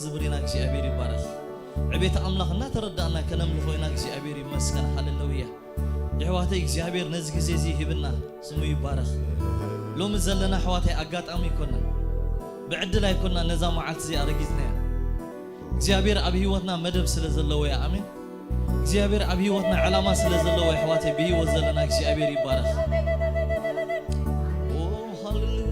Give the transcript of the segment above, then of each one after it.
ዝብር ኢና። እግዚኣብሔር ይባረኽ። ዕቤት ኣምላኽ እናተረዳእና ከነምልኾ ኢና። እግዚኣብሔር ይመስገን። ሃሌሉያ። የሕዋተይ እግዚኣብሔር ነዚ ግዜ እዚ ሂብና ስሙ ይባረኽ። ሎሚ ዘለና ኣሕዋተይ ኣጋጣሚ ኣይኮነን፣ ብዕድል ኣይኮንና ነዛ መዓልቲ እዚኣ ረጊጽናያ። እግዚኣብሔር ኣብ ህይወትና መደብ ስለ ዘለዎ እያ። ኣሜን። እግዚኣብሔር ኣብ ህይወትና ዕላማ ስለ ዘለዎ ኣሕዋተይ ብህይወት ዘለና እግዚኣብሔር ይባረኽ። ኦ፣ ሃሌሉያ።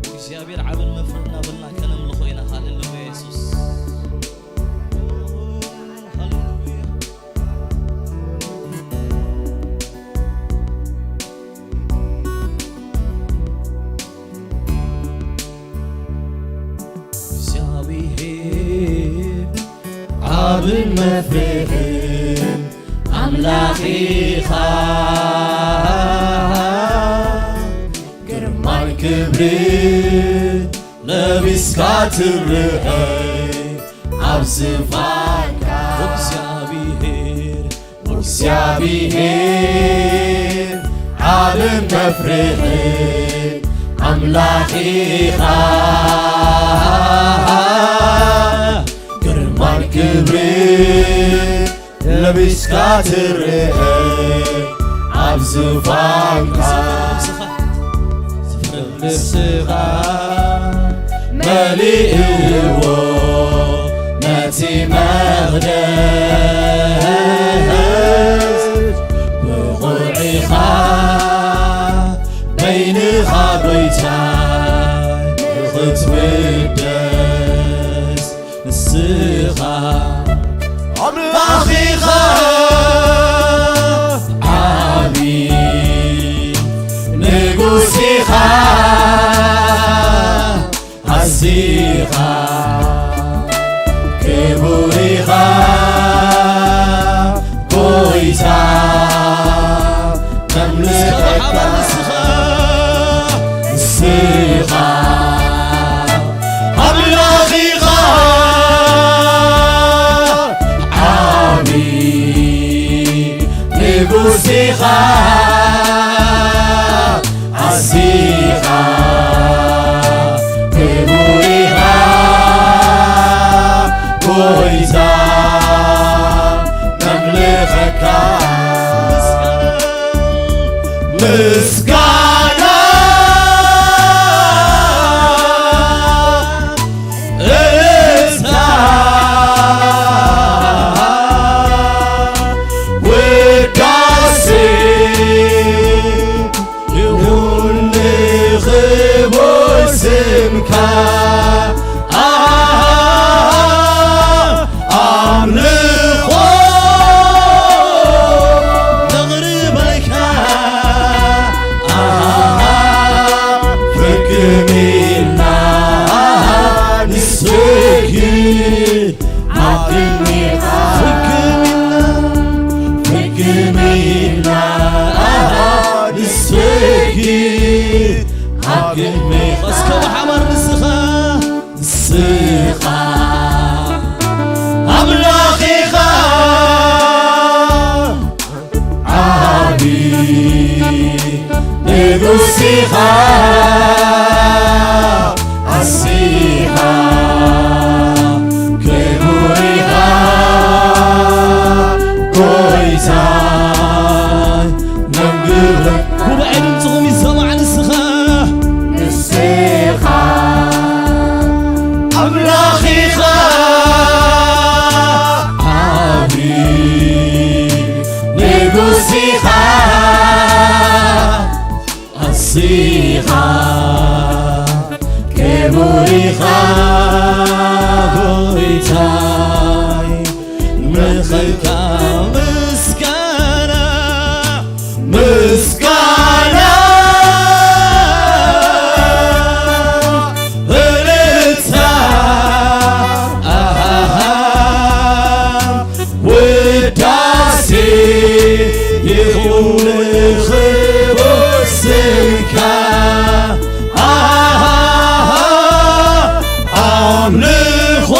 እግዚኣብሔር ዓብን መፍርህና ብልና ከነምልኾ ኢና። ሃሌሉያ የሱስ። ሃሌሉያ። እግዚኣብሔር ዓብን መፍርህን ኣምላኽ ኢኻ። ግርማን ክብርን ለቢስካ ትርአይ ኣብ ዝፋንካ። እግዚኣብሔር፣ እግዚኣብሔር ዓብን መፍርህን ኣምላኽ ኢኻ። ግርማን ክብርን ለቢስካ ትርአ ኣብ ዝፋንካ። ዝፍርን ንስኻ መሊእዎ ነቲ መቕደስ። ብቑዕ ኢኻ በይንኻ ጎይታይ ንኽትውደስ። ንስኻ ኣምላኽ ኢኻ፣ ዓቢ ንጉስ ኢኻ፣ ኣዚኻ ክቡር ኢኻ ጎይታ። ነምልኸካ ንስኻ፣ ንስኻ ኣምላኽ ኢኻ፣ ዓቢ ንጉስ ኢኻ፣ ኣዚኻ ክቡር ኢኻ ጎይታ። ነምልኸካ ምስጋና፣ እልልታ፣ ውዳሴ ይኹን ንኽቡር ስምካ። ኣምልኾ ነቕርበልካ። ፍክም ኢልና ንሰግድ። ፍክም ኢልና፣ ፍክም ኢልና ንሰግድ። እስከ ብሓባር ንስኻ ንስኻ ኣምላኽ ኢኻ፣ ዓቢ ንጉስ ኢኻ፣ ኣዚኻ ክቡር ኢኻ ጎይታ። ነምግበ ጉባኤ ድምፅኹም ይሰማዕ ንስኻ ንስኻ ኣምላኽ ኢኻ፣ ዓቢ ንጉስ ኢኻ፣ ኣዚኻ ክቡር ኢኻ ጎይታይ። ንኽልካ ምስጋና፣ ምስጋና፣ እልልታ፣ ኣሃ፣ ውዳሴ ይኹን ክቡር ስምካ። ኣሃ፣ ኣምልኾ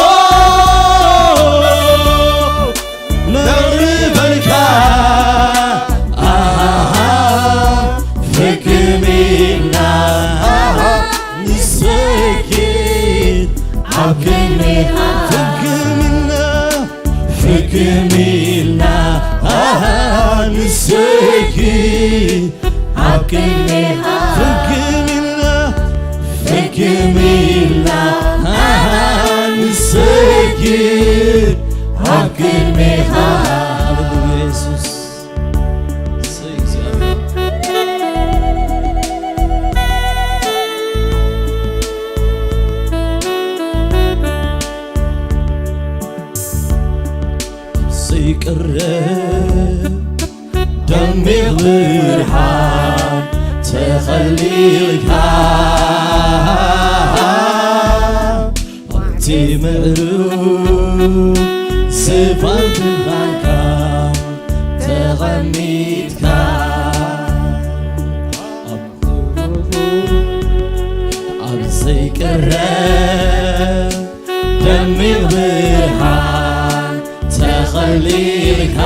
ቅድሜኻ ፍግምና ፍግም ኢልና ኣሃ ንሰግድ ኣብ ቅድሜኻ ፍግም ኢልና ፍግም ኢልና ኣሃ ንሰግድ ኣብ ቅድሜኻ ሃሌሉያ የሱስ ዘይቅረብ ደሚቕ ብርሃን ተኸሊልካ ኣብቲ ምዕሩግ ዝፋን ብርሃንካ ተቐሚጥካ ኣብ ዘይቅረብ ደሚቕ ብርሃን ተኸሊልካ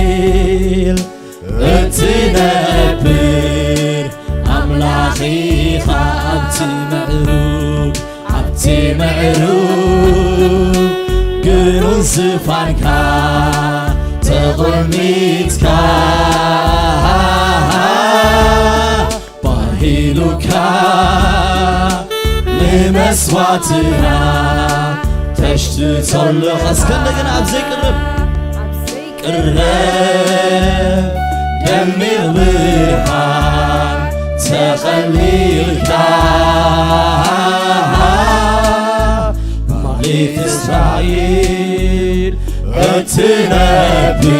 ባሂል እትነብር ኣምላኽ ኢኻ ኣብቲ ምዕሩግ ኣብቲ ምዕሩግ ግኑን ዝፋንካ ተቐሚጥካ ባሂሉካ ንመስዋዕትና ተሽትቶ ኣለኻ እስከ እንደገና ኣብ ዘይቅረብ ቅረብ ደሚቕ ብርሃን ተኸሊልካ ማሌት እስራኤል እትነብር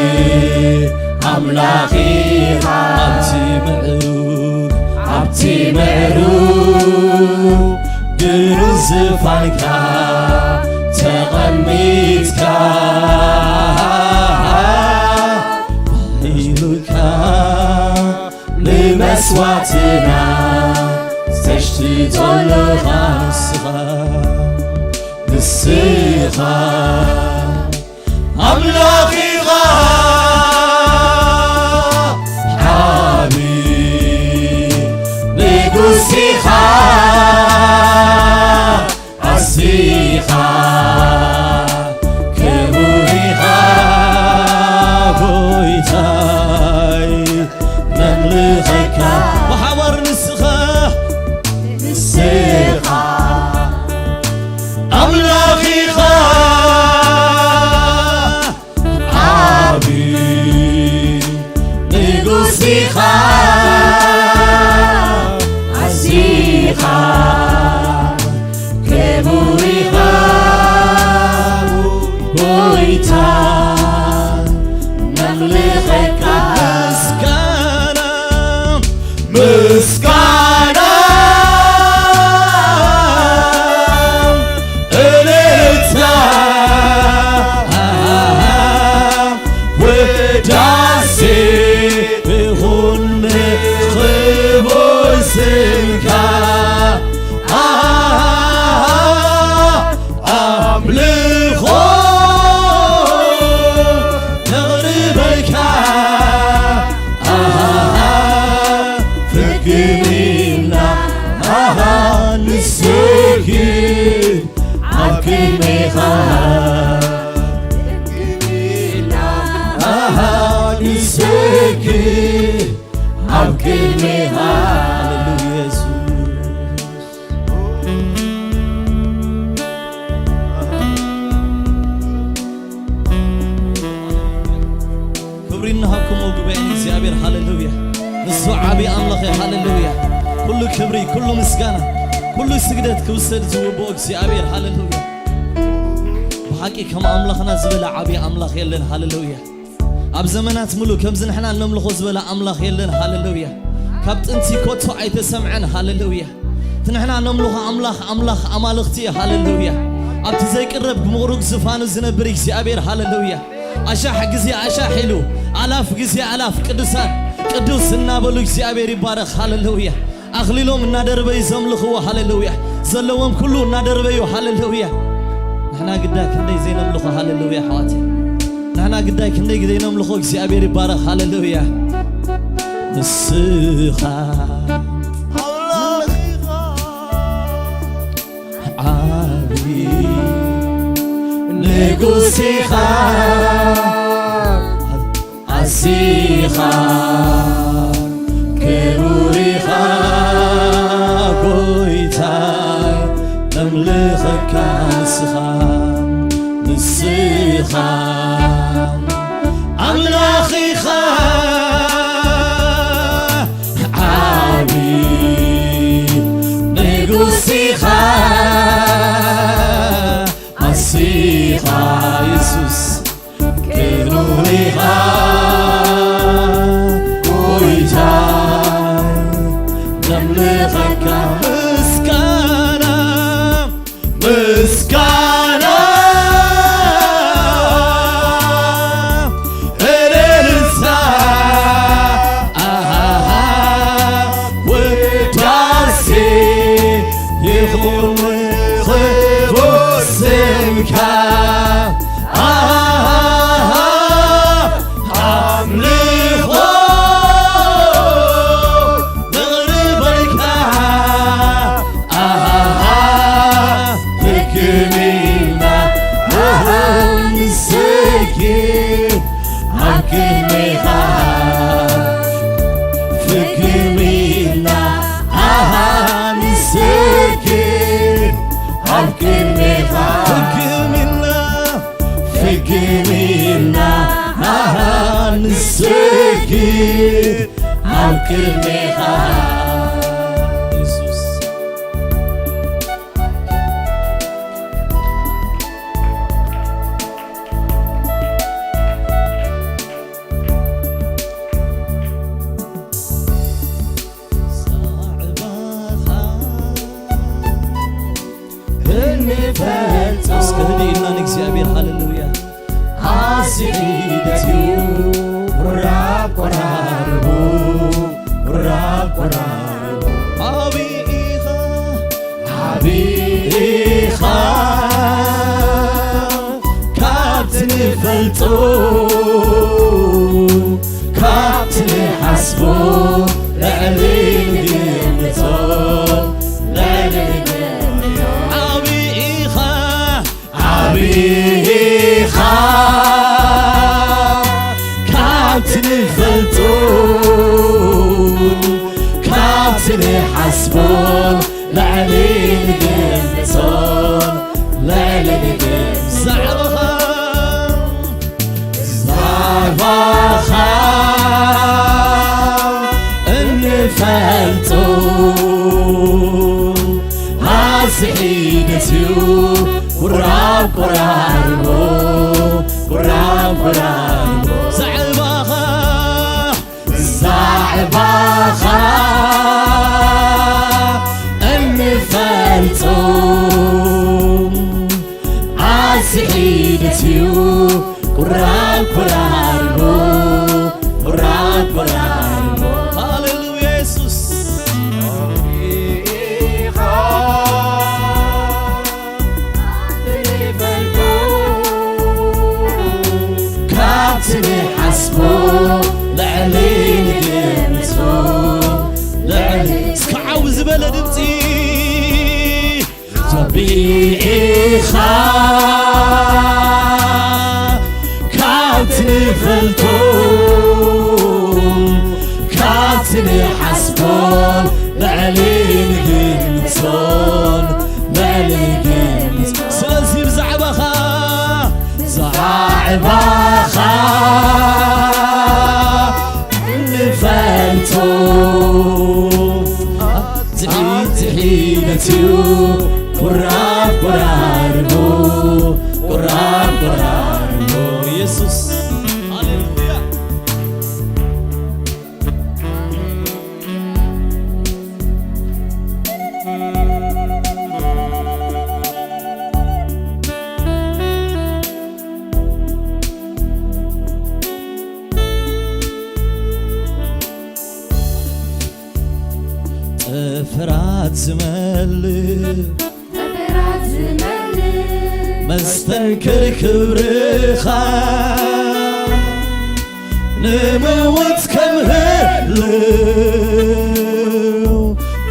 ኣምላኽ ኢኻ ኣብቲ ምዕሩግ ኣብቲ ምዕሩግ ግኑን ዝፋንካ ተቐሚጥካ ኢሉካ ንመስዋዕትና ተሽትቶ ኣለኻ ንስኻ ንስኻ ኣምላኽ ኢኻ ዓቢ ንጉስ ኢኻ ኣዚኻ ክቡር ኢኻ ጎይታይ ነምልኸካ ብሓባር ንስኻ ንስኻ ኣምላኽ ኢኻ ዓቢ ንጉስ ኢኻ ኣዚኻ ክቡር ኢኻ ጎይታ ነምልኸካ ምስጋና ምስጋና እልልታ ውዳሴ ይኹን ክቡር ስምካ ኣምልኾ ነቕርበልካ ፍግም ኢልና ንሰግድ ኣብ ቅድሜኻ ንሰግድ ኣብ ቅድሜኻ ሃሌሉያ የሱስ ክብሪ እንሃብኩም ጉባኤ እግዚኣብሔር ሃሌሉያ ንሱ ዓብዪ ኣምላኽ እዩ ሃሌሉያ ኩሉ ክብሪ ኩሉ ምስጋና ኩሉ ስግደት ክውሰድ ዝውብኦ እግዚኣብሔር ሃሌሉያ ብሓቂ ከም ኣምላኽና ዝበለ ዓብዪ ኣምላኽ የለን ሃሌሉያ ኣብ ዘመናት ምሉእ ከምዚ ንሕና እነምልኾ ዝበለ ኣምላኽ የለን ሃሌሉያ ካብ ጥንቲ ኮቶ ኣይተሰምዐን ሃሌሉያ እቲ ንሕና ነምልኾ ኣምላኽ ኣምላኽ ኣማልኽቲ ሃሌሉያ ኣብቲ ዘይቅረብ ብምቕሩግ ዝፋኑ ዝነብር እግዚኣብሔር ሃሌሉያ ኣሻሕ ግዜ ኣሻሕ ኢሉ ኣላፍ ግዜ ኣላፍ ቅዱሳን ቅዱስ እናበሉ እግዚኣብሔር ይባረኽ ሃሌሉያ ኣኽሊሎም እናደርበዩ ዘምልኽዎ ሃሌሉያ ዘለዎም ኩሉ እናደርበዩ ሃሌሉያ ንሕና ግዳይ ክንደይ ዘይነምልኾ ሃሌሉያ ኣሕዋተይ ንሕና ግዳይ ክንደይ ዘይነምልኾ እግዚኣብሔር ይባረኽ ሃሌሉያ ንስኻ ንጉስ ኢኻ ኣዚኻ ክቡር ኢኻ ጎይታይ ነምልኸካ ንስኻ ንስኻ ኣምላኽ ኢኻ ዓቢ ንጉስ ኢኻ ኣሲኻ የሱስ ክቡር ኢኻ ጎይታ ነምልኸካ ምስጋና ምስጋና እልልታ ኣሃሃ ውዳሴ ይኹን ክቡር ስምካ ኣሃሃ ኣምልኾ ነቕርበልካ ኣሃሃ ሕክምና ኣሃ ንሰግድ ኣብ ቅድሜኻ ሕክምና ኣሃ ንሰግድ ኣብ ቅድሜኻ ሕክምና ሕክምና ኣሃ ንሰግድ ኣብ ቅድሜኻ የሱስ እስከ ህድእ ኢልና ንእግዚኣብሔር ሃሌሉያ ኣስዒደትዩ ቁራብ ቆራርቡ ቁራብ ቆራርቡ ዓቢ ኢኻ ዓቢ ኢኻ ካብቲ ንፈልጦ ካብቲ ንሓስቦ ልዕሊ ንግምቶ ልዕሊ ንግምቶ ዓቢ ኢኻ ዓቢ ኢኻ ካብቲ ንፈልጦ ካብቲ ንሓስቦን ልዕሊ ንግምቶን ልዕሊ ንግምቶን ዛዕባኻ ዛዕባኻ እንፈልጦ ኣስዒደትዩ ቁራብ ቆራርቦ ቁራብ ቆራርቦ ዛዕባኻ ዛዕባኻ እንፈልጦ ኣስዒደትዩ ቁራብ ቆራርቦ ቁራብ ቆራርቦ ሃሌሉያ የሱስ ኢኻ ካብቲ ንሓስቦ ልዕሊ ንግምቶ ልዕሊ እስከ ዓው ዝበለ ድምፂ ዓቢ ኢኻ ካብቲ ንፈልጦ ካብቲ ንሓስቦን ልዕሊ ንግምቶን ልዕሊ ንግምቶ ስለዚ ብዛዕባኻ ብዛዕባኻ እንፈልጦ ትሒትሒነትዩ ቁራብ ቆራርቦ ቁራብ ቆራርቦ የሱስ ሃሌሉያ ጥፍራት ዝመልእ ጥፍራት ዝመልእ መስተንክር ክብርኻ ንምውት ከም ህልው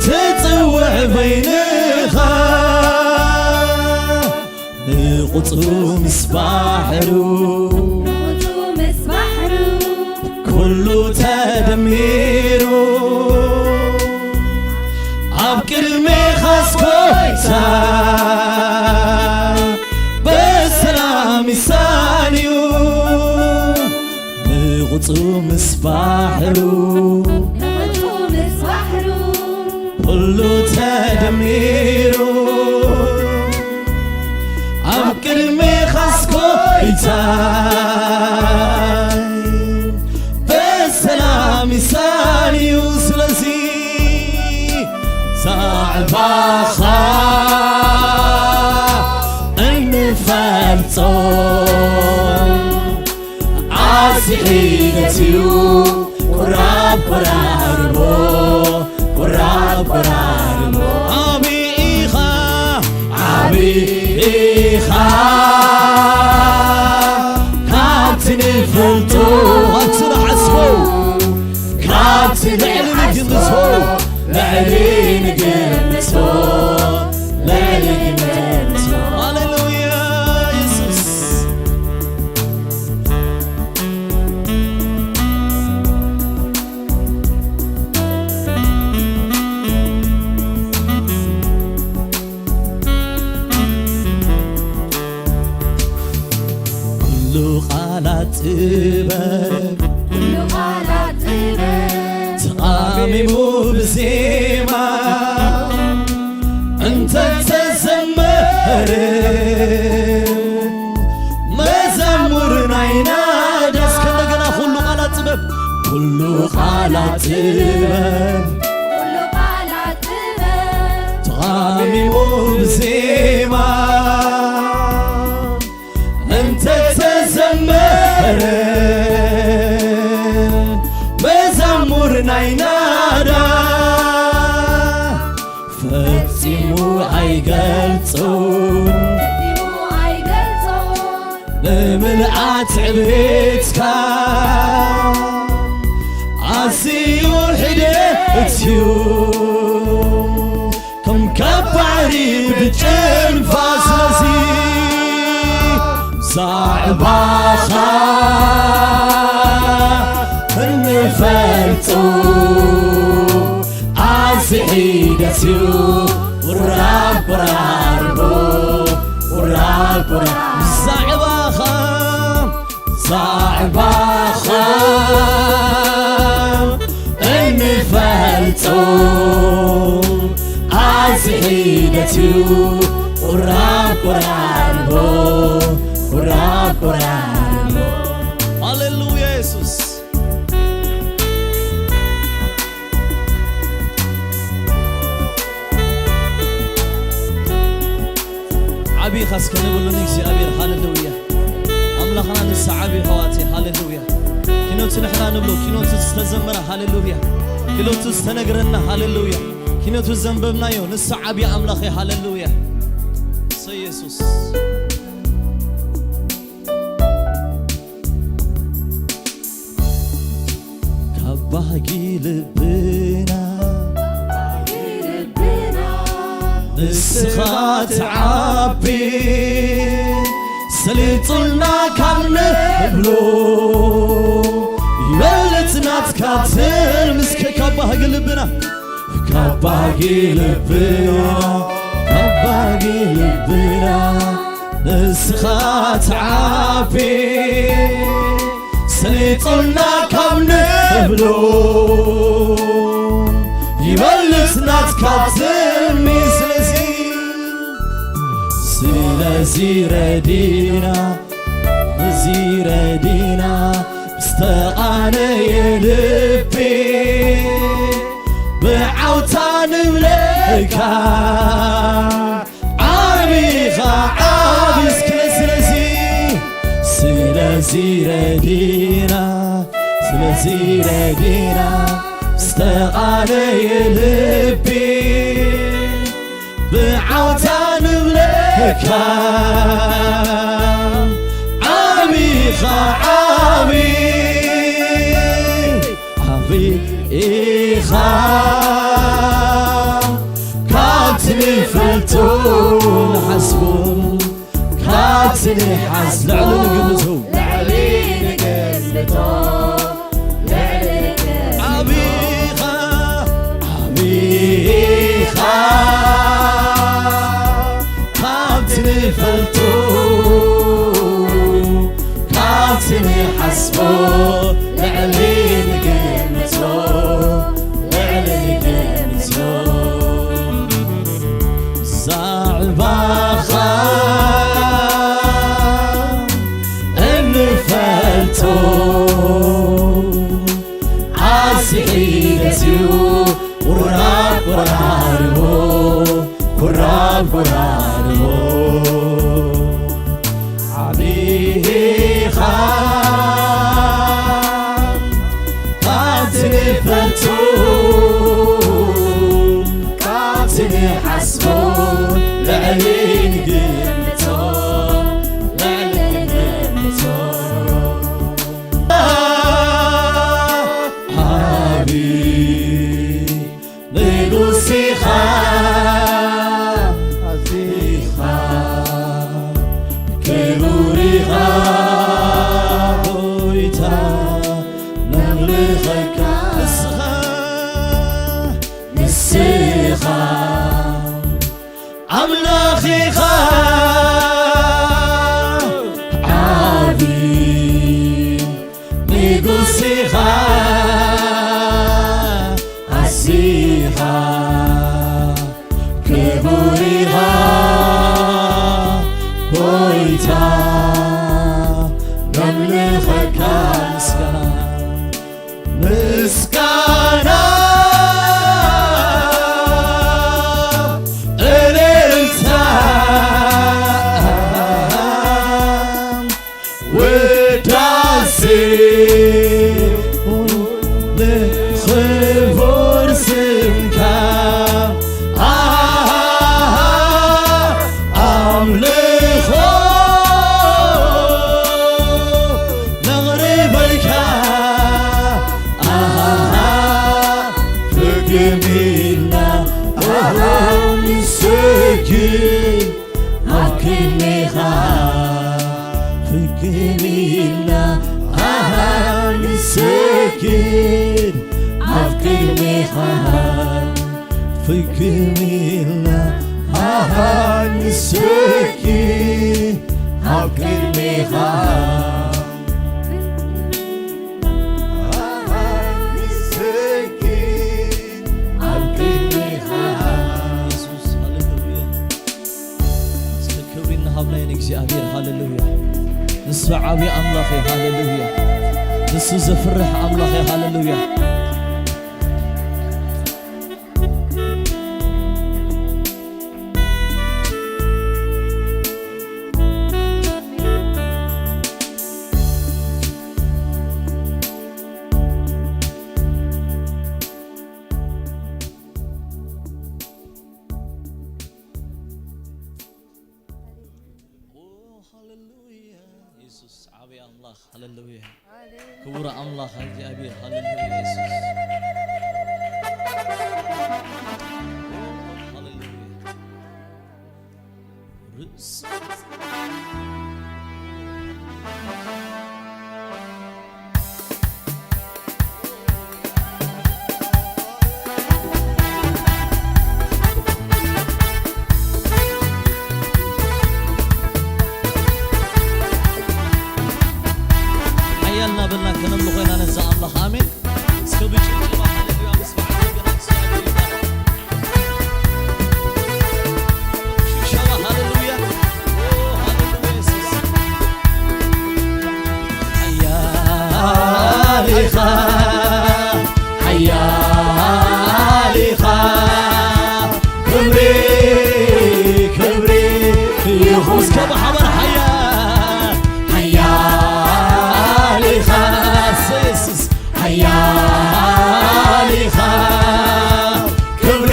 ትጽውዕ በይንኻ ንቁጽ ንቑጡ ምስ ባሕሩ ንቑጡ ምስ ባሕሩ ኩሉ ተደሚሩ ኣብ ቅድሜኻስ ጎይታ ብሰላም ይሳንዩ ንቑጡ ምስ ባሕሩ ንቑጡ ምስ ባሕሩ ኩሉ ተደሚሩ ኣብ ቅድሜኻስ ጎይታይ ብሰላም ይሳንዩ ስለዚ ዛዕባኻ እንፈልጾ ዓሲ ሒደት እዩ ቁራብ ቆራርቦ ቁራብ ቆራርቦ ዓቢ ኢኻ ዓቢ ኢኻ ካብቲ ንፈልጦ ካብቲ ንሓስቦ ካብቲ ልዕሊ ንግምቶ ልዕሊ ንግምቶ ልዕሊ ንግምቶ ሃሌሉያ የሱስ ኩሉ ቃላት ጥበብ ኩሉ ቃላት ጥበብ ተቓሚሙ ብዜማ እንተ ተዘመረ መዛሙር ናይ ናዳ እስከ እንደገና ኩሉ ቃላት ጥበብ ኩሉ ቃላት ጥበብ ኩሉ ቃላት ጥበብ ተቓሚሙ ብዜማ እንተ ተዘመረ መዛሙር ናይ ናዳ ፈጺሙ ኣይገልጾን ፈጺሙ ኣይገልጾን ንምልኣት ዕቤትካ ኣዝዩ ሒደት እዩ ከም ካብ ባሕሪ ብጭንፋ ስለዚ ዛዕባኻ እንፈልጦ ኣዝዩ ሒደት እዩ ቁራብ ቆራርቦ ቁራብ ቆራርቦ ዛዕባኻ ዛዕባኻ እንፈልጦ ኣዝዩ ሒደት እዩ ቁራብ ቆራርቦ ቁራብ ቆራርቦ ሃሌሉያ የሱስ ዓብኻ እስከ ንብሉ ንእግዚኣብሔር ሃሌሉያ ኣምላኽና ንሳ ዓብዪ ኣሕዋተይ ሃሌሉያ ኪኖቱ ንሕና ንብሎ ኪኖቱ ዝተዘመረ ሃሌሉያ ኪኖቱ ዝተነግረና ሃሌሉያ ኪኖቱ ዘንበብናዮ ንሳ ዓብዪ ኣምላኸይ ሃሌሉያ እሰይ የሱስ ካብ ባህጊ ልብና ንስኻ ትዓቢ ሰሊጡልና ካብ ንብሎ ይበልጽ ናትካ ትልሚ እስከ ካብ ባህጊ ልብና ካብ ባህጊ ልብና ካብ ባህጊ ልብና ንስኻ ትዓቢ ሰሊጡልና ካብ ንብሎ ይበልጽ ናትካ ትልሚ ስለዚ ስለዚ ረዲና እዚ ረዲና ዝተቓነየ ልቢ ብዓውታ ንብለካ ዓቢኻ ዓቢ እስከ ስለዚ ስለዚ ረዲና ስለዚ ረዲና ዝተቓነየ ልቢ ብዓውታ ንብለካ ዓቢኻ ዓቢ ዓቢ ኢኻ ካብቲ ንፈልጦ ንሓስቦ ካብ ስኒ ሓስ ልዕሊ ንግምቱ ልዕሊ ንግምቶ ልዕሊ ንግምቶ ዓቢኻ ዓቢኻ ካብቲ ንፈልጦ ካብቲ ንሓስቦ ልዕሊ ንግምቶ ልዕሊ ንግምቶ ዛዕባኻ እንፈልጦ ኣዝዩ ሒደት እዩ ቁራብ ቆራርቦ ቁራብ ቆራርቦ ዓቢኻ ካብቲ ንፈልጦ ካብቲ ንሓስቦ ልዕሊ ንግምቶ ልዕሊ ንግምቶ ዓቢ ንጉስ ኢኻ ኣዚኻ ክቡር ኢኻ ጎይታ ነምልኸካ ንስኻ ንስኻ ኣምላኽ ኢኻ ዓቢ ንጉስ ኢኻ ኣዚኻ ክቡር ኢኻ ጎይታ ነምልኸካ ምስጋና ምስጋና እልልታ ውዳሴ ንኽቡር ስምካ ኣሃ ኣምልኾ ነቕርበልካ ኣሃ ፍግም ኢልና ኣሃ ንሰግድ ኣብ ቅድሜኻ ፍግም ኢልና ኣሃ ንሰግድ ኣብ ቅድሜኻ ፍግም ኢልና ኣሃ ንሰግድ ኣብ ቅድሜኻ ኣሃ ንሰግድ ኣብ ቅድሜኻ የሱስ ሃሌሉያ እስከ ክብሪ እናሃብናዮ ንእግዚኣብሔር ሃሌሉያ ንሱ ዓብዪ ኣምላኽ እዩ ሃሌሉያ ንሱ ዘፍርሕ ኣምላኽ እዩ ሃሌሉያ ሃሌሉያ ኢየሱስ ዓብዪ ኣምላኽ ሃሌሉያ ክቡር ኣምላኽ እግዚኣብሔር ሃሌሉያ ኢየሱስ ሃሌሉያ ርእስ ሓያል እናበልና ከነምልኾ ኢና ነዛ ኣምላኽ ኣሜን እስከ ብጭብጨባ ሃሌሉያ ምስ በዓል ወገናት እግዚኣብሔር ይባረክ ሽብሸባ ሃሌሉያ ሃሌሉያ የሱስ ሓያል ኢኻ ሓያል ኢኻ ክብሪ ክብሪ ይኹን እስከ ብሓባር ሓያል ሓያል ኢኻ የሱስ ሓያል ኢኻ ክብሪ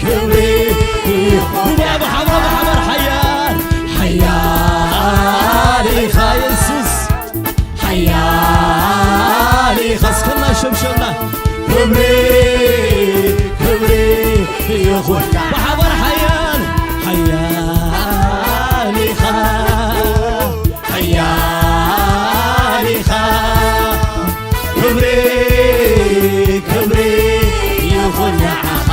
ክብሪ ይኹን ብሓባር ብሓባር ሓያል ሓያል ኢኻ የሱስ ሓያል ኢኻ እስከ እናሸብሸብና ክብሪ ክብሪ ይኹን ብሓባር ሓያል ሓያል ኢኻ ክብሪ ይኹን ንዓኻ፣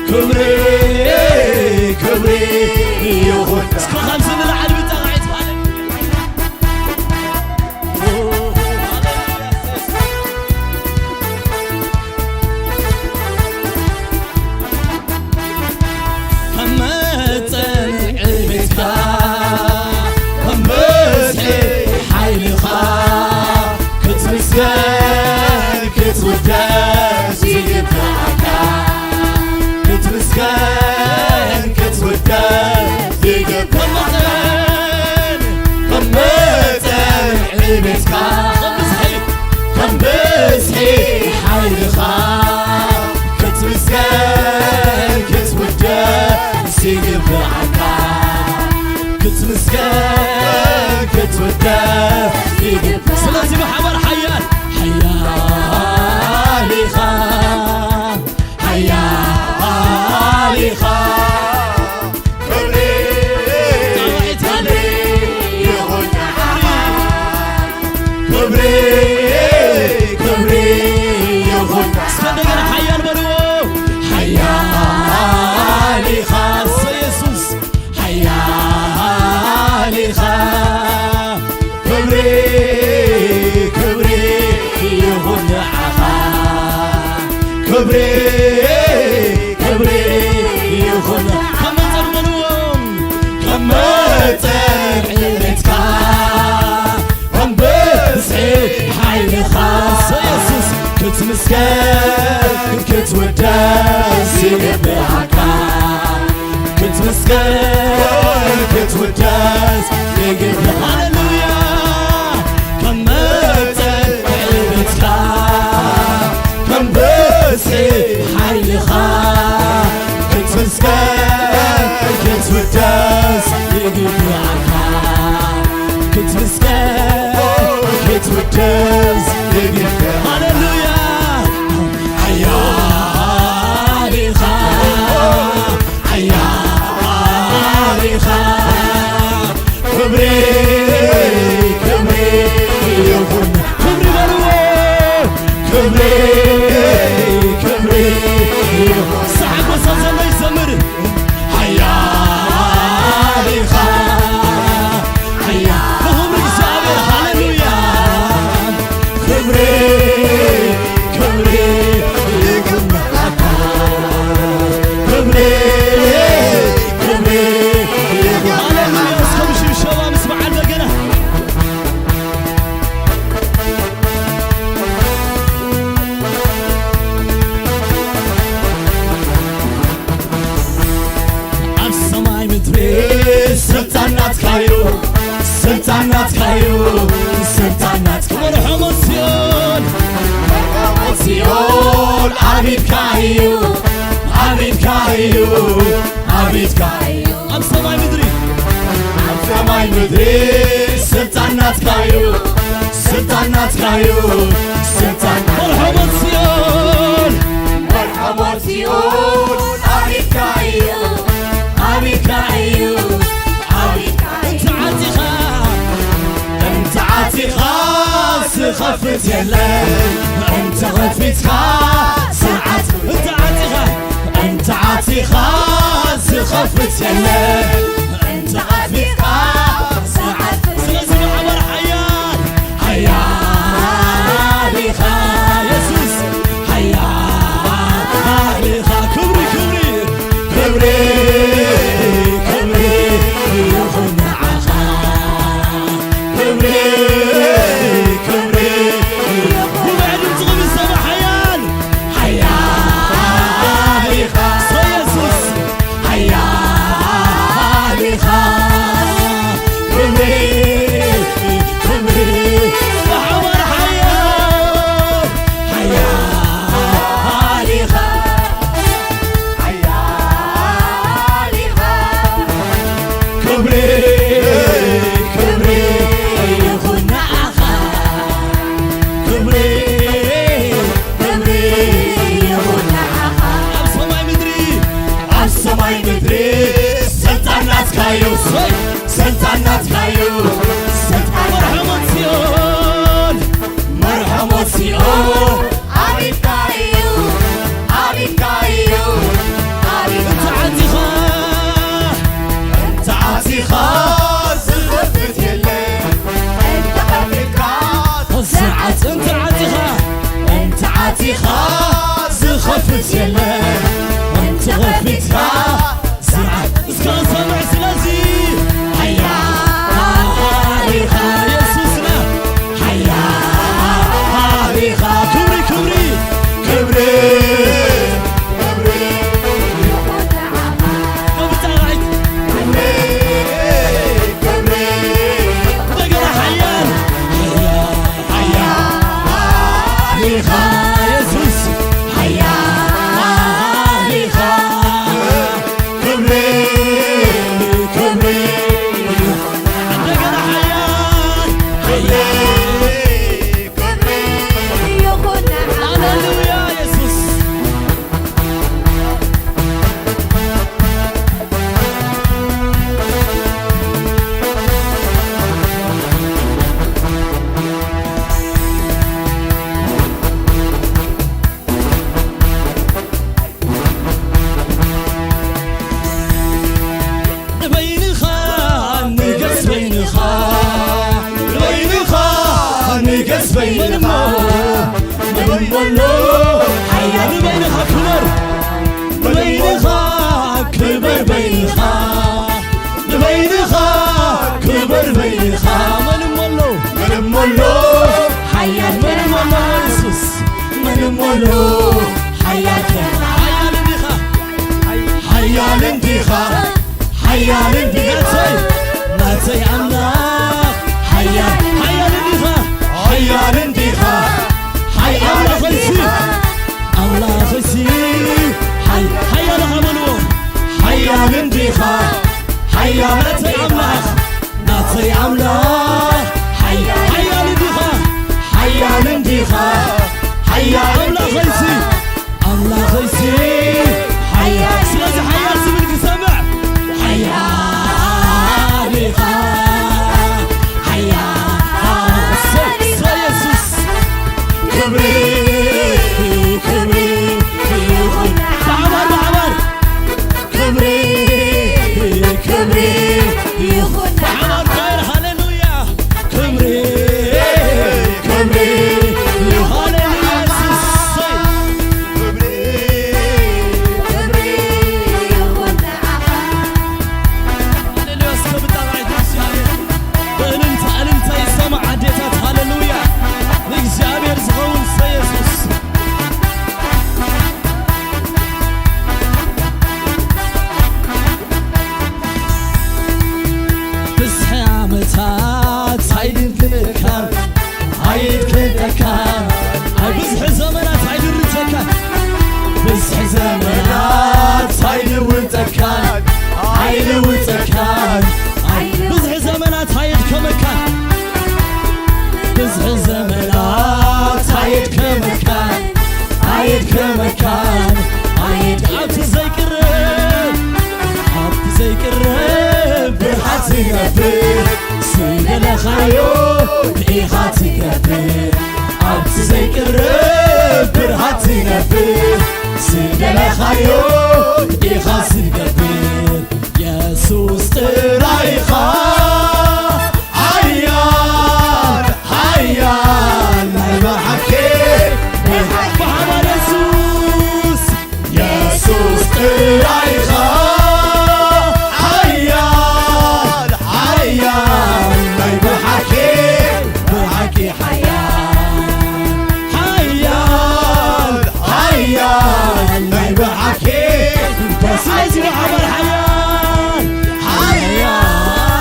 ክብሪ፣ ክብሪ ይኹን። እስኪ ከምዚ ንላዕሊ ብጣቕዒት ማለት ከም መጠን ዕቤትካ፣ ከም ብዝሒ ሓይልኻ፣ ክትምስገን ክትውደስ ይግብኣካ። ክትምስገን ክትውደስ ይግብኣካ። ከም መጠን ዕቤትካ፣ ከም ብዝሒ፣ ከም ብዝሒ ሓይልኻ፣ ክትምስገን ክትውደስ ይግብኣካ። ክትምስገን ክትውደስ ይግብኣካ። ስለዚ ብሓባር ሓያል፣ ሓያል ኢኻ፣ ሓያል ኢኻ። ክብሪ፣ ክብሪ ይኹን ንዓኻ። ክብሪ፣ ክብሪ ይኹን። እስከ እንደገና ሓያል በልዎ። ሓያል ኢኻ። እሰይ የሱስ። ሓያል ኢኻ። ክብሪ፣ ክብሪ ይኹን ንዓኻ። ክብሪ፣ ክብሪ ይኹን። ከም መጠን በልዎም። ከም መጠን ዕቤትካ፣ ከም ብዝሒ ሓይልኻ፣ የሱስ ክትምስገን ክትውደስ ይግብኣካ። ክትምስገን ክትውደስ ይግብኣካ። ሃሌሉያ። ከም መጠን ዕቤትካ፣ ከም ብዝሒ ሓይልኻ፣ ክትምስገን ክትውደስ ይግብኣካ። ክትምስገን ክትውደስ ይግብኣካ። ሃሌሉያ። ሓያል ኢኻ፣ ሓያል ኢኻ። ክብሪ፣ ክብሪ ይኹን። ክብሪ በልዎ። ክብሪ፣ ክብሪ ይኹን። ሳዕ ጎሳ ዘሎ ይዘምር። ሓያል ኢኻ፣ ሓያል። ንኽብሪ እግዚኣብሔር፣ ሃሌሉያ። ክብሪ፣ ክብሪ ይኹን። ክብሪ፣ ክብሪ ይኹን። ሃሌሉያ። እስከ ብሽብሸባ ምስ በዓል በገና። ኣብ ሰማይ ምድሪ ስልጣን ናትካዩ፣ ስልጣን ናትካዩ፣ ስልጣን ናትካ። መርሖሞ ጽዮን፣ መርሖሞ ጽዮን ኣብ ኢድካ እዩ፣ ኣብ ኢድካ እዩ፣ ኣብ ኢድካ እዩ። ኣብ ሰማይ ምድሪ፣ ኣብ ሰማይ ምድሪ ስልጣን ናትካዩ፣ ስልጣን ናትካዩ፣ ስልጣን ናትካዩ። መርሖሞ ጽዮን፣ መርሖሞ ጽዮን ኣብ ኢድካ እዩ፣ ኣብ ኢድካ እዩ፣ ኣብ ኢድካ እዩ። እንተ ዓጺኻ፣ እንተ ዓጺኻ ዝኸፍት የለን፣ እንተ ኸፊትካ ስርዓት። እንተ ዓጺኻ፣ እንተ ዓጺኻ ዝኸፍት የለን፣ እንተ ኸፊትካ ስርዓት። ስለዚ ብሓባር ሓያል፣ ሓያል ኢኻ የሱስ፣ ሓያል ኢኻ። ክብሪ፣ ክብሪ፣ ክብሪ፣ ክብሪ ይኹን ንዓኻ። ክብሪ፣ ክብሪ። ጉባኤ ድምፅኹም ይሰማዕ። ሓያል፣ ሓያል ኢኻ። ሰው የሱስ፣ ሓያል ኢኻ። ክብሪ፣ ክብሪ። ብሓባር ሓያል፣ ሓያል ኢኻ። ሓያል ኢኻ። ክብሪ፣ ክብሪ ይኹን ንዓኻ። ክብሪ፣ ክብሪ ይኹን ንዓኻ። ኣብ ሰማይ ምድሪ፣ ኣብ ሰማይ ምድሪ ስልጣን ናትካዩ፣ ስልጣን ናትካዩ፣ ስልጣን መርሐሞት ጽዮን፣ መርሐሞ ኣቲኻ ዝኸፍት የለን፣ ኣንቲ ኸፊትካ ዝዓ-፣ እስከ ንሰምዕ። ስለዚ ሓያል ኢኻ የሱስና፣ ሓያል ኢኻ። ክብሪ፣ ክብሪ፣ ክብሪ፣ ክብሪ። ክብሪ፣ ክብሪ። እንደገና ሓያል፣ ሓያል፣ ሓያል ኢኻ የሱስ፣ ሓያል ኢኻ። ክብሪ፣ ክብሪ። እንደገና ሓያል፣ ሓያል። ሃሌሉያ የሱስ። ንበይንኻ ንገስ በይንኻ፣ ንበይንኻ ንገስ በይንኻ። መን እሞ ኣሎ ሓያል? ንበይንኻ ክበር፣ ንበይንኻ ክበር በይንኻ፣ ንበይንኻ ክበር በይንኻ። መን እሞ ኣሎ? መን እሞ ኣሎ ሓያል? መን እሞ ኣሎ የሱስ? መን እሞ ኣሎ ሓያል ከማኻ? ሓያል እንዲኻ፣ ሓያል እንዲኻ፣ ሓያል እንዲኻ። ናተይ፣ ናተይ ኣምላኽ ሓያል፣ ሓያል እንዲኻ፣ ሓያል እንዲኻ። ሓያል ኣምላኸይሲ፣ ኣምላኸይሲ፣ ሓይ-፣ ሓያል ኢኻ በልዎ። ሓያል እንዲኻ፣ ሓያል ናተይ ኣምላኽ፣ ናተይ ኣምላኽ። ሓይ-፣ ሓያል እንዲኻ፣ ሓያል እንዲኻ፣ ሓያል ኣምላኸይሲ፣ ኣምላኸይሲ፣ ሓያል። ስለዚ ሓያል ዝብል ክሰምዕ፣ ሓያል ኢኻ፣ ሓያል። እሰይ፣ እሰይ፣ የሱስ። ክብሪ፣ ክብሪ ይኹን። ብሓባር፣ ብሓባር። ክብሪ፣ ክብሪ ይኹን። ብሓባር ኳየር፣ ሃሌሉያ። ክብሪ፣ ክብሪ ይኹን። ሃሌሉያ፣ እሰይ። ክብሪ፣ ክብሪ ይኹን ንዓኻ። ሃሌሉያ፣ እስከ ብጣቕዒት ንእግዚኣብሔር ብእልልታ፣ እልልታ ይሰማዕ ኣዴታት። ሃሌሉያ፣ ንእግዚኣብሔር ዝኸውን ሰ የሱስ። ብዝሒ ዓመታት ኣይድንክነካን ኣይድንክነካን። ኣብ ብዝሒ ዘመናት ኣይድርተካን። ብዝሒ ዘመናት ኣይልውጠካን ኣይልውጠካን። ኣይ-፣ ብዝሒ ዘመናት ኣየድከመካን። ብዝሒ ዘመናት ኣየድከመካን ኣየድከመካን። ኣየድ-፣ ኣብቲ ዘይቅረብ፣ ኣብቲ ዘይቅረብ ብርሃን ትነብር። ዝደለኻዮ ኢኻ ትገብር። ኣብቲ ዘይቅረብ ብርሃን ትነብር። ዝደለኻዮ ኢኻ ትገብር። የሱስ ጥራይ ኢኻ ሓያል፣ ሓያል ናይ ብሓቂ። ብሓባር የሱስ፣ የሱስ ጥራይ ኢኻ ሓያል፣ ሓያል ናይ ብሓቂ፣ ብሓቂ ሓያል፣ ሓያል፣ ሓያል ናይ ብሓቂ። ስለዚ ብሓባር ሓያል፣ ሓያል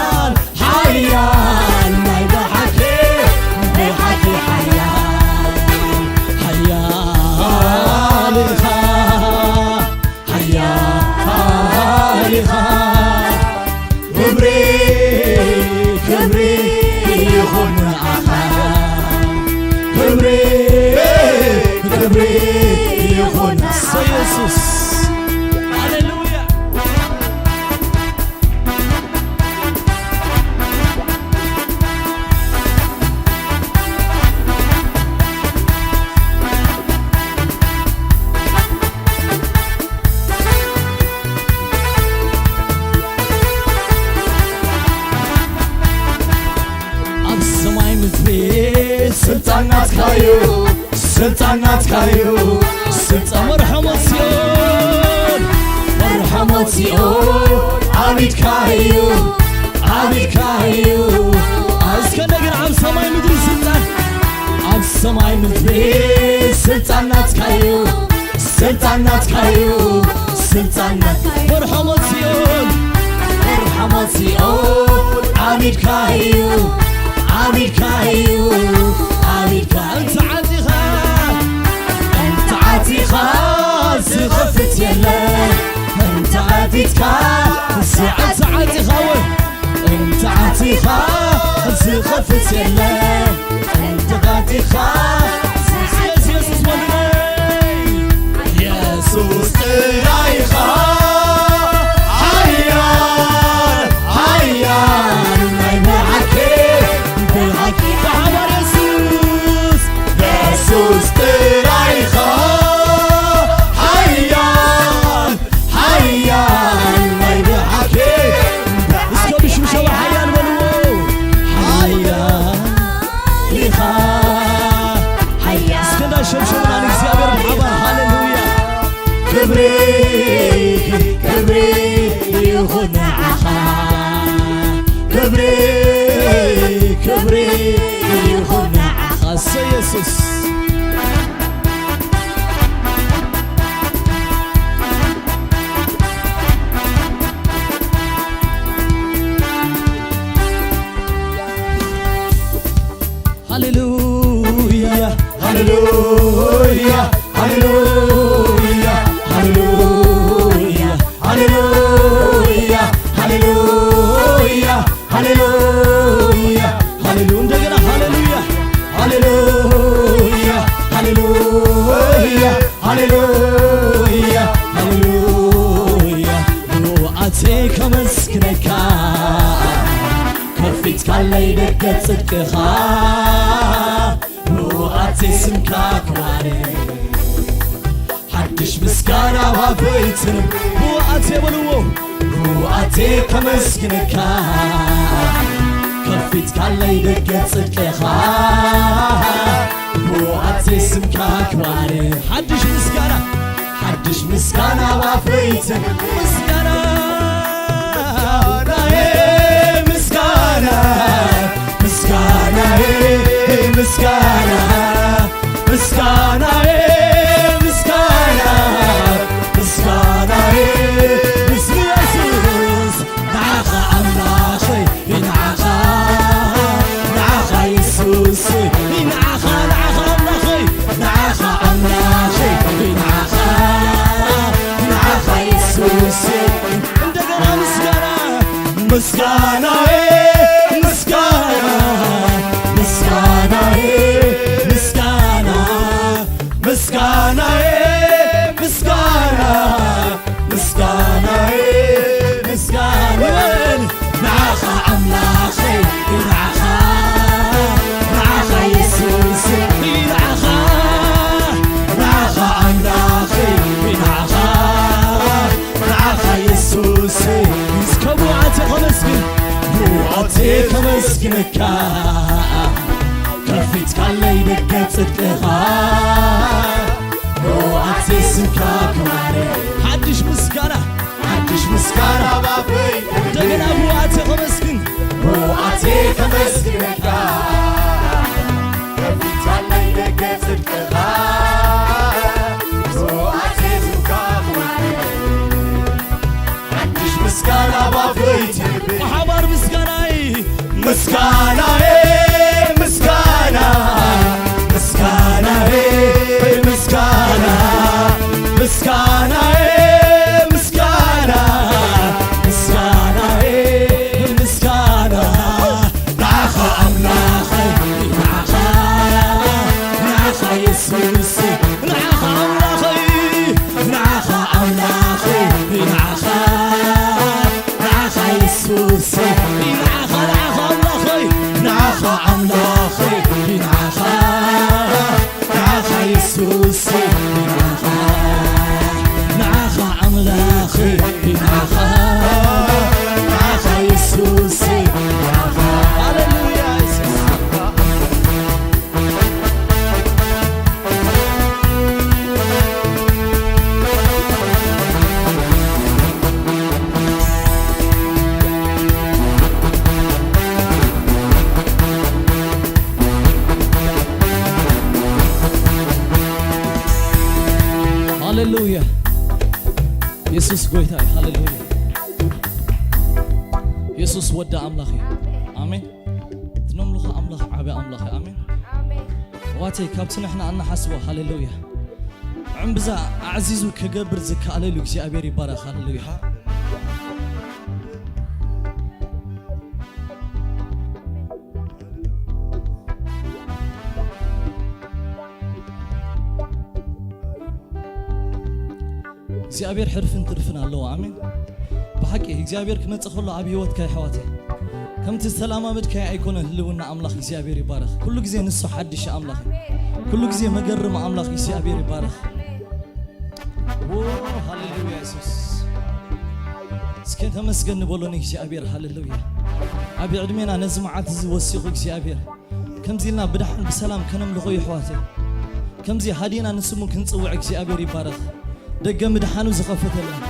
ስልጣን ናትካ እዩ። ስልጣን ወርሖሞ ጽዮን፣ ወርሖሞ ጽዮን ኣብ ኢድካ እዩ፣ ኣብ ኢድካ እዩ። እስከ እንደገና ኣብ ሰማይ ምድሪ ስልጣን፣ ኣብ ሰማይ ምድሪ ስልጣን ናትካ እዩ፣ ስልጣን ናትካ እዩ፣ ስልጣን ናትካ እዩ። ወርሖሞ ጽዮን፣ ወርሖሞ ጽዮን ኣብ ኢድካ እዩ፣ ኣብ ኢድካ እዩ፣ ኣብ ኢድካ። እንተ ዓጺኻ፣ እንተ ዓጺኻ ዝኸፍት የለን፣ እንተ ዓጺኻ፣ እንተ ዓጺኻ ወይ እንተ ዓጺኻ ዝኸፍት የለን፣ እንተ ዓጺኻ። የሱስ፣ የሱስ ወድነይ፣ የሱስ ጥራይ ኢኻ ሓያል፣ ሓያል ናይ ብሓቂ፣ ብሓቂ ብሓባር የሱስ፣ የሱስ ጥራይ ኢኻ ሓያል፣ ሓያል ናይ ብሓቂ። እስከ ብሽብሸባ ሓያል በልዎ። ሓያል ኢኻ። ሓያል። እስከ እንዳሸብሸብና ንእግዚኣብሔር ብሓባር ሃሌሉያ። ክብሪ፣ ክብሪ ይኹን ንዓኻ። ክብሪ፣ ክብሪ ይኹን ንዓኻ። እሰይ የሱስ። ሃሌሉያ፣ ሃሌሉያ፣ ሃሌሉያ፣ ሃሌሉያ፣ ሃሌሉያ፣ ሃሌሉያ፣ ሃሌሉ-፣ እንደገና ሃሌሉያ፣ ሃሌሉያ፣ ሃሌሉያ፣ ሃሌሉያ፣ ሃሌሉያ። ብንውኣተይ ከመስግነካ፣ ከፊትካለይ ደገ ጽድቅኻ፣ ብንውኣተይ ስምካ ክባርኽ። ሓድሽ ምስጋና ኣብ ኣፈይትን ብውኣቴ በልዎ፣ ብውኣቴ ከመስግነካ፣ ከፊትካለይ ደገ ጽድቅኻ፣ ብውኣቴ ስምካ ክባርኽ። ሓድሽ ምስጋና፣ ሓድሽ ምስጋና ኣብ ኣፈይትን ምስጋና፣ ምስጋናዬ ምስጋና፣ ምስጋናዬ ምስጋና፣ ምስጋናዬ ምስጋና፣ ምስጋናዬ ምስ ኢየሱስ። ንዓኻ ኣምላኸይ ንዓኻ፣ ንዓኻ የሱሰይ ንዓኻ፣ ንዓኻ ኣምላኸይ ንዓኻ ኣምላኸይ ንዓኻ፣ ንዓኻ የሱሰይ። እንደገና ምስጋና፣ ምስጋናዬ ምስጋና፣ ምስጋናዬ ምስጋና፣ ምስጋናዬ ምስጋና፣ ምስጋናዬ ምስጋና። ንዓኻ ኣምላኸይ ንዓኻ፣ ንዓኻ የሱሰይ ንዓኻ፣ ንዓኻ ኣምላኸይ ንዓኻ፣ ንዓኻ የሱሰይ። እስከ ብውኣቴ ከመስግን፣ ብውኣቴ ከመስግነካ፣ ከፊትካለይ ደገ ጽድቅኻ፣ ብውኣቴ ስምካ ክባርኽ። ሓድሽ ምስጋና፣ ሓድሽ ምስጋና ኣብ ኣፈይ። እንደገና ብውኣቴ ከመስግን፣ ብውኣቴ ከመስግነካ፣ ከፊትካለይ ደገ ጽድቅኻ፣ ብውኣቴ ስምካ ክባርኽ። ሓድሽ ምስጋና ኣብ ኣፈይ ትብል። ብሓባር ምስጋናይ ምስጋናዬ ምስጋና፣ ምስጋናዬ ምስጋና፣ ምስጋናዬ ምስጋና፣ ምስጋናዬ ምስጋና። ንዓኻ ኣምላኸይ፣ ንዓኻ፣ ንዓኻ የሱስ፣ ንዓኻ ኣምላኸይ፣ ንዓኻ ኣምላኸይ፣ ንዓኻ፣ ንዓኻ የሱስ፣ ንዓኻ፣ ንዓኻ ኣምላኸይ፣ ንዓኻ ኣምላኸይ፣ ንዓኻ፣ ንዓኻ የሱስ፣ ንዓኻ፣ ንዓኻ ኣምላኸይ፣ ንዓኻ፣ ንዓኻ የሱስ፣ ንዓኻ። ሃሌሉያ የሱስ። ሃሌሉያ። የሱስ ጎይታ እዩ። ሃሌሉያ። የሱስ ወዲ ኣምላኽ እዩ። ኣሜን። ትነምልኹ ኣምላኽ ዓቢ ኣምላኽ እዩ። ኣሜን። ኣሕዋተይ ካብቲ ንሕና ኣናሓስቦ። ሃሌሉያ። ዕምብዛ ኣዕዚዙ ክገብር ዝከኣለሉ እግዚኣብሔር ይባረኽ። ሃሌሉያ። እግዚኣብሔር ሕርፍን ትርፍን ኣለዎ። ኣሜን። ብሓቂ እግዚኣብሔር ክመጽእ ከሎ ኣብ ህይወትካ ይሕዋተ ከምቲ ዝተላማመድካዮ ኣይኮነ። ህልውና ኣምላኽ እግዚኣብሔር ይባረኽ። ኩሉ ግዜ ንሱ ሓድሽ ኣምላኽ እዩ። ኩሉ ግዜ መገርም ኣምላኽ እግዚኣብሔር ይባረኽ። ዎ፣ ሃሌሉያ የሱስ። እስከ ተመስገን ንበሎ ንእግዚኣብሔር። ሃሌሉያ። ኣብ ዕድሜና ነዚ መዓልቲ እዚ ወሲኹ እግዚኣብሔር ከምዚ ኢልና ብድሓን ብሰላም ከነምልኾ ይሕዋተ ከምዚ ሃዲና ንስሙ ክንጽውዕ እግዚኣብሔር ይባረኽ። ደገ ምድሓኑ ዝኸፈተልና፣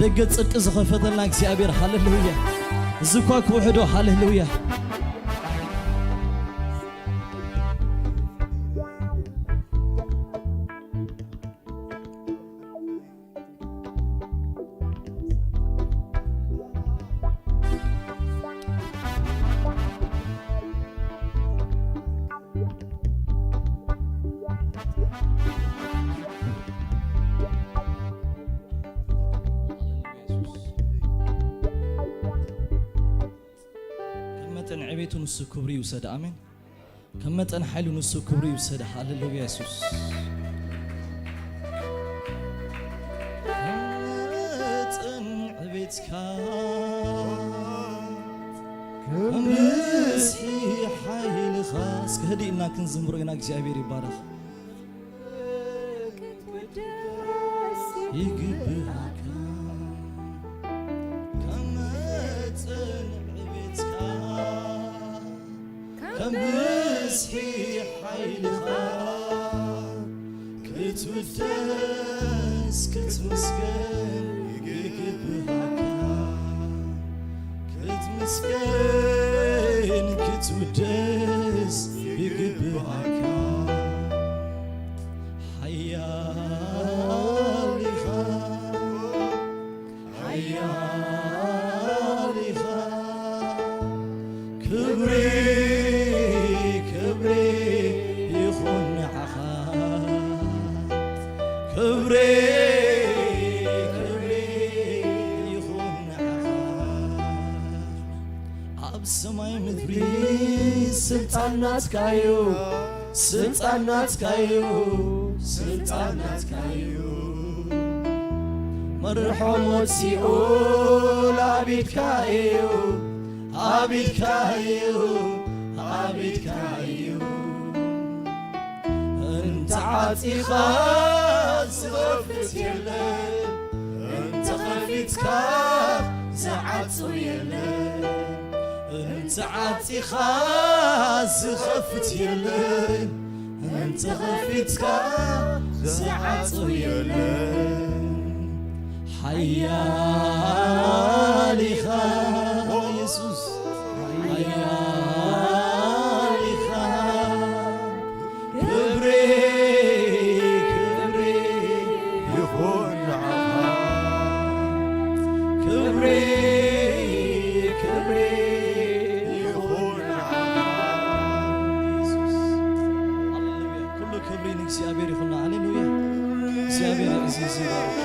ደገ ጽድቂ ዝኸፈተልና እግዚኣብሔር። ሃሌሉያ። እዚ እኳ ክውሕዶ። ሃሌሉያ። ከም መጠን ዕቤቱ ንሱ ክብሪ ይውሰድ። ኣሜን። ከም መጠን ሓይሉ ንሱ ክብሪ ይውሰድ። ሃሌሉያ የሱስ። ከም መጠን ዕቤትካ፣ ከም ብዝሒ ሓይልኻ። እስከ ህድእ ኢልና ክንዝምሮ ኢና። እግዚኣብሔር ይባረኽ። ይግብኣካ ከም መጠን ዕቤትካ፣ ከም ብዝሒ ሓይልኻ ክትውደስ ክትምስገን ይግብኣካ። ክትምስገን ክትውደስ ይግብኣካ። ሓያል ኢኻ፣ ሓያል ኢኻ። ክብሪ፣ ክብሪ ይኹን ንዓኻ። ክብሪ፣ ክብሪ ይኹን ንዓኻ። ኣብ ሰማይ ምድሪ ስልጣን ናትካዩ፣ ስልጣን ናትካዩ፣ ስልጣን ናትካዩ። መርሖ ሞት ሲኦል ኣብ ኢድካ እዩ፣ ኣብ ኢድካ እዩ፣ ኣብ ኢድካ እዩ። እንተ ዓጺኻ ዝኸፍት የለን፣ እንተ ኸፊትካ ዝዓጹ የለን። እንተ ዓጺኻ ዝኸፍት የለን፣ እንተ ኸፊትካ ዝዓጹ የለን። ሓያል ኢኻ የሱስ፣ ሓያል ኢኻ። ክብሪ፣ ክብሪ ይኹን ንዓኻ። ክብሪ፣ ክብሪ ይኹን ንዓኻ። የሱስ። ሃሌሉያ። ኩሉ ክብሪ ንእግዚኣብሔር ይኹን። ሃሌሉያ። እግዚኣብሔር እዚ፣ እዚ ይባርክ።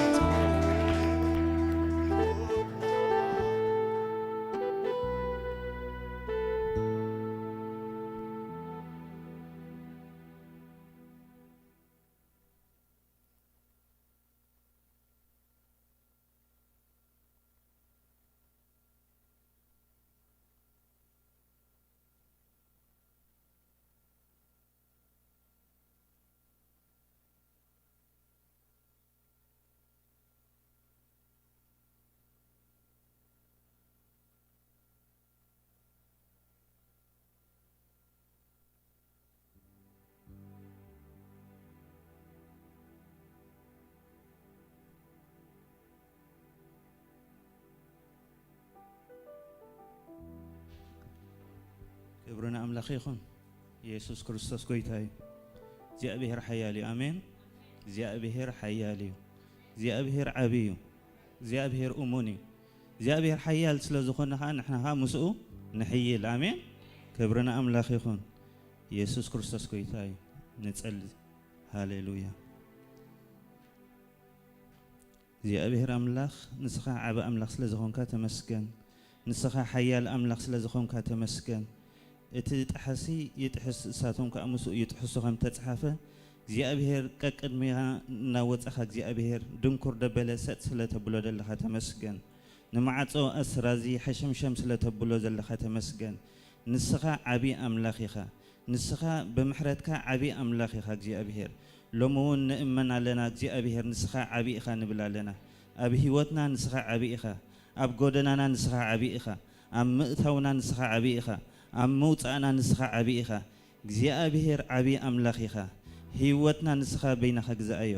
ክብሪ ንኣምላኽ ይኹን። የሱስ ክርስቶስ ጎይታ እዩ። እግዚኣብሔር ሓያል እዩ። ኣሜን። እግዚኣብሔር ሓያል እዩ። እግዚኣብሔር ዓብዪ እዩ። እግዚኣብሔር እሙን እዩ። እግዚኣብሔር ሓያል ስለ ዝኾነ ኸዓ ንሕና ኸዓ ምስኡ ንሕይል። ኣሜን። ክብሪ ንኣምላኽ ይኹን። ኢየሱስ ክርስቶስ ጎይታ እዩ። ንጸሊ። ሃሌሉያ። እግዚኣብሔር ኣምላኽ፣ ንስኻ ዓቢ ኣምላኽ ስለ ዝኾንካ ተመስገን። ንስኻ ሓያል ኣምላኽ ስለ ዝኾንካ ተመስገን። እቲ ጠሓሲ ይጥሕስ፣ እሳቶም ከኣ ምስኡ ይጥሕሱ ከም ተጽሓፈ፣ እግዚኣብሔር ቀቅድሜኻ እናወጻኻ፣ እግዚኣብሔር ድንኩር ደበለ ሰጥ ስለ ተብሎ ዘለኻ ተመስገን። ንማዕጾ ኣስራዚ ሓሸምሸም ስለ ተብሎ ዘለኻ ተመስገን። ንስኻ ዓቢ ኣምላኽ ኢኻ። ንስኻ ብምሕረትካ ዓቢ ኣምላኽ ኢኻ እግዚኣብሔር። ሎሚ እውን ንእመን ኣለና እግዚኣብሔር ንስኻ ዓቢ ኢኻ ንብል ኣለና። ኣብ ህይወትና ንስኻ ዓቢ ኢኻ። ኣብ ጎደናና ንስኻ ዓቢ ኢኻ። ኣብ ምእታውና ንስኻ ዓቢ ኢኻ። ኣብ ምውጻእና ንስኻ ዓቢ ኢኻ። እግዚኣብሔር ዓቢ ኣምላኽ ኢኻ። ህይወትና ንስኻ በይንኻ ግዛኣዮ።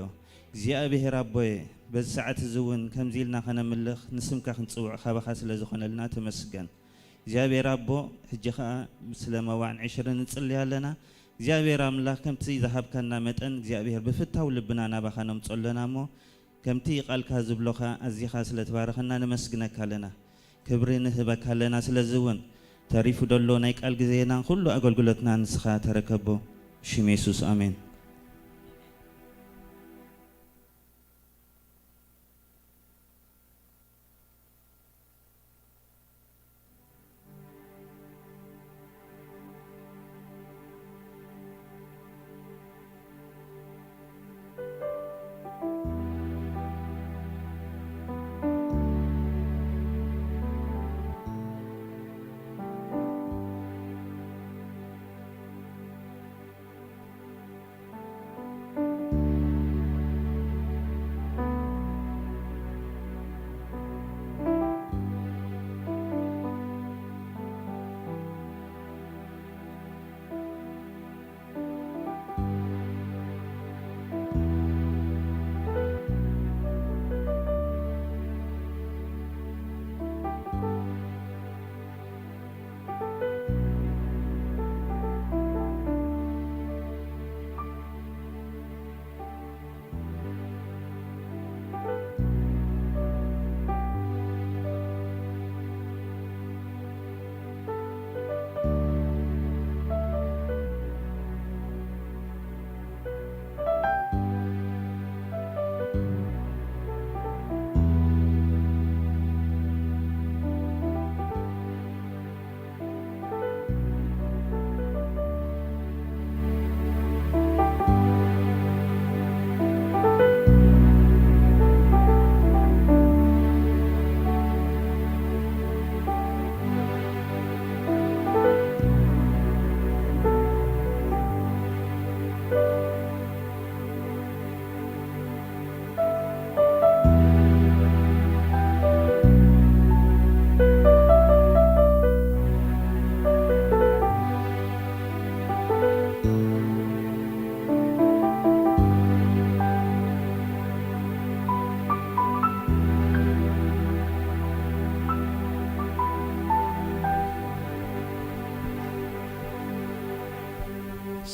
እግዚኣብሔር ኣቦየ፣ በዚ ሰዓት እዚ እውን ከምዚ ኢልና ኸነምልኽ ንስምካ ክንጽውዕ ካባኻ ስለ ዝኾነልና ተመስገን። እግዚኣብሔር ኣቦ፣ ሕጂ ኸኣ ስለ መዋዕን ዕሽርን ንጽሊ ኣለና። እግዚኣብሔር ኣምላኽ ከምቲ ዝሃብካና መጠን እግዚኣብሔር ብፍታው ልብና ናባኻ ነምጾ ኣለና እሞ፣ ከምቲ ቃልካ ዝብሎ ኸኣ ኣዚኻ ስለ ትባርኸና ነመስግነካ ኣለና። ክብሪ ንህበካ ኣለና። ስለዚ እውን ተሪፉ ደሎ ናይ ቃል ግዜና ኩሉ ኣገልግሎትና ንስኻ ተረከቦ። ሽም የሱስ ኣሜን።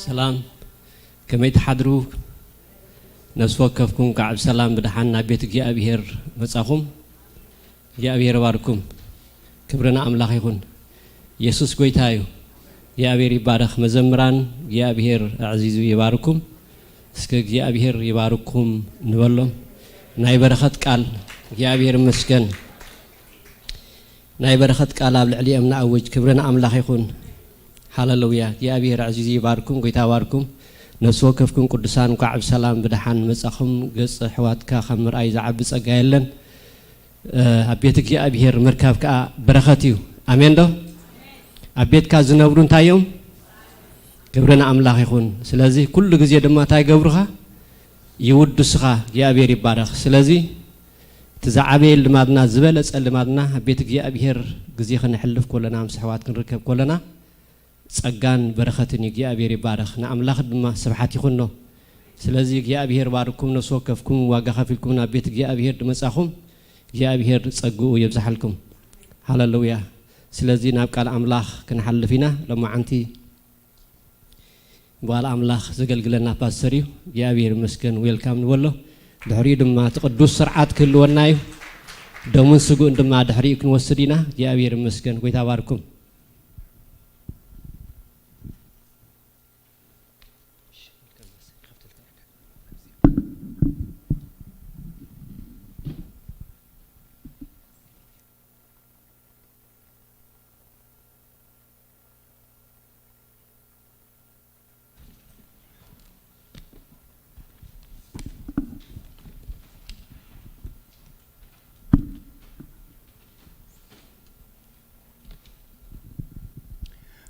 ሰላም፣ ከመይ ትሓድሩ? ነፍሲ ወከፍኩም ከዓ ብሰላም ብደሓን ናብ ቤት እግዚኣብሔር መጻኹም። እግዚኣብሔር ይባርኩም። ክብሪ ንኣምላኽ ይኹን። የሱስ ጎይታ እዩ። እግዚኣብሔር ይባረኽ። መዘምራን እግዚኣብሔር ኣዕዚዙ ይባርኩም። እስከ እግዚኣብሔር ይባርኩም ንበሎም። ናይ በረኸት ቃል እግዚኣብሔር ይመስገን። ናይ በረኸት ቃል ኣብ ልዕሊኦም ንኣውጅ። ክብሪ ንኣምላኽ ይኹን። ሃሌሉያ። እግዚኣብሔር ኣዕዚዙ ይባርኩም። ጎይታ ይባርኩም። ነፍሲ ወከፍኩም ቅዱሳን እንኳዕ ብሰላም ብደሓን መጻኹም። ገጽ ኣሕዋትካ ካብ ምርኣይ ዝዓቢ ጸጋ የለን። እ፣ ኣብ ቤት እግዚኣብሔር ምርካብ ከኣ በረኸት እዩ። ኣሜን ዶ? ኣብ ቤትካ ዝነብሩ እንታይ እዮም? ክብሪ ንኣምላኽ ይኹን። ስለዚ ኩሉ ግዜ ድማ እንታይ ይገብሩኻ? ይውድሱኻ። እግዚኣብሔር ይባረኽ። ስለዚ እቲ ዝዓበየ ልማድና፣ ዝበለጸ ልማድና፣ ኣብ ቤት እግዚኣብሔር ግዜ ከነሕልፍ ከለና፣ ምስ ኣሕዋት ክንርከብ ከለና፣ ጸጋን በረኸትን እዩ። እግዚኣብሔር ይባረኽ። ንኣምላኽ ድማ ስብሓት ይኹኖ። ስለዚ እግዚኣብሔር ባርኩም፣ ነፍሲ ወከፍኩም ዋጋ ከፊልኩም ናብ ቤት እግዚኣብሔር ድመጻኹም፣ እግዚኣብሔር ጸግኡ የብዝሓልኩም። ሃሌሉያ። ስለዚ ናብ ቃል ኣምላኽ ክንሓልፍ ኢና። ሎማዓንቲ ጓል ኣምላኽ ዘገልግለና ፓስተር እዩ። እግዚኣብሔር ይመስገን። ዌልካም ንበሎ። ድሕሪኡ ድማ እቲ ቅዱስ ስርዓት ክህልወና እዩ። ደሙን ስግኡን ድማ ድሕሪኡ ክንወስድ ኢና። እግዚኣብሔር ይመስገን። ጎይታ ባርኩም።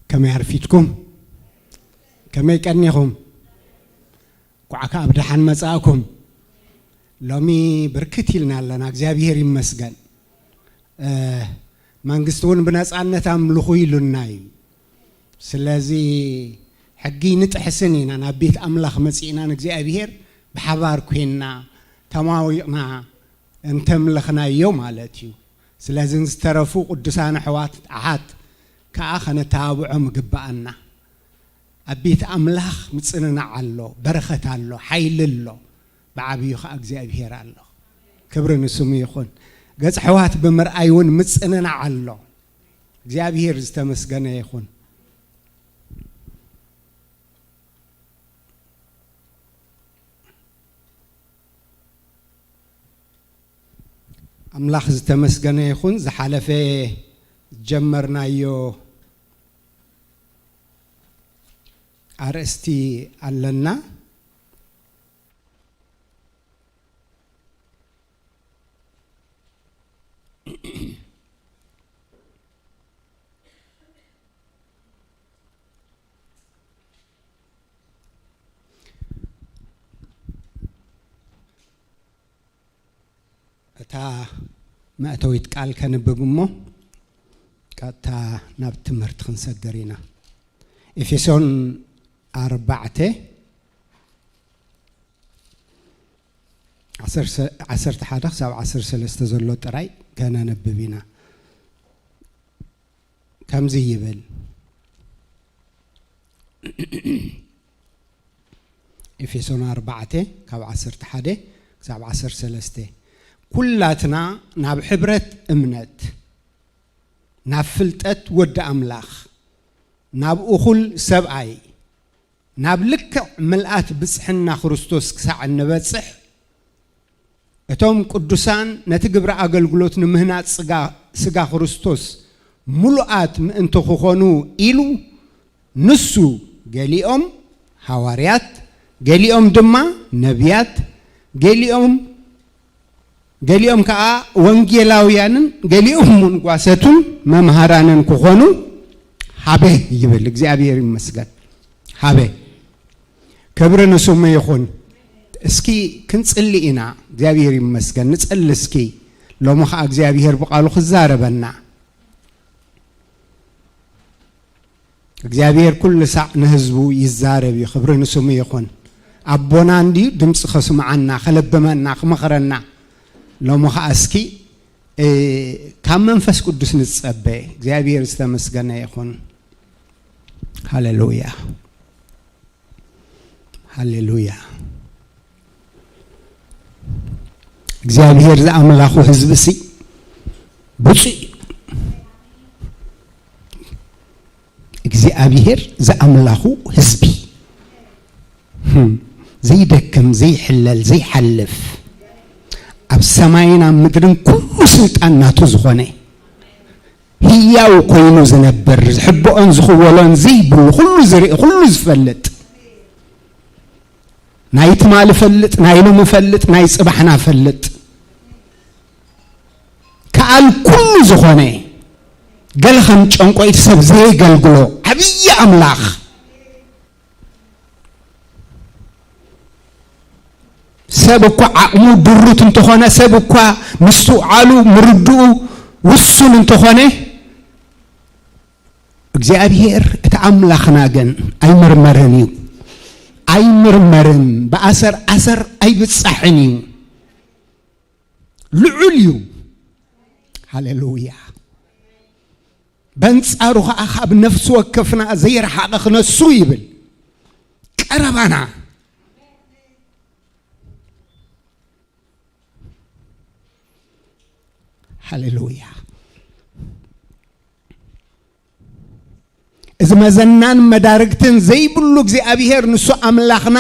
ከመይ ኣርፊድኩም? ከመይ ቀኒኹም? ኳዕ ከኣ ብደሓን መጻእኩም። ሎሚ ብርክት ኢልና ኣለና፣ እግዚኣብሔር ይመስገን። እ፣ መንግስቲ እውን ብነጻነት ኣምልኹ ኢሉና እዩ። ስለዚ ሕጊ ንጥሕስን ኢና፣ ናብ ቤት ኣምላኽ መጺእና ንእግዚኣብሔር ብሓባር ኮይንና ተማዊቕና እንተምለኽናዮ ማለት እዩ። ስለዚ ዝተረፉ ቅዱሳን ኣሕዋት ኣሓት ከኣ ከነተባብዖም ይግብኣና። ኣብ ቤት ኣምላኽ ምጽንናዕ ኣሎ፣ በረኸት ኣሎ፣ ሓይሊ ኣሎ፣ ብዓብዩ ኸኣ እግዚኣብሔር ኣሎ። ክብሪ ንስሙ ይኹን። ገጽ ኣሕዋት ብምርኣይ እውን ምጽንናዕ ኣሎ። እግዚኣብሔር ዝተመስገነ ይኹን። ኣምላኽ ዝተመስገነ ይኹን። ዝሓለፈ ዝጀመርናዮ ኣርእስቲ ኣለና። እታ መእተዊት ቃል ከንብብ እሞ ቀጥታ ናብ ትምህርቲ ክንሰግር ኢና። ኤፌሶን ኣርባዕተ፣ ዓሰርተ፣ ዓሰርተ ሓደ ክሳብ ዓሰርተ ሰለስተ ዘሎ ጥራይ ከነንብብ ኢና። ከምዚ ይብል፣ ኤፌሶን ኣርባዕተ ካብ ዓሰርተ ሓደ ክሳብ ዓሰርተ ሰለስተ፣ "ኩላትና ናብ ሕብረት እምነት፣ ናብ ፍልጠት ወዲ ኣምላኽ፣ ናብ እኹል ሰብኣይ፣ ናብ ልክዕ ምልኣት ብጽሕና ክርስቶስ ክሳዕ እንበጽሕ፣ እቶም ቅዱሳን ነቲ ግብሪ ኣገልግሎት ንምህናጽ ስጋ፣ ስጋ ክርስቶስ ምሉኣት ምእንቲ ክኾኑ ኢሉ፣ ንሱ ገሊኦም ሃዋርያት፣ ገሊኦም ድማ ነቢያት፣ ገሊኦም፣ ገሊኦም ከኣ ወንጌላውያንን፣ ገሊኦም እውን ጓሰቱን መምሃራንን ክኾኑ ሃበ" ይብል። እግዚኣብሔር ይመስገን። ሃበ። ክብሪ ንስሙ ይኹን። እስኪ ክንጽሊ ኢና። እግዚኣብሔር ይመስገን። ንጸሊ እስኪ። ሎሚ ኸኣ እግዚኣብሔር ብቃሉ ክዛረበና። እግዚኣብሔር ኩሉ ሳዕ ንህዝቡ ይዛረብ እዩ። ክብሪ ንስሙ ይኹን። ኣቦና እንድዩ ድምፂ ከስምዓና፣ ከለብመና፣ ክመኽረና። ሎሚ ኸኣ እስኪ፣ እ፣ ካብ መንፈስ ቅዱስ ንጸበ። እግዚኣብሔር ዝተመስገነ ይኹን። ሃሌሉያ። ሃሌሉያ። እግዚኣብሔር ዝኣምላኹ ህዝቢ ሲ ብፁዕ እዩ። እግዚኣብሔር ዝኣምላኹ ህዝቢ፣ ህም፣ ዘይደክም፣ ዘይሕለል፣ ዘይሓልፍ፣ ኣብ ሰማይን ኣብ ምድርን ኩሉ ስልጣን ናቱ ዝኾነ፣ ህያው ኮይኑ ዝነብር፣ ዝሕብኦን ዝኽወሎን ዘይብሉ፣ ኩሉ ዝርኢ፣ ኩሉ ዝፈልጥ፣ ናይ ትማሊ ፈልጥ፣ ናይ ሎሚ ፈልጥ፣ ናይ ጽባሕና ፈልጥ፣ ከኣል ኩሉ ዝኾነ፣ ገለ ከም ጨንቆይቲ ሰብ ዘየገልግሎ ዓብዪ ኣምላኽ፣ ሰብ እኳ ዓቕሙ ድሩት እንተኾነ፣ ሰብ እኳ ምስትውዓሉ ምርድኡ ውሱን እንተኾነ፣ እግዚኣብሔር እቲ ኣምላኽና ግን ኣይምርመርን እዩ። ኣይምርመርን፣ ብኣሰር ኣሰር ኣይብጻሕን እዩ። ልዑል እዩ። ሃሌሉያ። በንጻሩ ኸዓ ካብ ነፍሲ ወከፍና ዘይረሓቐ ክነሱ ይብል። ቀረባና። ሃሌሉያ። እዚ መዘናን መዳርግትን ዘይብሉ እግዚኣብሔር ንሱ ኣምላኽና፣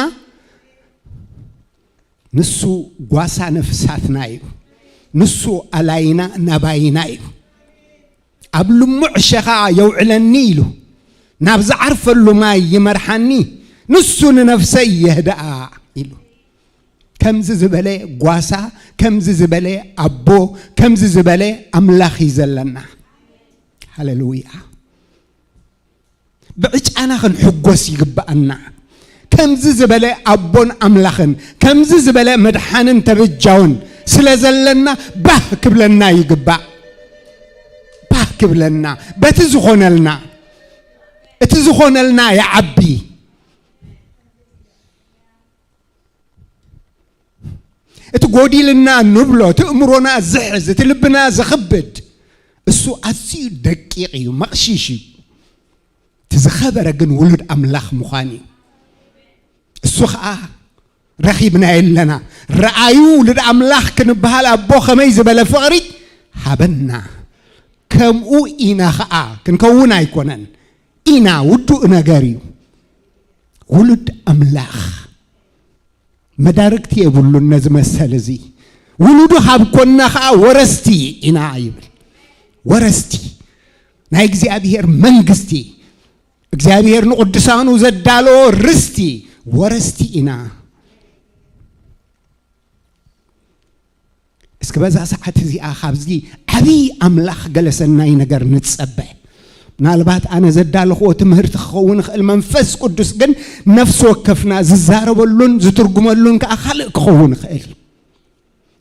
ንሱ ጓሳ ነፍሳትና እዩ። ንሱ ኣላይና ናባይና እዩ። ኣብ ልሙዕ ሸኻ የውዕለኒ ኢሉ፣ ናብ ዝዓርፈሉ ማይ ይመርሓኒ፣ ንሱ ንነፍሰይ የህድኣ ኢሉ። ከምዚ ዝበለ ጓሳ፣ ከምዚ ዝበለ ኣቦ፣ ከምዚ ዝበለ ኣምላኽ እዩ ዘለና። ሃሌሉያ። ብዕጫና ክንሕጎስ ይግብኣና። ከምዚ ዝበለ ኣቦን ኣምላኽን፣ ከምዚ ዝበለ መድሓንን ተበጃውን ስለ ዘለና፣ ባህ ክብለና ይግባእ። ባህ ክብለና፣ በቲ ዝኾነልና፣ እቲ ዝኾነልና ይዓቢ። እቲ ጎዲልና ንብሎ፣ እቲ እምሮና ዝሕዝ፣ እቲ ልብና ዝኽብድ፣ እሱ ኣዝዩ ደቂቕ እዩ፣ መቕሺሽ እዩ። እቲ ዝኸበረ ግን ውሉድ ኣምላኽ ምዃን እዩ። እሱ ኸኣ ረኺብናዮ ኣለና። ረኣዩ ውሉድ ኣምላኽ ክንበሃል ኣቦ ከመይ ዝበለ ፍቕሪ ሃበና። ከምኡ ኢና ኸኣ ክንከውን ኣይኮነን። ኢና፣ ውዱእ ነገር እዩ። ውሉድ ኣምላኽ መዳርግቲ የብሉን ነዚ መሰል እዚ። ውሉዱ ካብ ኮንና ኸኣ ወረስቲ ኢና ይብል። ወረስቲ ናይ እግዚኣብሔር መንግስቲ፣ እግዚኣብሔር ንቕዱሳኑ ዘዳለዎ ርስቲ ወረስቲ ኢና። እስኪ በዛ ሰዓት እዚኣ ካብዚ ዓብዪ ኣምላኽ ገለ ሰናይ ነገር ንጸበ። ምናልባት ኣነ ዘዳለኽዎ ትምህርቲ ክኸውን ይኽእል፣ መንፈስ ቅዱስ ግን ነፍሲ ወከፍና ዝዛረበሉን ዝትርጉመሉን ከኣ ካልእ ክኸውን ይኽእል።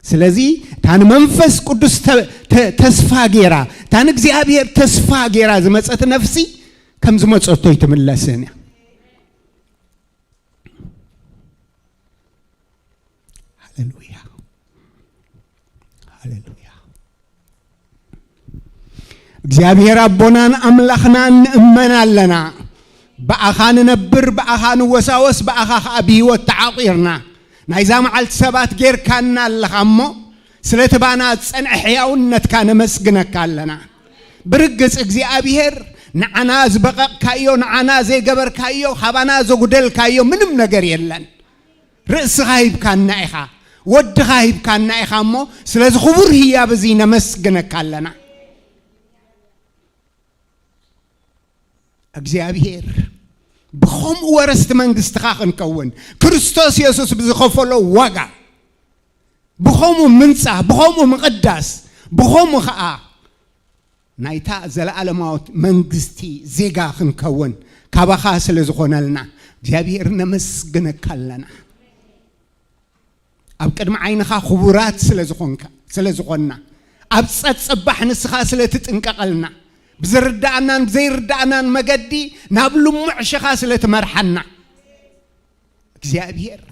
ስለዚ እታ ንመንፈስ ቅዱስ ተ-፣ ተ-፣ ተስፋ ጌራ፣ እታ ንእግዚኣብሔር ተስፋ ጌራ ዝመጸት ነፍሲ ከም ዝመጸቶ ኣይትምለስን እያ። ሃሌሉያ፣ ሃሌሉያ። እግዚኣብሔር ኣቦናን ኣምላኽናን ንእመን ኣለና። ብኣኻ ንነብር፣ ብኣኻ ንወሳወስ፣ ብኣኻ ኸኣ ብህይወት ተዓቒርና። ናይዛ መዓልቲ ሰባት ጌርካና ኣለኻ እሞ፣ ስለቲ ባና ዝጸንዐ ሕያውነትካ ነመስግነካ ኣለና። ብርግጽ እግዚኣብሔር ንዓና ዝበቐቕካዮ፣ ንዓና ዘይገበርካዮ፣ ካባና ዘጉደልካዮ ምንም ነገር የለን። ርእስኻ ሂብካና ኢኻ፣ ወድኻ ሂብካና ኢኻ እሞ፣ ስለዚ ክቡር ህያብ እዚ ነመስግነካ ኣለና። እግዚኣብሔር ብኸምኡ ወረስቲ መንግስትኻ ክንከውን፣ ክርስቶስ የሱስ ብዝኸፈሎ ዋጋ፣ ብኸምኡ ምንጻህ፣ ብኸምኡ ምቕዳስ፣ ብኸምኡ ኸኣ ናይታ ዘለኣለማዊት መንግስቲ ዜጋ ክንከውን ካባኻ ስለ ዝኾነልና እግዚኣብሔር ነመስግነካ ኣለና። ኣብ ቅድሚ ዓይንኻ ክቡራት ስለ ዝኾንካ፣ ስለ ዝኾንና፣ ኣብ ጸጽባሕ ንስኻ ስለ ትጥንቀቐልና፣ ብዝርድኣናን ብዘይርድኣናን መገዲ ናብ ልሙዕ ሽኻ ስለ ትመርሓና፣ እግዚኣብሔር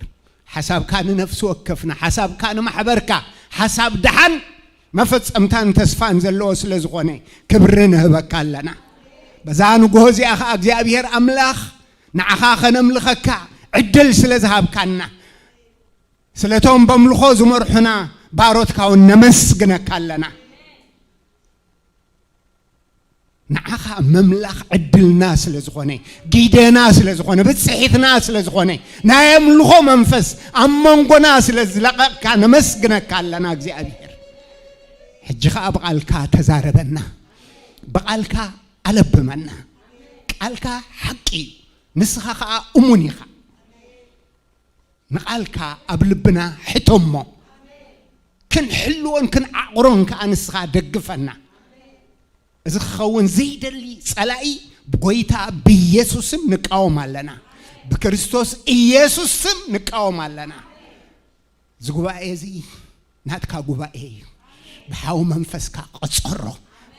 ሓሳብካ ንነፍሲ ወከፍና፣ ሓሳብካ ንማሕበርካ፣ ሓሳብ ደሓን መፈጸምታን ተስፋን ዘለዎ ስለ ዝኾነ ክብሪ ንህበካ ኣለና። በዛ ንግሆ እዚኣ ኸኣ እግዚኣብሔር ኣምላኽ ንዓኻ ኸነምልኸካ ዕድል ስለ ዝሃብካና፣ ስለቶም በምልኾ ዝመርሑና ባሮትካ እውን ነመስግነካ ኣለና። ንዓኻ መምላኽ ዕድልና ስለ ዝኾነ፣ ጊደና ስለ ዝኾነ፣ ብጽሒትና ስለ ዝኾነ፣ ናይ ኣምልኾ መንፈስ ኣብ መንጎና ስለ ዝለቐቕካ ነመስግነካ ኣለና እግዚኣብሔር። ሕጂ ኸኣ ብቓልካ ተዛረበና፣ ብቓልካ ኣለብመና። ቃልካ ሓቂ እዩ፣ ንስኻ ኸኣ እሙን ኢኻ። ንቓልካ ኣብ ልብና ሕተሞ፣ ክንሕልዎን ክንዓቕሮን ከኣ ንስኻ ደግፈና። እዚ ክኸውን ዘይደሊ ጸላኢ ብጎይታ ብኢየሱስ ስም ንቃወም ኣለና። ብክርስቶስ ኢየሱስ ስም ንቃወም ኣለና። እዚ ጉባኤ እዚ ናትካ ጉባኤ እዩ። ብሓው መንፈስካ ቆጸሮ።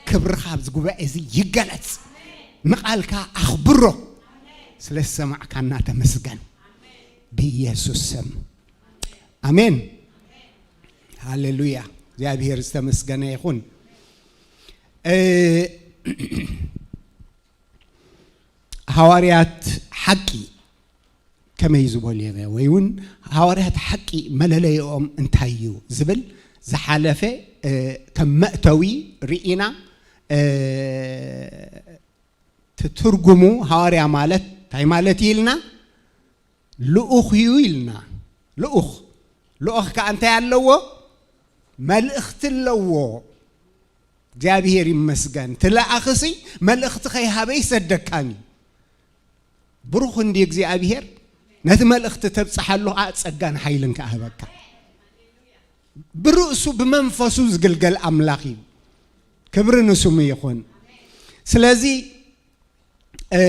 ክብርኻ ኣብዚ ጉባኤ እዚ ይገለጽ። ንቓልካ ኣኽብሮ። ስለ ዝሰማዕካና ተመስገን። ብኢየሱስ ስም ኣሜን። ሃሌሉያ። እግዚኣብሔር ዝተመስገነ ይኹን። እ፣ ሃዋርያት ሓቂ ከመይ ዝበሉ እዮም? ወይ እውን ሃዋርያት ሓቂ መለለይኦም እንታይ እዩ ዝብል ዝሓለፈ እ፣ ከም መእተዊ ርኢና፣ እ፣ ትትርጉሙ ሃዋርያ ማለት እንታይ ማለት እዩ ኢልና? ልኡኽ እዩ ኢልና። ልኡኽ፣ ልኡኽ ከኣ እንታይ ኣለዎ? መልእኽቲ ኣለዎ። እግዚኣብሔር ይመስገን። ትለኣኽሲ መልእኽቲ ከይሃበ ይሰደካን እዩ። ብሩኽ እንዲ እግዚኣብሔር፣ ነቲ መልእኽቲ ተብጽሓሉ ከኣ ጸጋን ሓይልን ከኣ ህበካ። ብርእሱ ብመንፈሱ ዝግልገል ኣምላኽ እዩ። ክብሪ ንስሙ ይኹን። ስለዚ፣ እ፣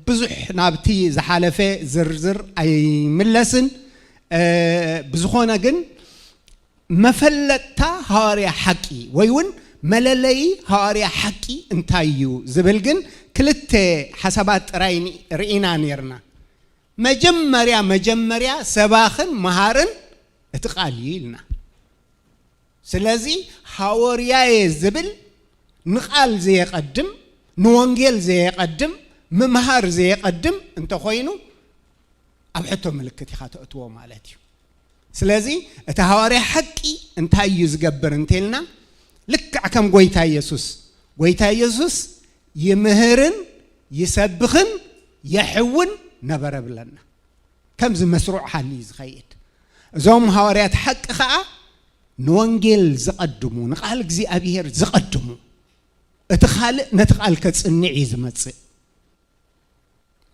ብዙሕ ናብቲ ዝሓለፈ ዝርዝር ኣይምለስን። እ፣ ብዝኾነ ግን መፈለጥታ ሃዋርያ ሓቂ ወይ እውን መለለዪ ሃዋርያ ሓቂ እንታይ እዩ ዝብል ግን ክልተ ሓሳባት ጥራይ ኒ-፣ ርኢና ነይርና። መጀመርያ፣ መጀመርያ ሰባኽን መሃርን እቲ ቃል እዩ ኢልና። ስለዚ ሃወርያየ ዝብል ንቃል ዘየቐድም፣ ንወንጌል ዘየቐድም፣ ምምሃር ዘየቐድም እንተኾይኑ ኣብ ሕቶ ምልክት ኢኻ ተእትዎ ማለት እዩ። ስለዚ እቲ ሃዋርያ ሓቂ እንታይ እዩ ዝገብር እንተልና፣ ልክዕ ከም ጎይታ ኢየሱስ፣ ጎይታ ኢየሱስ ይምህርን ይሰብኽን የሕውን ነበረ ብለና። ከምዚ መስሩዕ ሓሊ እዩ ዝኸይድ። እዞም ሃዋርያት ሓቂ ኸኣ ንወንጌል ዝቐድሙ፣ ንቃል እግዚኣብሔር ዝቐድሙ፣ እቲ ካልእ ነቲ ቃል ከጽንዕ እዩ ዝመጽእ።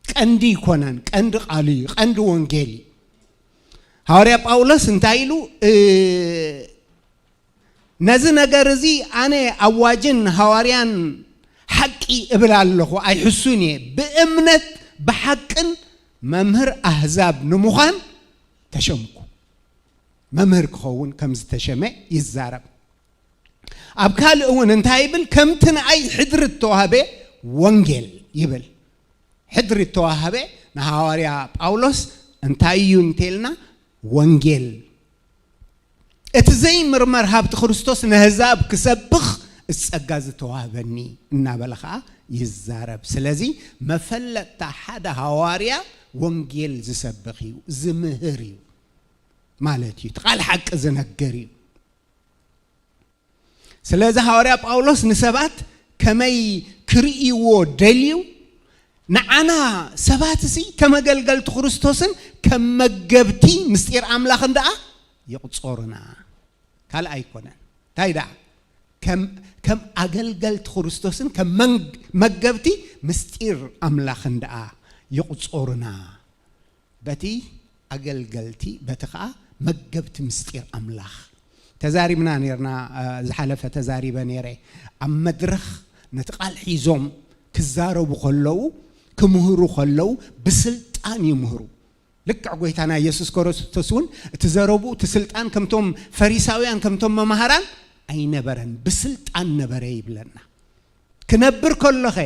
ቀንዲ ይኮነን፣ ቀንዲ ቃሉ እዩ፣ ቀንዲ ወንጌል እዩ። ሃዋርያ ጳውሎስ እንታይ ኢሉ? እ፣ ነዚ ነገር እዚ ኣነ ኣዋጅን ሃዋርያን ሓቂ እብል ኣለኹ፣ ኣይሕሱን እየ። ብእምነት ብሓቅን መምህር ኣህዛብ ንምዃን ተሸምኩ። መምህር ክኸውን ከም ዝተሸመ ይዛረብ። ኣብ ካልእ እውን እንታይ ይብል? ከምቲ ንኣይ ሕድሪ እተዋህበ ወንጌል ይብል። ሕድሪ እተዋህበ ንሃዋርያ ጳውሎስ እንታይ እዩ እንተልና፣ ወንጌል፣ እቲ ዘይምርመር ሃብቲ ክርስቶስ ነህዛብ ክሰብኽ ጸጋ ዝተዋህበኒ እናበለ ኸኣ ይዛረብ። ስለዚ መፈለጥታ ሓደ ሃዋርያ ወንጌል ዝሰብኽ እዩ፣ ዝምህር እዩ ማለት እዩ። እቲ ቃል ሓቂ ዝነግር እዩ። ስለዚ ሃዋርያ ጳውሎስ ንሰባት ከመይ ክርእይዎ ደልዩ፣ ንዓና ሰባት እዚ ከም ኣገልገልቲ ክርስቶስን ከም መገብቲ ምስጢር ኣምላኽን ደኣ ይቕጾርና። ካልእ ኣይኮነን። እንታይ ደኣ? ከም፣ ከም ኣገልገልቲ ክርስቶስን ከም መንግ-፣ መገብቲ ምስጢር ኣምላኽን ደኣ ይቕጾርና። በቲ ኣገልገልቲ፣ በቲ ኸኣ መገብቲ ምስጢር ኣምላኽ ተዛሪብና ነርና። እ፣ ዝሓለፈ ተዛሪበ ነይረ። ኣብ መድረኽ ነቲ ቃል ሒዞም ክዛረቡ ከለዉ፣ ክምህሩ ከለዉ፣ ብስልጣን ይምህሩ። ልክዕ ጎይታና ኢየሱስ ክርስቶስ እውን እቲ ዘረቡ፣ እቲ ስልጣን ከምቶም ፈሪሳውያን፣ ከምቶም መማህራን ኣይነበረን፣ ብስልጣን ነበረ ይብለና። ክነብር ከሎኸ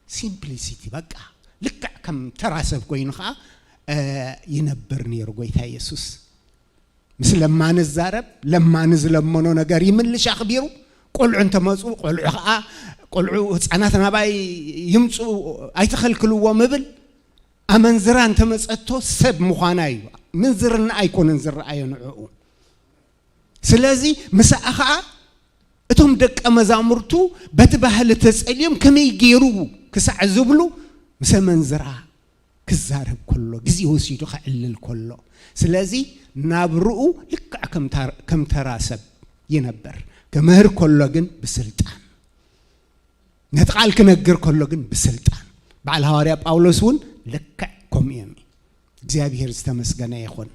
ሲምፕሊሲቲ፣ በቃ ልክዕ ከም ተራ ሰብ ኮይኑ ኸዓ፣ እ፣ ይነብር ነይሩ ጎይታ ኢየሱስ። ምስ ለማኒ ዝዛረብ፣ ለማኒ ዝለመኖ ነገር ይምልሽ ኣኽቢሩ። ቆልዑ እንተመፁ፣ ቆልዑ ኸዓ፣ ቆልዑ ህፃናት ናባይ ይምፁ፣ ኣይትኸልክልዎም እብል። ኣመንዝራ እንተመፀቶ ሰብ ምዃና እዩ። ምንዝርና ኣይኮነን ዝረኣዮ ንዕኡ። ስለዚ ምሳኣ ኸዓ እቶም ደቀ መዛሙርቱ በቲ ባህሊ ተጸልዮም ከመይ ገይሩ ክሳዕ ዝብሉ ምስ ኣመንዝራ ክዛረብ ከሎ፣ ግዜ ወሲዱ ከዕልል ከሎ፣ ስለዚ ናብርኡ ልክዕ ከም ታር-፣ ከም ተራ ሰብ ይነብር። ክምህር ከሎ ግን ብስልጣን፣ ነቲ ቃል ክነግር ከሎ ግን ብስልጣን። በዓል ሃዋርያ ጳውሎስ እውን ልክዕ ከምኡ እዮም። እግዚኣብሔር ዝተመስገነ ይኹን።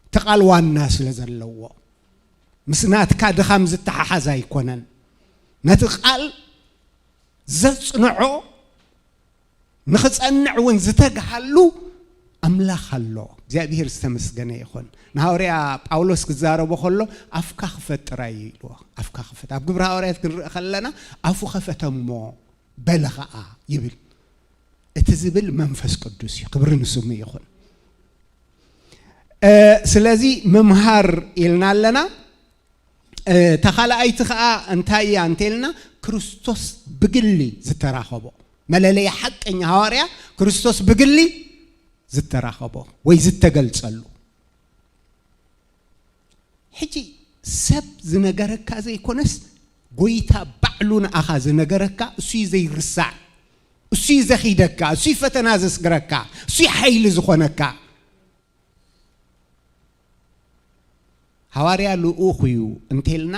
እቲ ቃል ዋና ስለ ዘለዎ፣ ምስ ናትካ ድኻም ዝተሓሓዝ ኣይኮነን። ነቲ ቃል ዘጽንዖ፣ ንኽጸንዕ እውን ዝተግሃሉ ኣምላኽ ኣሎ። እግዚኣብሔር ዝተመስገነ ይኹን። ንሃዋርያ ጳውሎስ ክዛረቦ ከሎ፣ "ኣፍካ ክፈት ጥራይ" እዩ ኢልዎ። ኣፍካ ክፈት። ኣብ ግብሪ ሃዋርያት ክንርኢ ከለና፣ "ኣፉ ከፈተ እሞ በለ ኸኣ" ይብል። እቲ ዝብል መንፈስ ቅዱስ እዩ። ክብሪ ንስሙ ይኹን። እ፣ ስለዚ ምምሃር ኢልና ኣለና። እ፣ እታ ካልኣይቲ ኸኣ እንታይ እያ እንተኢልና፣ ክርስቶስ ብግሊ ዝተራኸቦ፣ መለለይ ሓቀኛ ሃዋርያ ክርስቶስ ብግሊ ዝተራኸቦ ወይ ዝተገልጸሉ። ሕጂ ሰብ ዝነገረካ ዘይኮነስ፣ ጎይታ ባዕሉ ንኣኻ ዝነገረካ፣ እሱ እዩ ዘይርሳዕ፣ እሱ እዩ ዘኺደካ፣ እሱ እዩ ፈተና ዘስግረካ፣ እሱ እዩ ሓይሊ ዝኾነካ። ሃዋርያ ልኡኽ እዩ እንተልና፣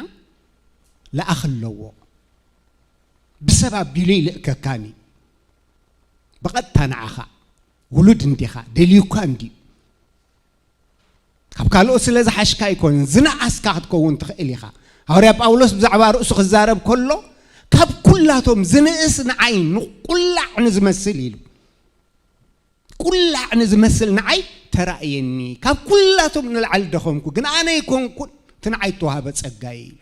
ለኣኽ ኣለዎ። ብሰብ ኣቢሉ ይልእከካን እዩ። ብቐጥታ ንዓኻ፣ ውሉድ እንዲኻ፣ ደልዩካ እንድዩ። ካብ ካልኦት ስለ ዝሓሽካ ኣይኮነን፣ ዝነኣስካ ክትከውን ትኽእል ኢኻ። ሃዋርያ ጳውሎስ ብዛዕባ ርእሱ ክዛረብ ከሎ፣ ካብ ኩላቶም ዝንእስ ንዓይ ንቁላዕ ንዝመስል ኢሉ። ቁላዕ ንዝመስል ንዓይ ተራእየኒ። ካብ ኩላቶም ንላዕሊ ደኸምኩ፣ ግን ኣነ ኣይኮንኩን፣ እቲ ንዓይ እተዋህበ ጸጋ እዩ ኢሉ።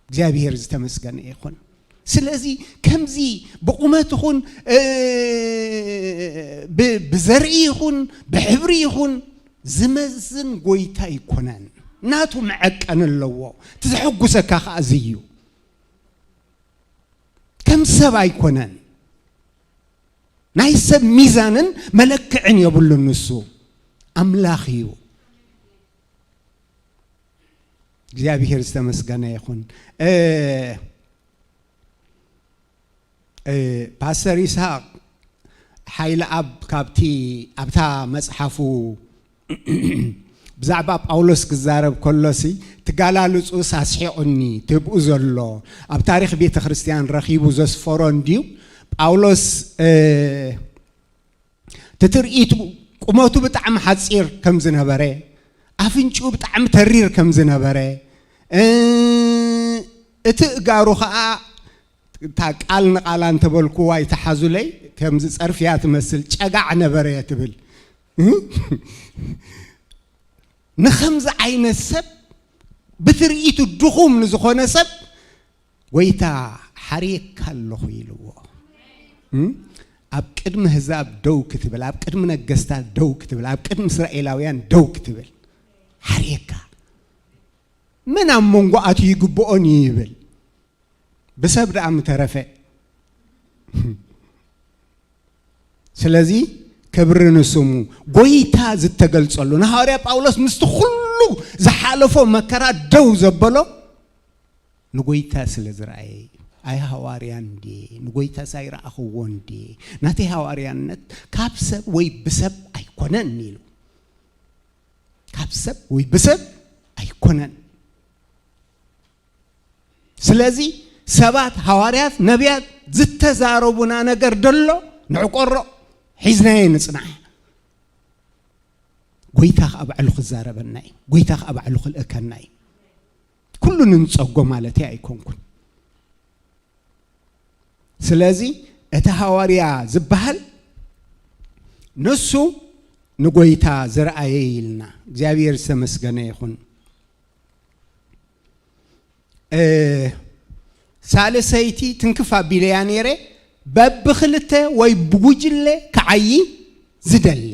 እግዚኣብሔር ዝተመስገነ ይኹን። ስለዚ ከምዚ ብቑመት ይኹን፣ እ፣ ብ-፣ ብዘርኢ ይኹን፣ ብሕብሪ ይኹን ዝመዝን ጎይታ ኣይኮነን። ናቱ መዐቀኒ ኣለዎ። እቲ ዘሐጉሰካ ከኣ እዚ እዩ። ከም ሰብ ኣይኮነን። ናይ ሰብ ሚዛንን መለክዕን የብሉን። ንሱ ኣምላኽ እዩ። እግዚኣብሔር ዝተመስገነ ይኹን። እ፣ እ፣ ፓስተር ይስሐቅ ሓይለኣብ ካብቲ፣ ኣብታ መጽሓፉ ብዛዕባ ጳውሎስ ክዛረብ ከሎሲ፣ ትጋላልጹስ ኣስሒቑኒ፣ ትብኡ ዘሎ ኣብ ታሪኽ ቤተ ክርስቲያን ረኺቡ ዘስፈሮ እንድዩ። ጳውሎስ፣ እ፣ ትትርኢቱ፣ ቁመቱ ብጣዕሚ ሓጺር ከም ዝነበረ፣ ኣፍንጭኡ ብጣዕሚ ተሪር ከም ዝነበረ፣ እ፣ እቲ እጋሩ ኸኣ፣ እታ ቃል ንቓላ እንተበልኩዋ ይተሓዙለይ፣ ከምዚ ጸርፍያ ትመስል፣ ጨጋዕ ነበረ እየ ትብል። እ? ንኸምዚ ዓይነት ሰብ፣ ብትርኢቱ ድኹም ንዝኾነ ሰብ፣ ጎይታ ሓርየካ ኣለኹ ኢልዎ። እም? ኣብ ቅድሚ ህዛብ ደው ክትብል፣ ኣብ ቅድሚ ነገስታት ደው ክትብል፣ ኣብ ቅድሚ እስራኤላውያን ደው ክትብል ሓርየካ። መን ኣብ መንጎ ኣትዩ ይግብኦን እዩ ይብል? ብሰብ ደኣ ምተረፈ። ስለዚ ክብሪ ንስሙ። ጎይታ ዝተገልጸሉ፣ ንሃዋርያ ጳውሎስ ምስቲ ኩሉ ዝሓለፎ መከራ ደው ዘበሎ ንጎይታ ስለ ዝረኣየ እዩ። ኣይ ሃዋርያ እንድየ፣ ንጎይታስ ኣይረኣኽዎ እንድየ። ናተይ ሃዋርያነት ካብ ሰብ ወይ ብሰብ ኣይኮነን ኢሉ። ካብ ሰብ ወይ ብሰብ ኣይኮነን። ስለዚ ሰባት፣ ሃዋርያት፣ ነቢያት ዝተዛረቡና ነገር ደሎ ንዕቆሮ፣ ሒዝናዮ ንጽናሕ። ጎይታ ከኣ ባዕሉ ክዛረበና እዩ። ጎይታ ከኣ ባዕሉ ክልእከና እዩ። ኩሉ ንንጸጎ ማለተይ ኣይኮንኩን። ስለዚ እቲ ሃዋርያ ዝበሃል ንሱ ንጎይታ ዝረኣየ ኢልና። እግዚኣብሔር ዝተመስገነ ይኹን። እ፣ ሳልሰይቲ ትንክፍ ኣቢለያ ነይረ፣ በብኽልተ ወይ ብጉጅለ ክዓዪ ዝደሊ፣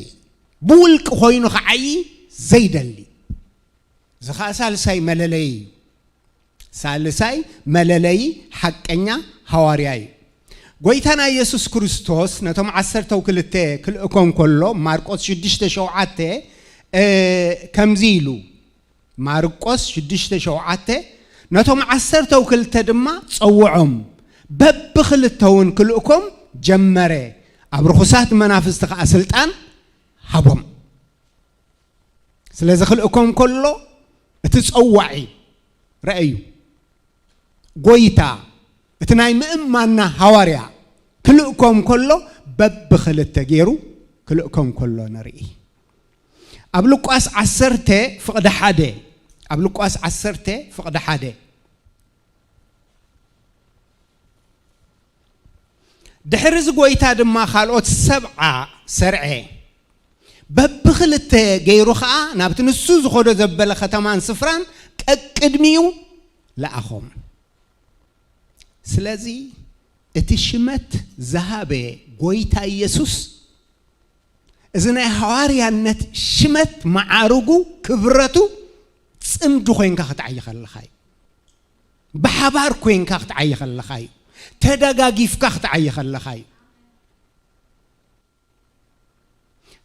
ብውልቂ ኮይኑ ክዓዪ ዘይደሊ። እዚ ኸኣ ሳልሳይ መለለዪ እዩ። ሳልሳይ መለለዪ ሓቀኛ ሃዋርያ እዩ። ጎይታና ኢየሱስ ክርስቶስ ነቶም ዓሰርተው ክልተ ክልእኮም ከሎ፣ ማርቆስ ሽዱሽተ ሸውዓተ፣ እ፣ ከምዚ ኢሉ፣ ማርቆስ ሽዱሽተ ሸውዓተ፣ ነቶም ዓሰርተው ክልተ ድማ ጸውዖም፣ በብኽልተውን ክልእኮም ጀመረ፣ ኣብ ርኹሳት መናፍስቲ ኸኣ ስልጣን ሃቦም። ስለዚ ክልእኮም ከሎ እቲ ጸዋዒ ረኣዩ፣ ጎይታ እቲ ናይ ምእማንና ሃዋርያ ክልእኮም ከሎ በብኽልተ ገይሩ ክልእኮም ከሎ ንርኢ። ኣብ ሉቃስ ዓሰርተ ፍቕዲ ሓደ፣ ኣብ ሉቃስ ዓሰርተ ፍቕዲ ሓደ፣ ድሕሪ እዚ ጎይታ ድማ ካልኦት ሰብዓ ሰርዐ። በብኽልተ ገይሩ ኸኣ ናብቲ ንሱ ዝኸዶ ዘበለ ኸተማን ስፍራን ቀቅድሚኡ ለኣኾም። ስለዚ እቲ ሽመት ዝሃበ ጎይታ ኢየሱስ፣ እዚ ናይ ሃዋርያነት ሽመት፣ መዓርጉ፣ ክብረቱ ጽምዲ ኮይንካ ክትዓይ ከለኻ እዩ። ብሓባር ኮይንካ ክትዓይ ከለኻ እዩ። ተደጋጊፍካ ክትዓይ ከለኻ እዩ።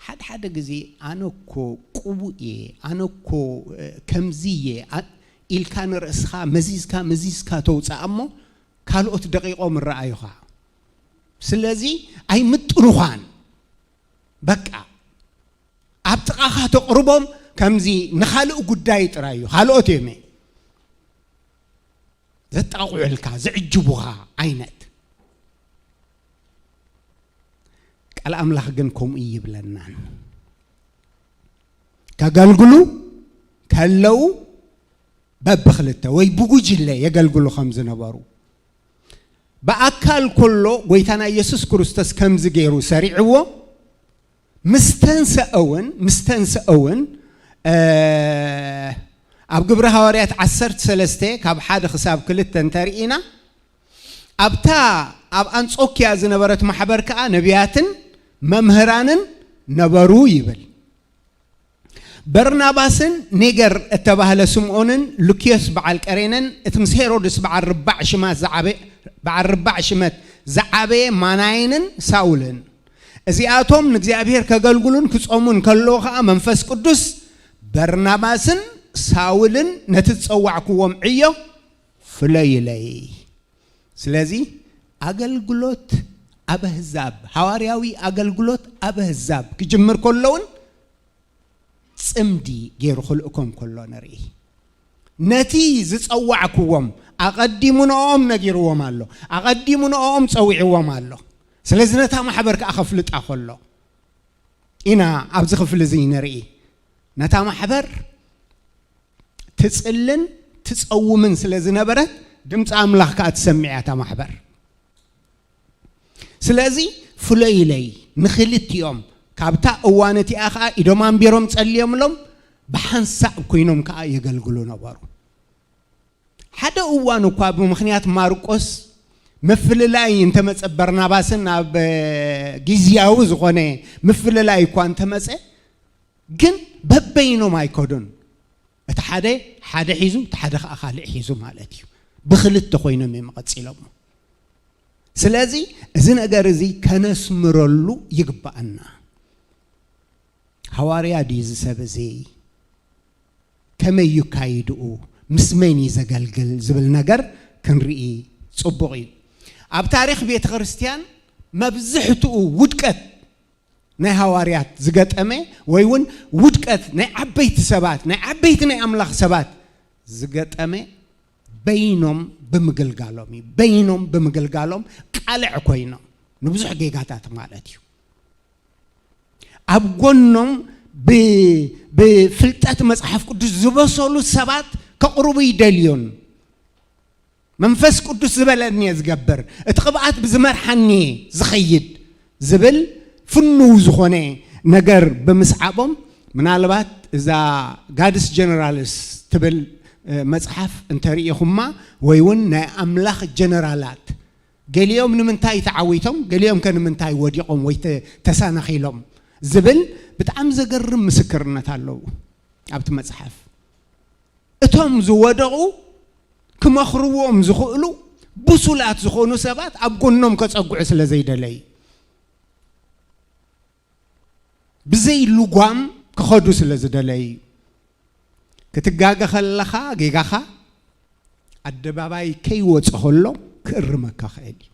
ሓደ ሓደ ግዜ ኣነ እኮ ቅቡእ እየ፣ ኣነ እኮ፣ እ፣ ከምዚ እየ፣ ኣ-፣ ኢልካ ንርእስኻ መዚዝካ መዚዝካ ተውፅኣ እሞ ካልኦት ደቂቖም ይረኣዩኻ። ስለዚ ኣይምጥኑኻን። በቃ ኣብ ጥቓኻ ተቕርቦም ከምዚ ንኻልእ ጉዳይ ጥራይ እዩ። ካልኦት እዮም ዘጣቕዑልካ ዝዕጅቡኻ ዓይነት። ቃል ኣምላኽ ግን ከምኡ ይብለናን። ከገልግሉ ከለዉ በብኽልተ ወይ ብጉጅለ የገልግሉ ከም ዝነበሩ፣ ብኣካል ከሎ ጎይታና ኢየሱስ ክርስቶስ ከምዚ ገይሩ ሰሪዕዎ፣ ምስ ተንሰአ እውን ምስ ተንሰአ እውን እ፣ ኣብ ግብሪ ሃዋርያት ዓሰርተ ሰለስተ ካብ ሓደ ክሳብ ክልተ እንተርኢና፣ ኣብታ ኣብ ኣንጾኪያ ዝነበረት ማሕበር ከኣ ነቢያትን መምህራንን ነበሩ ይብል። በርናባስን ኔገር እተባህለ ስምዖንን ሉክዮስ በዓል ቀሬነን እቲ ምስ ሄሮድስ በዓል ርባዕ ሽማት ዝዓበ-፣ በዓል ርባዕ ሽመት ዝዓበየ ማናይንን ሳውልን፣ እዚኣቶም ንእግዚኣብሔር ከገልግሉን ክጾሙን ከለዉ ኸኣ መንፈስ ቅዱስ በርናባስን ሳውልን ነቲ ዝጸዋዕክዎም ዕዮ ፍለዩለይ። ስለዚ ኣገልግሎት ኣብ ኣህዛብ፣ ሃዋርያዊ ኣገልግሎት ኣብ ኣህዛብ ክጅምር ከሎ እውን ጽምዲ ገይሩ ክልእኮም ከሎ ንርኢ። ነቲ ዝጸዋዕክዎም ኣቐዲሙ ንኦም ነጊርዎም ኣሎ። ኣቐዲሙ ንኦም ጸዊዕዎም ኣሎ። ስለዚ ነታ ማሕበር ከኣ ከፍልጣ ከሎ ኢና ኣብዚ ክፍሊ እዚ ንርኢ። ነታ ማሕበር ትጽልን ትጸውምን ስለ ዝነበረት ድምፂ ኣምላኽ ከኣ ትሰምዕ እያ እታ ማሕበር። ስለዚ ፍለዩለይ ንኽልቲኦም፣ ካብታ እዋን እቲኣ ኸኣ ኢዶም ኣንቢሮም ጸልዮምሎም ብሓንሳእ ኮይኖም ከኣ የገልግሉ ነበሩ። ሓደ እዋን እኳ ብምኽንያት ማርቆስ ምፍልላይ እንተመጸ፣ በርናባስን ኣብ ግዝያዊ ዝኾነ ምፍልላይ እኳ እንተመጸ፣ ግን በበይኖም ኣይከዱን። እቲ ሓደ ሓደ ሒዙ፣ እቲ ሓደ ኸኣ ካልእ ሒዙ ማለት እዩ። ብኽልተ ኮይኖም እዮም ቀጺሎሞ። ስለዚ እዚ ነገር እዚ ከነስምረሉ ይግባኣና። ሃዋርያ ድዩ እዚ ሰብ እዚ? ከመይ እዩ ካይድኡ? ምስ መን እዩ ዘገልግል ዝብል ነገር ክንርኢ ጽቡቕ እዩ። ኣብ ታሪኽ ቤተ ክርስቲያን መብዝሕትኡ ውድቀት ናይ ሃዋርያት ዝገጠመ ወይ እውን ውድቀት ናይ ዓበይቲ ሰባት፣ ናይ ዓበይቲ ናይ ኣምላኽ ሰባት ዝገጠመ በይኖም ብምግልጋሎም እዩ። በይኖም ብምግልጋሎም ቃልዕ ኮይኖም ንብዙሕ ጌጋታት ማለት እዩ። ኣብ ጎኖም ብ-፣ ብፍልጠት መጽሓፍ ቅዱስ ዝበሰሉ ሰባት ከቕርቡ ይደልዮን። መንፈስ ቅዱስ ዝበለኒ እየ ዝገብር፣ እቲ ቅብኣት ብዝመርሓኒ እየ ዝኸይድ ዝብል ፍኑው ዝኾነ ነገር ብምስዓቦም፣ ምናልባት እዛ ጋድስ ጀነራልስ ትብል፣ እ፣ መጽሓፍ እንተርኢኹማ፣ ወይ እውን ናይ ኣምላኽ ጀነራላት፣ ገሊኦም ንምንታይ ተዓዊቶም፣ ገሊኦም ከ ንምንታይ ወዲቖም ወይ ተ-፣ ተሰናኺሎም ዝብል ብጣዕሚ ዘገርም ምስክርነት ኣለዉ ኣብቲ መጽሓፍ። እቶም ዝወደቑ ክመኽርዎም ዝኽእሉ ብሱላት ዝኾኑ ሰባት ኣብ ጎኖም ከጸግዑ ስለ ዘይደለዩ፣ ብዘይ ልጓም ክኸዱ ስለ ዝደለዩ። ክትጋገ ከለኻ ጌጋኻ ኣደባባይ ከይወጸ ከሎ ክእርመካ ክእል እዩ።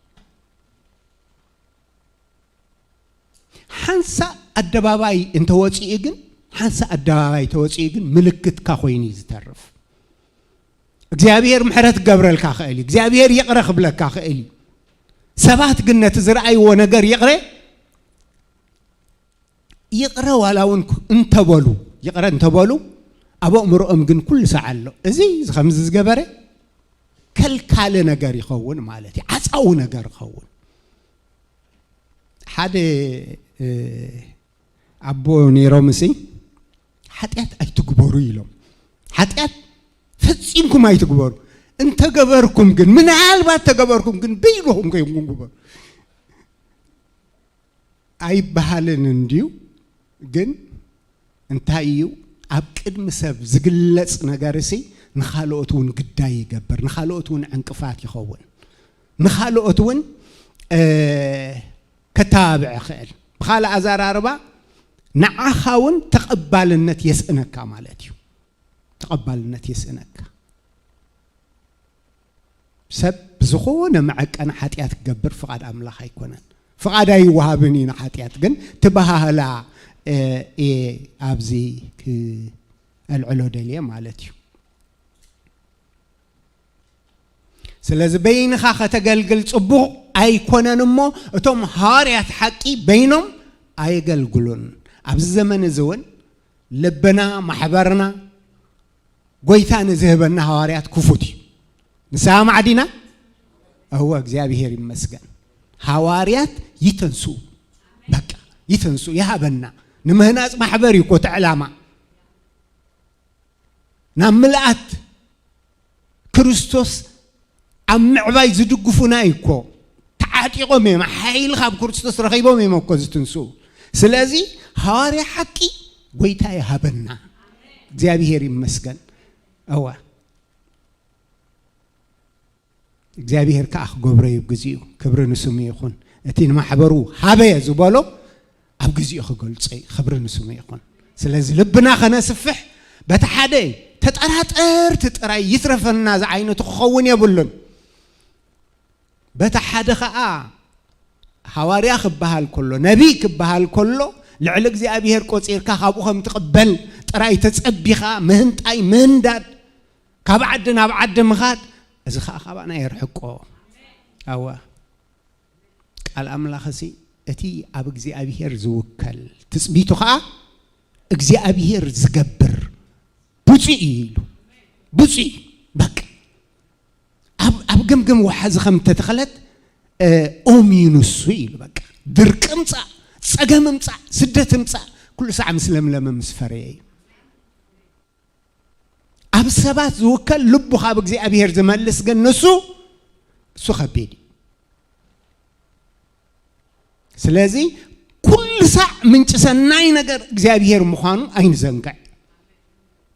ሓንሳእ ኣደባባይ እንተወፂኡ ግን፣ ሓንሳእ ኣደባባይ ተወፂኡ ግን ምልክትካ ኮይኑ እዩ ዝተርፍ። እግዚኣብሔር ምሕረት ክገብረልካ ክእል እዩ። እግዚኣብሔር ይቕረ ክብለካ ክእል እዩ። ሰባት ግን ነቲ ዝረኣይዎ ነገር ይቕረ፣ ይቕረ ዋላ እውን ክ-፣ እንተበሉ፣ ይቕረ እንተበሉ፣ ኣብ ኣእምሮኦም ግን ኩሉ ሳዕ ኣሎ። እዚ ከምዚ ዝገበረ ከልካሊ ነገር ይኸውን ማለት እዩ። ዓፃዊ ነገር ይኸውን። ሓደ፣ እ፣ ኣቦ ነይሮም፣ እሲ ሓጢኣት ኣይትግበሩ ኢሎም። ሓጢኣት ፈጺምኩም ኣይትግበሩ። እንተገበርኩም ግን፣ ምናልባት ተገበርኩም ግን፣ በይንኹም ከይንኩም ግበሩ። ኣይበሃልን እንድዩ፣ ግን እንታይ እዩ? ኣብ ቅድሚ ሰብ ዝግለጽ ነገር እሲ ንኻልኦት እውን ግዳይ ይገብር፣ ንኻልኦት እውን ዕንቅፋት ይኸውን፣ ንኻልኦት እውን፣ እ፣ ከተባብዕ ይኽእል። ብኻልእ ኣዘራርባ፣ ንዓኻ እውን ተቐባልነት የስእነካ ማለት እዩ። ተቐባልነት የስእነካ። ሰብ ብዝኾነ መዐቀን ሓጢኣት ክገብር ፍቓድ ኣምላኽ ኣይኮነን። ፍቓድ ኣይወሃብን እዩ ንሓጢኣት፣ ግን ትበሃህላ፣ እ፣ እየ ኣብዚ ክኣልዕሎ ደልየ ማለት እዩ። ስለዚ በይንኻ ከተገልግል ጽቡቕ ኣይኮነን እሞ፣ እቶም ሃዋርያት ሓቂ በይኖም ኣየገልግሉን። ኣብዚ ዘመን እዚ እውን ልብና፣ ማሕበርና፣ ጎይታ ንዝህበና ሃዋርያት ክፉት እዩ። ንስማዕ ዲና? እወ፣ እግዚኣብሔር ይመስገን። ሃዋርያት ይተንሱ፣ በቃ ይተንሱ፣ ይሃበና። ንምህናጽ ማሕበር እዩ እኮ እቲ ዕላማ። ናብ ምልኣት ክርስቶስ ኣብ ምዕባይ ዝድግፉና እዩ እኮ። ተዓጢቖም እዮም፣ ሓይሊ ካብ ክርስቶስ ረኺቦም እዮም እኮ ዝትንሱ። ስለዚ ሃዋርያ ሓቂ ጎይታ ይሃበና። እግዚኣብሔር ይመስገን። እወ፣ እግዚኣብሔር ከኣ ክገብሮ እዩ ብግዚኡ። ክብሪ ንስሙ ይኹን። እቲ ንማሕበሩ ሃበ ዝበሎ ኣብ ግዚኡ ክገልጾ እዩ። ክብሪ ንስሙ ይኹን። ስለዚ ልብና ከነስፍሕ፣ በቲ ሓደ ተጠራጠርቲ ጥራይ ይትረፈና ዝዓይነቱ ክኸውን የብሉን። በቲ ሓደ ኸኣ ሃዋርያ ክበሃል ከሎ፣ ነቢይ ክበሃል ከሎ፣ ልዕሊ እግዚኣብሔር ቆጺርካ ካብኡ ከም ትቕበል ጥራይ ተጸቢኻ ምህንጣይ፣ ምህንዳድ፣ ካብ ዓዲ ናብ ዓዲ ምኻድ፣ እዚ ኸኣ ካባና የርሕቆ። ኣዋ፣ ቃል ኣምላኽሲ እቲ ኣብ እግዚኣብሔር ዝውከል ትጽቢቱ ኸኣ እግዚኣብሔር ዝገብር ብፁዕ እዩ ኢሉ። ብፁዕ እዩ። በቃ ኣብ፣ ኣብ ገምገም ወሓዚ ከም ተተኸለት፣ እ፣ ኦም እዩ ንሱ ኢሉ። በቃ ድርቂ ምጻእ፣ ጸገም ምጻእ፣ ስደት ምጻእ፣ ኩሉ ሳዕ ምስ ለምለመ ምስ ፈረየ እዩ። ኣብ ሰባት ዝውከል ልቡ ካብ እግዚኣብሔር ዝመልስ ግን ንሱ፣ እሱ ከቢድ እዩ። ስለዚ ኩሉ ሳዕ ምንጪ ሰናይ ነገር እግዚኣብሔር ምዃኑ ኣይንዘንግዕ።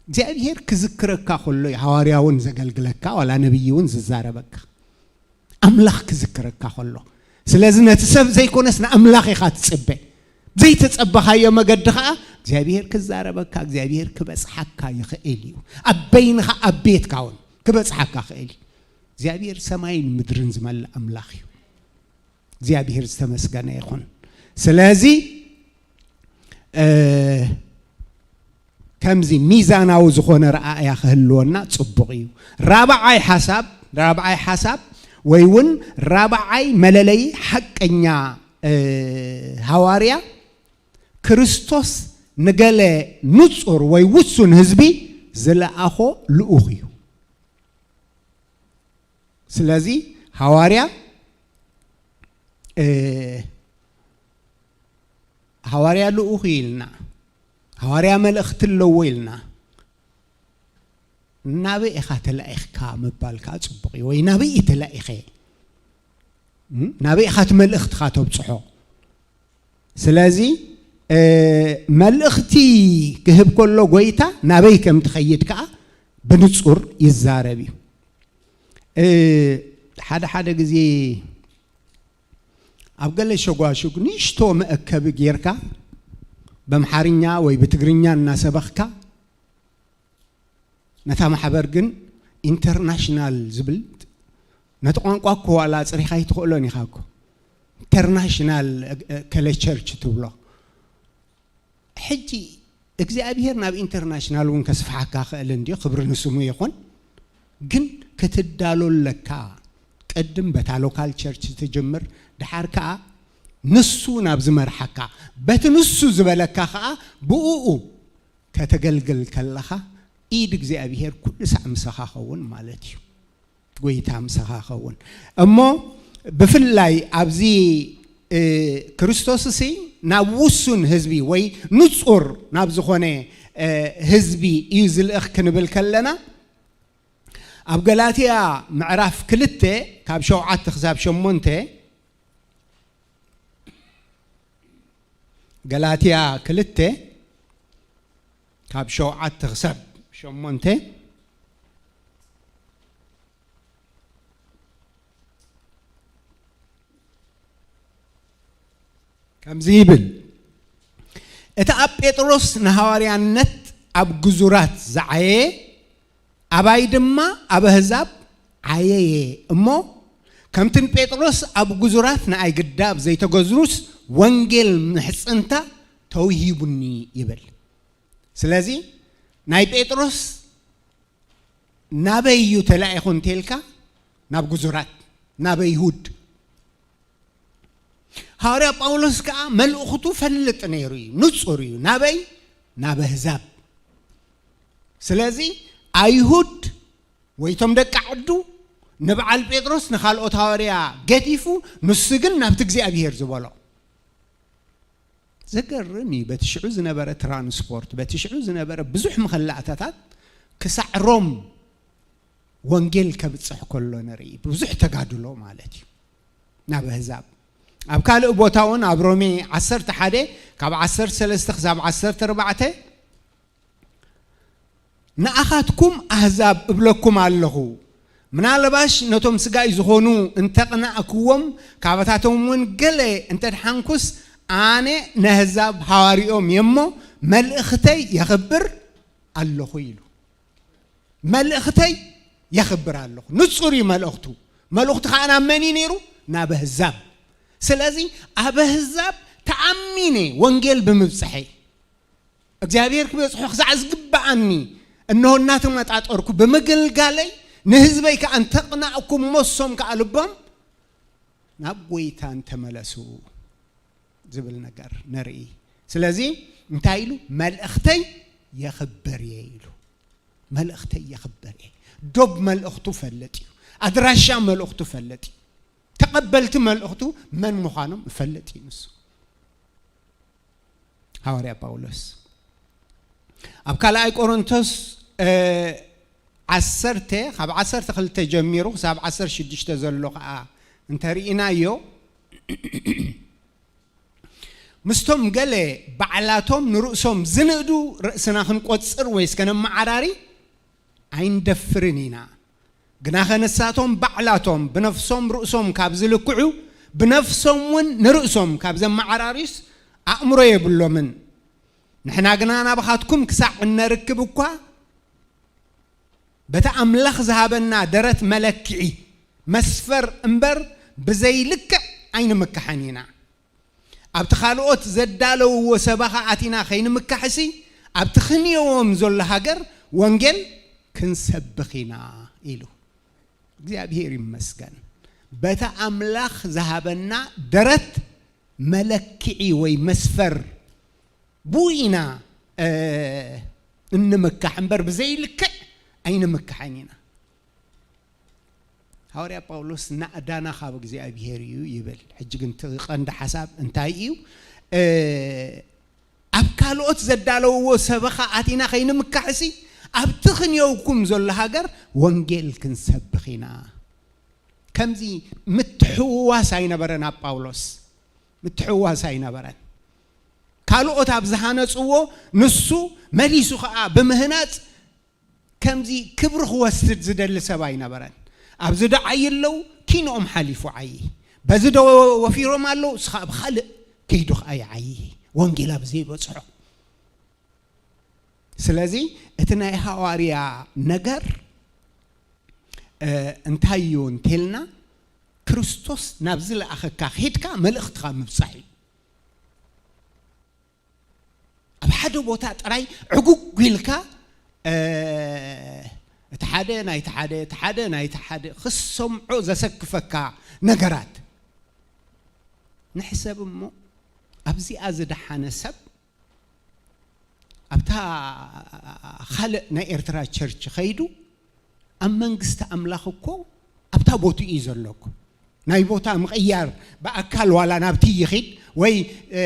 እግዚኣብሔር ክዝክረካ ከሎ እዩ ሃዋርያ እውን ዘገልግለካ፣ ዋላ ነቢይ እውን ዝዛረበካ። ኣምላኽ ክዝክረካ ከሎ። ስለዚ ነቲ ሰብ ዘይኮነስ ንኣምላኽ ኢኻ ትጽበ። ዘይተጸበኻዮ መገዲ ኸኣ እግዚኣብሔር ክዛረበካ፣ እግዚኣብሔር ክበጽሓካ ይኽእል እዩ። ኣብ በይንኻ ኣብ ቤትካ እውን ክበጽሓካ ይኽእል እዩ። እግዚኣብሔር ሰማይን ምድርን ዝመልእ ኣምላኽ እዩ። እግዚኣብሔር ዝተመስገነ ይኹን። ስለዚ፣ እ፣ ከምዚ ሚዛናዊ ዝኾነ ረኣእያ ክህልወና ጽቡቕ እዩ። ራብዓይ ሓሳብ፣ ራብዓይ ሓሳብ ወይ እውን ራብዓይ መለለዪ ሓቀኛ፣ እ፣ ሃዋርያ፣ ክርስቶስ ንገለ ንጹር ወይ ውሱን ህዝቢ ዝለኣኾ ልኡኽ እዩ። ስለዚ ሃዋርያ፣ እ፣ ሃዋርያ ልኡኽ እዩ ኢልና፣ ሃዋርያ መልእኽቲ ኣለዎ ኢልና፣ ናበይ ኢኻ ተላኢኽካ ምባል ከኣ ጽቡቕ እዩ። ወይ ናበይ እየ ተላኢኸ? እም? ናበይ ኢኻ እቲ መልእኽትኻ ተብጽሖ? ስለዚ፣ እ፣ መልእኽቲ ክህብ ከሎ ጎይታ ናበይ ከም ትኸይድ ከኣ ብንጹር ይዛረብ እዩ። እ፣ ሓደ ሓደ ግዜ ኣብ ገለ ሸጓሹግ ንእሽቶ መእከቢ ጌርካ፣ በምሓርኛ ወይ ብትግርኛ እናሰበኽካ፣ ነታ ማሕበር ግን ኢንተርናሽናል ዝብል፣ ነቲ ቋንቋ እኮ ዋላ ኣጽሪኻ ኣይትኽእሎን ኢኻ እኮ። ኢንተርናሽናል፣ እ፣ እ፣ ከለ ቸርች ትብሎ። ሕጂ እግዚኣብሔር ናብ ኢንተርናሽናል እውን ከስፍሓካ ክእል እንድዩ፣ ክብሪ ንስሙ ይኹን። ግን ክትዳሎ ኣለካ። ቅድም በታ ሎካል ቸርች ትጅምር፣ ድሓር ከኣ ንሱ ናብ ዝመርሓካ፣ በቲ ንሱ ዝበለካ ከኣ ብእኡ ከተገልግል ከለኻ፣ ኢድ እግዚኣብሔር ኩሉ ሳዕ ምሳኻ ኸውን ማለት እዩ። ጎይታ ምሳኻ ኸውን። እሞ ብፍላይ ኣብዚ፣ እ፣ ክርስቶስሲ ናብ ውሱን ህዝቢ ወይ ንጹር ናብ ዝኾነ፣ እ፣ ህዝቢ እዩ ዝልእኽ ክንብል ከለና፣ ኣብ ገላትያ ምዕራፍ ክልተ ካብ ሸውዓተ ክሳብ ሸሞንተ፣ ገላትያ ክልተ ካብ ሸውዓተ ክሳብ ሸሞንተ ከምዚ ይብል፣ እቲ ኣብ ጴጥሮስ ንሃዋርያነት ኣብ ግዙራት ዝዓየ፣ ኣባይ ድማ ኣብ ኣህዛብ ዓየየ እሞ፣ ከምቲ ንጴጥሮስ ኣብ ጉዙራት ንኣይ ግዳብ ዘይተገዝሩስ፣ ወንጌል ምሕጽንታ ተውሂቡኒ ይብል። ስለዚ ናይ ጴጥሮስ ናበይ እዩ ተላኢኹ እንተልካ፣ ናብ ጉዙራት፣ ናብ ኣይሁድ። ሃዋርያ ጳውሎስ ከኣ መልእኽቱ ፈልጥ ነይሩ እዩ፣ ንጹር እዩ። ናበይ? ናብ ኣህዛብ። ስለዚ ኣይሁድ ወይቶም ደቂ ዓዱ ንበዓል ጴጥሮስ ንኻልኦት ሃዋርያ ገዲፉ፣ ንሱ ግን ናብቲ እግዚኣብሄር ዝበሎ። ዘገርም እዩ። በቲ ሽዑ ዝነበረ ትራንስፖርት፣ በቲ ሽዑ ዝነበረ ብዙሕ መኸላእታታት ክሳዕ ሮም ወንጌል ከብጽሕ ከሎ ንርኢ። ብዙሕ ተጋድሎ ማለት እዩ። ናብ ኣህዛብ ኣብ ካልእ ቦታ እውን ኣብ ሮሜ ዓሰርተ ሓደ ካብ ዓሰርተ ሰለስተ ክሳብ ዓሰርተ ኣርባዕተ፣ ንኣኻትኩም ኣህዛብ እብለኩም ኣለኹ፣ ምናልባሽ ነቶም ስጋይ ዝኾኑ እንተቕናእክዎም፣ ካባታቶም እውን ገለ እንተድሓንኩስ፣ ኣነ ነህዛብ ሃዋርኦም እየ እሞ፣ መልእኽተይ የኽብር ኣለኹ ኢሉ። መልእኽተይ የኽብር ኣለኹ። ንጹር እዩ መልእኽቱ። መልእኽቱ ከዓ ናብ መን እዩ ነይሩ? ናብ ኣህዛብ። ስለዚ ኣብ ኣህዛብ ተኣሚነ ወንጌል ብምብጽሐይ፣ እግዚኣብሔር ክበጽሖ ክሳዕ ዝግብኣኒ፣ እንሆ እናተመጣጠርኩ ብምግልጋለይ፣ ንህዝበይ ከዓ እንተቕናእኩም፣ ሞሶም ከዓ ልቦም ናብ ጎይታ እንተመለሱ ዝብል ነገር ንርኢ። ስለዚ እንታይ ኢሉ? መልእኽተይ የኽብር እየ ኢሉ። መልእኽተይ የኽብር እየ። ዶብ መልእኽቱ ፈልጥ እዩ። ኣድራሻ መልእኽቱ ፈልጥ እዩ። ተቐበልቲ መልእኽቱ መን ምዃኖም እፈልጥ እዩ ንሱ። ሃዋርያ ጳውሎስ ኣብ ካልኣይ ቆሮንቶስ፣ እ፣ ዓሰርተ፣ ካብ ዓሰርተ ክልተ ጀሚሩ ክሳብ ዓሰርተ ሽዱሽተ ዘሎ ኸዓ እንተርኢናዮ፣ ምስቶም ገለ ባዕላቶም ንርእሶም ዝንእዱ ርእስና ክንቆጽር ወይስ ከነመዓራሪ ኣይንደፍርን ኢና። ግናኸ ንሳቶም ባዕላቶም ብነፍሶም ርእሶም ካብ ዝልክዑ፣ ብነፍሶም እውን ንርእሶም ካብ ዘመዓራርዩስ ኣእምሮ የብሎምን። ንሕና ግና ናባኻትኩም ክሳዕ እነርክብ እኳ፣ በቲ ኣምላኽ ዝሃበና ደረት መለክዒ፣ መስፈር እምበር፣ ብዘይልክዕ ኣይንምክሐን ኢና። ኣብቲ ካልኦት ዘዳለውዎ ሰበኻ ኣቲና ከይንምካሕሲ፣ ኣብቲ ክንየዎም ዘሎ ሃገር ወንጌል ክንሰብኽ ኢና ኢሉ። እግዚኣብሔር ይመስገን። በቲ ኣምላኽ ዝሃበና ደረት መለክዒ ወይ መስፈር ብኡ ኢና፣ እ፣ እንምካሕ እምበር ብዘይልክዕ ኣይንምካሕን ኢና። ሃዋርያ ጳውሎስ ናእዳና ካብ እግዚኣብሔር እዩ ይብል። ሕጂ ግን እቲ ቀንዲ ሓሳብ እንታይ እዩ? እ፣ ኣብ ካልኦት ዘዳለውዎ ሰበኻ ኣቲና ከይንምካሕሲ፣ ኣብቲ ክንየውኩም ዘሎ ሃገር ወንጌል ክንሰብኽ ኢና። ከምዚ ምትሕውዋስ ኣይነበረን ኣብ ጳውሎስ። ምትሕውዋስ ኣይነበረን። ካልኦት ኣብ ዝሃነጽዎ ንሱ መሊሱ ኸኣ ብምህናጽ ከምዚ ክብሪ ክወስድ ዝደሊ ሰብ ኣይነበረን። ኣብዚ ዶ ዓዪ ኣለዉ፣ ኪንኦም ሓሊፉ ዓዪ። በዚ ዶ ወፊሮም ኣለዉ፣ እስኻ ኣብ ኻልእ ከይዱ ኸኣ ይዓዪ። ወንጌል ኣብ ዘይበጽሖ። ስለዚ እቲ ናይ ሃዋርያ ነገር፣ እ፣ እንታይ እዩ እንተልና፣ ክርስቶስ ናብ ዝለኣኸካ ኬድካ መልእኽትኻ ምብጻሕ እዩ። ኣብ ሓደ ቦታ ጥራይ ዕጉግ ኢልካ፣ እ፣ እቲ ሓደ ናይቲ ሓደ፣ እቲ ሓደ ናይቲ ሓደ ክሰምዖ ዘሰክፈካ ነገራት። ንሕሰብ እሞ፣ ኣብዚኣ ዝደሓነ ሰብ ኣብታ ካልእ ናይ ኤርትራ ቸርች ኸይዱ፣ ኣብ መንግስቲ ኣምላኽ እኮ ኣብታ ቦትኡ እዩ ዘሎ እኮ። ናይ ቦታ ምቕያር፣ ብኣካል ዋላ ናብቲ ይኺድ ወይ፣ እ፣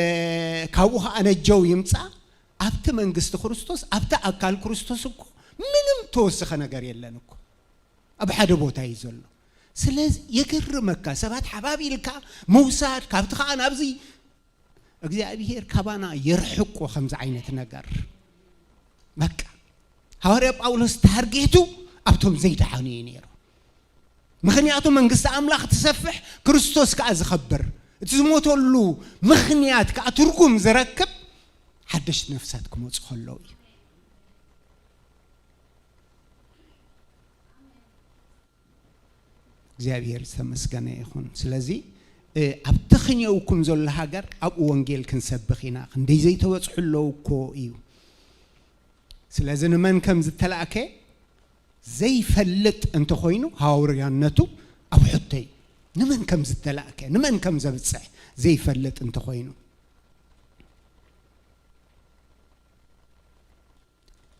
ካብኡ ኸዓ ነጀው ይምጻእ፣ ኣብቲ መንግስቲ ክርስቶስ፣ ኣብቲ ኣካል ክርስቶስ እኮ ምንም ተወሰኸ ነገር የለን እኮ። ኣብ ሓደ ቦታ እዩ ዘሎ። ስለዚ የገርመካ፣ ሰባት ሓባቢልካ ምውሳድ፣ ካብቲ ኸዓ ናብዚ እግዚኣብሄር ካባና የርሕቆ ከምዚ ዓይነት ነገር። በቃ፣ ሃዋርያ ጳውሎስ ታርጌቱ ኣብቶም ዘይደሓኑ እዩ ነይሩ። ምኽንያቱ መንግስቲ ኣምላኽ ትሰፍሕ፣ ክርስቶስ ከኣ ዝኸብር፣ እቲ ዝሞተሉ ምኽንያት ከኣ ትርጉም ዝረክብ ሓደሽቲ ነፍሳት ክመጹ ከለዉ እዩ። እግዚኣብሔር ዝተመስገነ ይኹን። ስለዚ፣ እ፣ ኣብ ተኽንየውኩም ዘሎ ሃገር ኣብኡ ወንጌል ክንሰብኽ ኢና። ክንደይ ዘይተበጽሑ ኣለዉ እኮ እዩ። ስለዚ ንመን ከም ዝተላእከ ዘይፈልጥ እንተኾይኑ ሃዋርያነቱ ኣብ ሕቶ እዩ። ንመን ከም ዝተላእከ፣ ንመን ከም ዘብጽሕ ዘይፈልጥ እንተኾይኑ።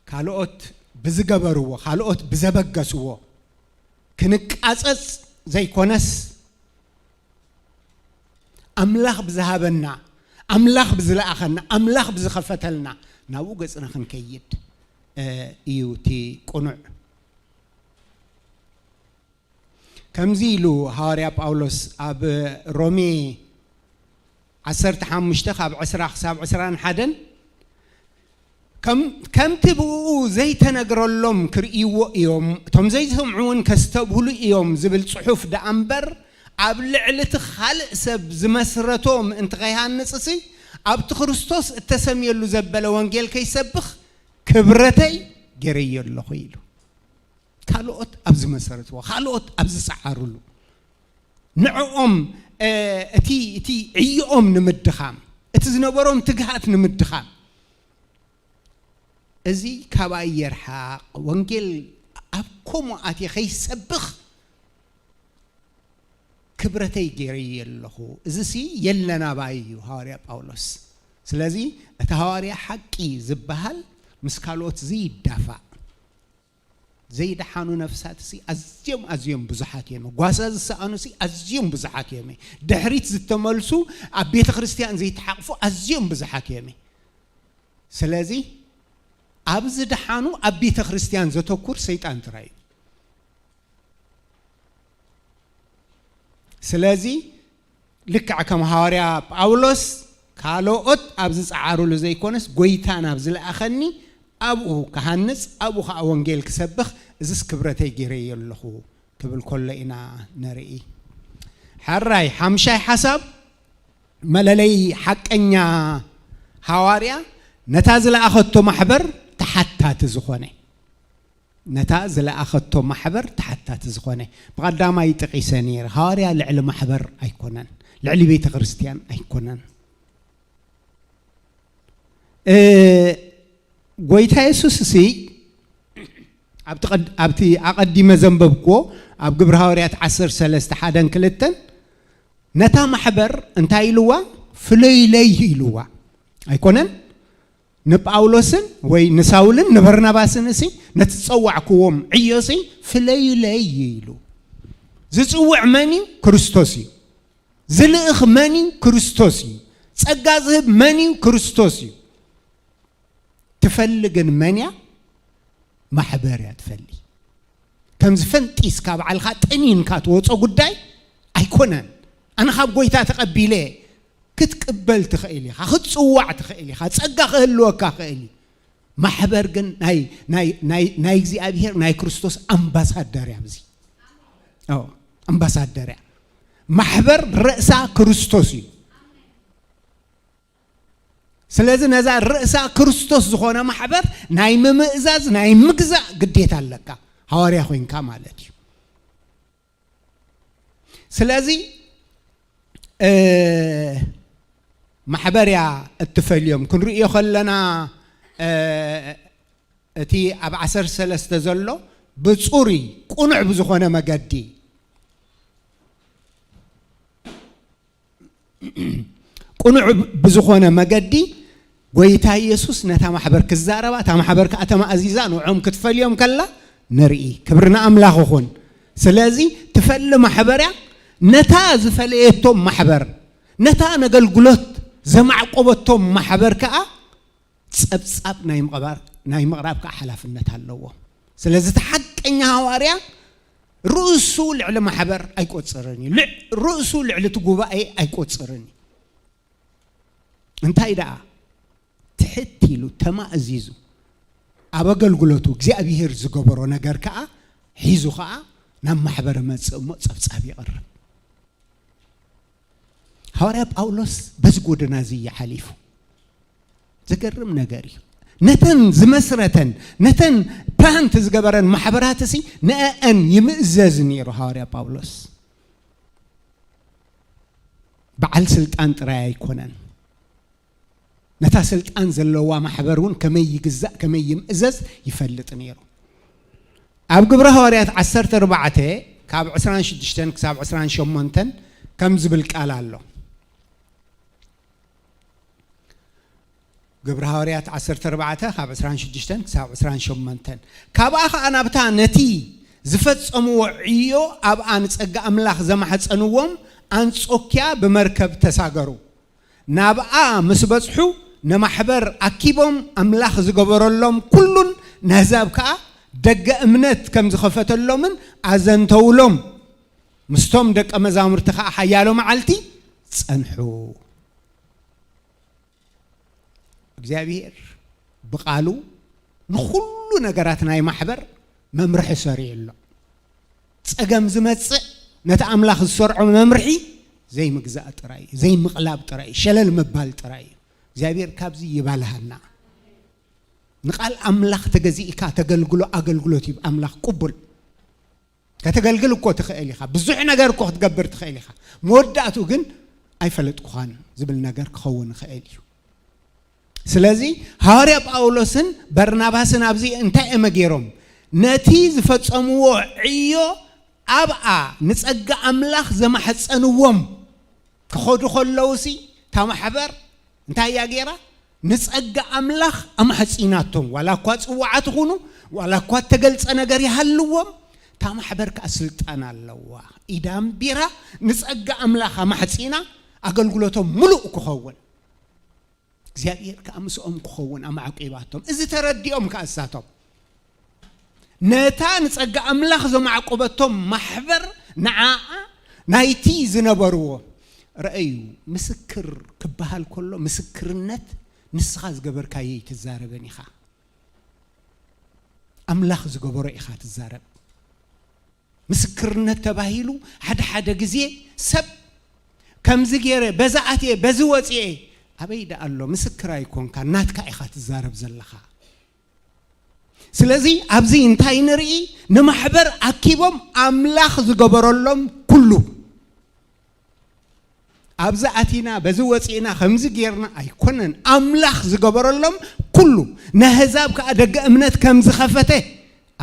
ካልኦት ብዝገበርዎ፣ ካልኦት ብዘበገስዎ ክንቃጸጽ ዘይኮነስ፣ ኣምላኽ ብዝሃበና፣ ኣምላኽ ብዝለኣኸና፣ ኣምላኽ ብዝኸፈተልና ናብኡ ገጽና ክንከይድ፣ እ፣ እዩ እቲ ቅኑዕ። ከምዚ ኢሉ ሃዋርያ ጳውሎስ ኣብ ሮሜ ዓሰርተ ሓሙሽተ ካብ ዕስራ ክሳብ ዕስራን ሓደን፣ ከም-፣ ከምቲ ብእኡ ዘይተነግረሎም ክርእይዎ እዮም፣ እቶም ዘይሰምዑ እውን ከስተብህሉ እዮም ዝብል ጽሑፍ ደኣ እምበር፣ ኣብ ልዕሊ እቲ ካልእ ሰብ ዝመስረቶ ምእንቲ ከይሃንጽሲ፣ ኣብቲ ክርስቶስ እተሰምየሉ ዘበለ ወንጌል ከይሰብኽ ክብረተይ ገይረዮ ኣለኹ ኢሉ። ካልኦት ኣብ ዝመሰረትዎ፣ ካልኦት ኣብ ዝሰዓሩሉ፣ ንዕኦም፣ እ፣ እቲ፣ እቲ ዕዮኦም ንምድኻም፣ እቲ ዝነበሮም ትግሃት ንምድኻም፣ እዚ ካባይ የርሓቕ፣ ወንጌል ኣብ ከምኡ ኣትየ ከይሰብኽ ክብረተይ ገይረዮ ኣለኹ። እዚሲ የለን ኣባይ እዩ ሃዋርያ ጳውሎስ። ስለዚ እቲ ሃዋርያ ሓቂ ዝበሃል ምስ ካልኦት ዘይዳፋእ። ዘይደሓኑ ነፍሳትሲ ኣዝዮም ኣዝዮም ብዙሓት እዮም። ጓሳ ዝሰኣኑሲ ኣዝዮም ብዙሓት እዮም። ድሕሪት ዝተመልሱ ኣብ ቤተ ክርስቲያን ዘይተሓቕፉ ኣዝዮም ብዙሓት እዮም። ስለዚ ኣብ ዝደሓኑ ኣብ ቤተ ክርስቲያን ዘተኩር ሰይጣን ጥራይ እዩ። ስለዚ ልክዕ ከም ሃዋርያ ጳውሎስ ካልኦት ኣብ ዝጸዓሩሉ ዘይኮነስ፣ ጎይታ ናብ ዝለኣኸኒ ኣብኡ ክሃንጽ፣ ኣብኡ ኸኣ ወንጌል ክሰብኽ፣ እዝስ ክብረተይ ገይረዮ ኣለኹ ክብል ከሎ ኢና ንርኢ። ሕራይ ሓምሻይ ሓሳብ፣ መለለይ ሓቀኛ ሃዋርያ ነታ ዝለኣኸቶ ማሕበር ተሓታቲ ዝኾነ። ነታ ዝለኣኸቶ ማሕበር ተሓታቲ ዝኾነ። ብቐዳማይ ጠቒሰ ነይረ፣ ሃዋርያ ልዕሊ ማሕበር ኣይኮነን፣ ልዕሊ ቤተ ክርስቲያን ኣይኮነን። እ፣ ጎይታ የሱስ እሲ ኣብቲ ቀድ-፣ ኣብቲ ኣቐዲመ ዘንበብክዎ ኣብ ግብሪ ሃዋርያት ዓሰርተ ሰለስተ ሓደን ክልተን ነታ ማሕበር እንታይ ኢልዋ? ፍለዩለይ ኢልዋ። ኣይኮነን? ንጳውሎስን ወይ ንሳውልን ንበርናባስን እሲ ነቲ ዝጸዋዕክዎም ዕዮ እሲ ፍለዩለይ ኢሉ። ዝጽውዕ መን እዩ? ክርስቶስ እዩ። ዝልእኽ መን እዩ? ክርስቶስ እዩ። ጸጋ ዝህብ መን እዩ? ክርስቶስ እዩ። ትፈሊ ግን መን እያ? ማሕበር እያ ትፈሊ። ከምዚ ፈንጢስካ ባዕልኻ ጠኒንካ ትወጾ ጉዳይ ኣይኮነን። ኣነ ካብ ጎይታ ተቐቢለ፣ ክትቅበል ትኽእል ኢኻ፣ ክትጽዋዕ ትኽእል ኢኻ፣ ጸጋ ክህልወካ ክእል እዩ። ማሕበር ግን ናይ፣ ናይ፣ ናይ፣ ናይ እግዚኣብሔር ናይ ክርስቶስ ኣምባሳደር እያ። ኣብዚ፣ ኦ፣ ኣምባሳደር እያ። ማሕበር ርእሳ ክርስቶስ እዩ። ስለዚ ነዛ ርእሳ ክርስቶስ ዝኾነ ማሕበር ናይ ምምእዛዝ፣ ናይ ምግዛእ ግዴታ ኣለካ፣ ሃዋርያ ኮይንካ ማለት እዩ። ስለዚ፣ እ፣ ማሕበር እያ እትፈልዮም። ክንርእዮ ከለና፣ እ፣ እቲ ኣብ ዓሰርተ ሰለስተ ዘሎ ብጹሪ ቅኑዕ ብዝኾነ መገዲ፣ ቅኑዕ ብዝኾነ መገዲ ጎይታ ኢየሱስ ነታ ማሕበር ክዛረባ፣ እታ ማሕበር ከኣ ተማእዚዛ ንዕኦም ክትፈልዮም ከላ ንርኢ። ክብሪ ንኣምላኽ ይኹን። ስለዚ ትፈሊ ማሕበር እያ። ነታ ዝፈለየቶም ማሕበር፣ ነታ ነገልግሎት ዘማዕቆበቶም ማሕበር ከኣ ጸብጻብ ናይ ምቕባር፣ ናይ ምቕራብ ከኣ ሓላፍነት ኣለዎ። ስለዚ እቲ ሓቀኛ ሃዋርያ ርእሱ ልዕሊ ማሕበር ኣይቆጽርን እዩ። ልዕ-፣ ርእሱ ልዕሊ እቲ ጉባኤ ኣይቆጽርን እዩ። እንታይ ደኣ? ትሕት ኢሉ፣ ተማእዚዙ፣ ኣብ ኣገልግሎቱ እግዚኣብሔር ዝገበሮ ነገር ከኣ ሒዙ ከኣ ናብ ማሕበር መጽእ እሞ ጸብጻብ ይቕርብ። ሃዋርያ ጳውሎስ በዚ ጎደና እዚ እዩ ሓሊፉ። ዘገርም ነገር እዩ። ነተን ዝመስረተን፣ ነተን ፕላንት ዝገበረን ማሕበራት እሲ ንአን ይምእዘዝ ነይሩ ሃዋርያ ጳውሎስ። በዓል ስልጣን ጥራይ ኣይኮነን። ነታ ስልጣን ዘለዋ ማሕበር እውን ከመይ ይግዛእ፣ ከመይ ይምእዘዝ ይፈልጥ ነይሩ። ኣብ ግብረ ሃዋርያት ዓሰርተ ኣርባዕተ ካብ ዕስራን ሽዱሽተን ክሳብ ዕስራን ሸሞንተን ከም ዝብል ቃል ኣሎ። ግብረ ሃዋርያት ዓሰርተ ኣርባዕተ ካብ ዕስራን ሽዱሽተን ክሳብ ዕስራን ሸሞንተን። ካብኣ ኸኣ ናብታ ነቲ ዝፈጸምዎ ዕዮ ኣብኣ ንጸጋ ኣምላኽ ዘማሕጸንዎም ኣንጾክያ ብመርከብ ተሳገሩ። ናብኣ ምስ በጽሑ ንማሕበር ኣኪቦም ኣምላኽ ዝገበረሎም ኩሉን ነህዛብ ከኣ ደገ እምነት ከም ዝኸፈተሎምን ኣዘንተውሎም። ምስቶም ደቀ መዛሙርቲ ከኣ ሓያሎ መዓልቲ ጸንሑ። እግዚኣብሔር ብቓሉ ንኹሉ ነገራት ናይ ማሕበር መምርሒ ሰሪዑ ኣሎ። ጸገም ዝመጽእ ነቲ ኣምላኽ ዝሰርዖ መምርሒ ዘይምግዛእ ጥራይ እዩ፣ ዘይምቕላብ ጥራይ እዩ፣ ሸለል ምባል ጥራይ እዩ። እግዚኣብሔር ካብዚ ይባልሃና። ንቓል ኣምላኽ ተገዚእካ ተገልግሎ ኣገልግሎት እዩ ኣምላኽ ቅቡል። ከተገልግል እኮ ትኽእል ኢኻ፣ ብዙሕ ነገር እኮ ክትገብር ትኽእል ኢኻ። መወዳእቱ ግን ኣይፈለጥኩኻን ዝብል ነገር ክኸውን ይኽእል እዩ። ስለዚ ሃዋርያ ጳውሎስን በርናባስን ኣብዚ እንታይ እዮም ገይሮም? ነቲ ዝፈጸምዎ ዕዮ ኣብኣ ንጸጋ ኣምላኽ ዘማሕጸንዎም ክኸዱ ከለውሲ፣ እታ ማሕበር እንታይ እያ ገይራ? ንጸጋ ኣምላኽ ኣማሕጺናቶም። ዋላ እኳ ጽዋዓት ይኹኑ፣ ዋላ እኳ እተገልጸ ነገር ይሃልዎም፣ እታ ማሕበር ከኣ ስልጣን ኣለዋ። ኢዳ ኣንቢራ ንጸጋ ኣምላኽ ኣማሕጺና ኣገልግሎቶም ምሉእ ክኸውን፣ እግዚኣብሔር ከኣ ምስኦም ክኸውን ኣማዕቂባቶም። እዚ ተረዲኦም ከኣ እሳቶም ነታ ንጸጋ ኣምላኽ ዘማዕቆበቶም ማሕበር ንዓኣ ናይቲ ዝነበርዎ ረኣዩ። ምስክር ክበሃል ከሎ ምስክርነት ንስኻ ዝገበርካዮ ኣይትዛረብን ኢኻ። ኣምላኽ ዝገበሮ ኢኻ ትዛረብ። ምስክርነት ተባሂሉ ሓደ ሓደ ግዜ ሰብ ከምዚ ገይረ፣ በዚ ኣትየ፣ በዚ ወፅየ፣ ኣበይ ደኣ ኣሎ? ምስክር ኣይኮንካ፣ ናትካ ኢኻ ትዛረብ ዘለኻ። ስለዚ ኣብዚ እንታይ ንርኢ? ንማሕበር ኣኪቦም ኣምላኽ ዝገበረሎም ኩሉ። ኣብዚ ኣቲና፣ በዚ ወፂእና፣ ከምዚ ጌርና ኣይኮነን። ኣምላኽ ዝገበረሎም ኩሉ፣ ነህዛብ ከኣ ደገ እምነት ከም ዝኸፈተ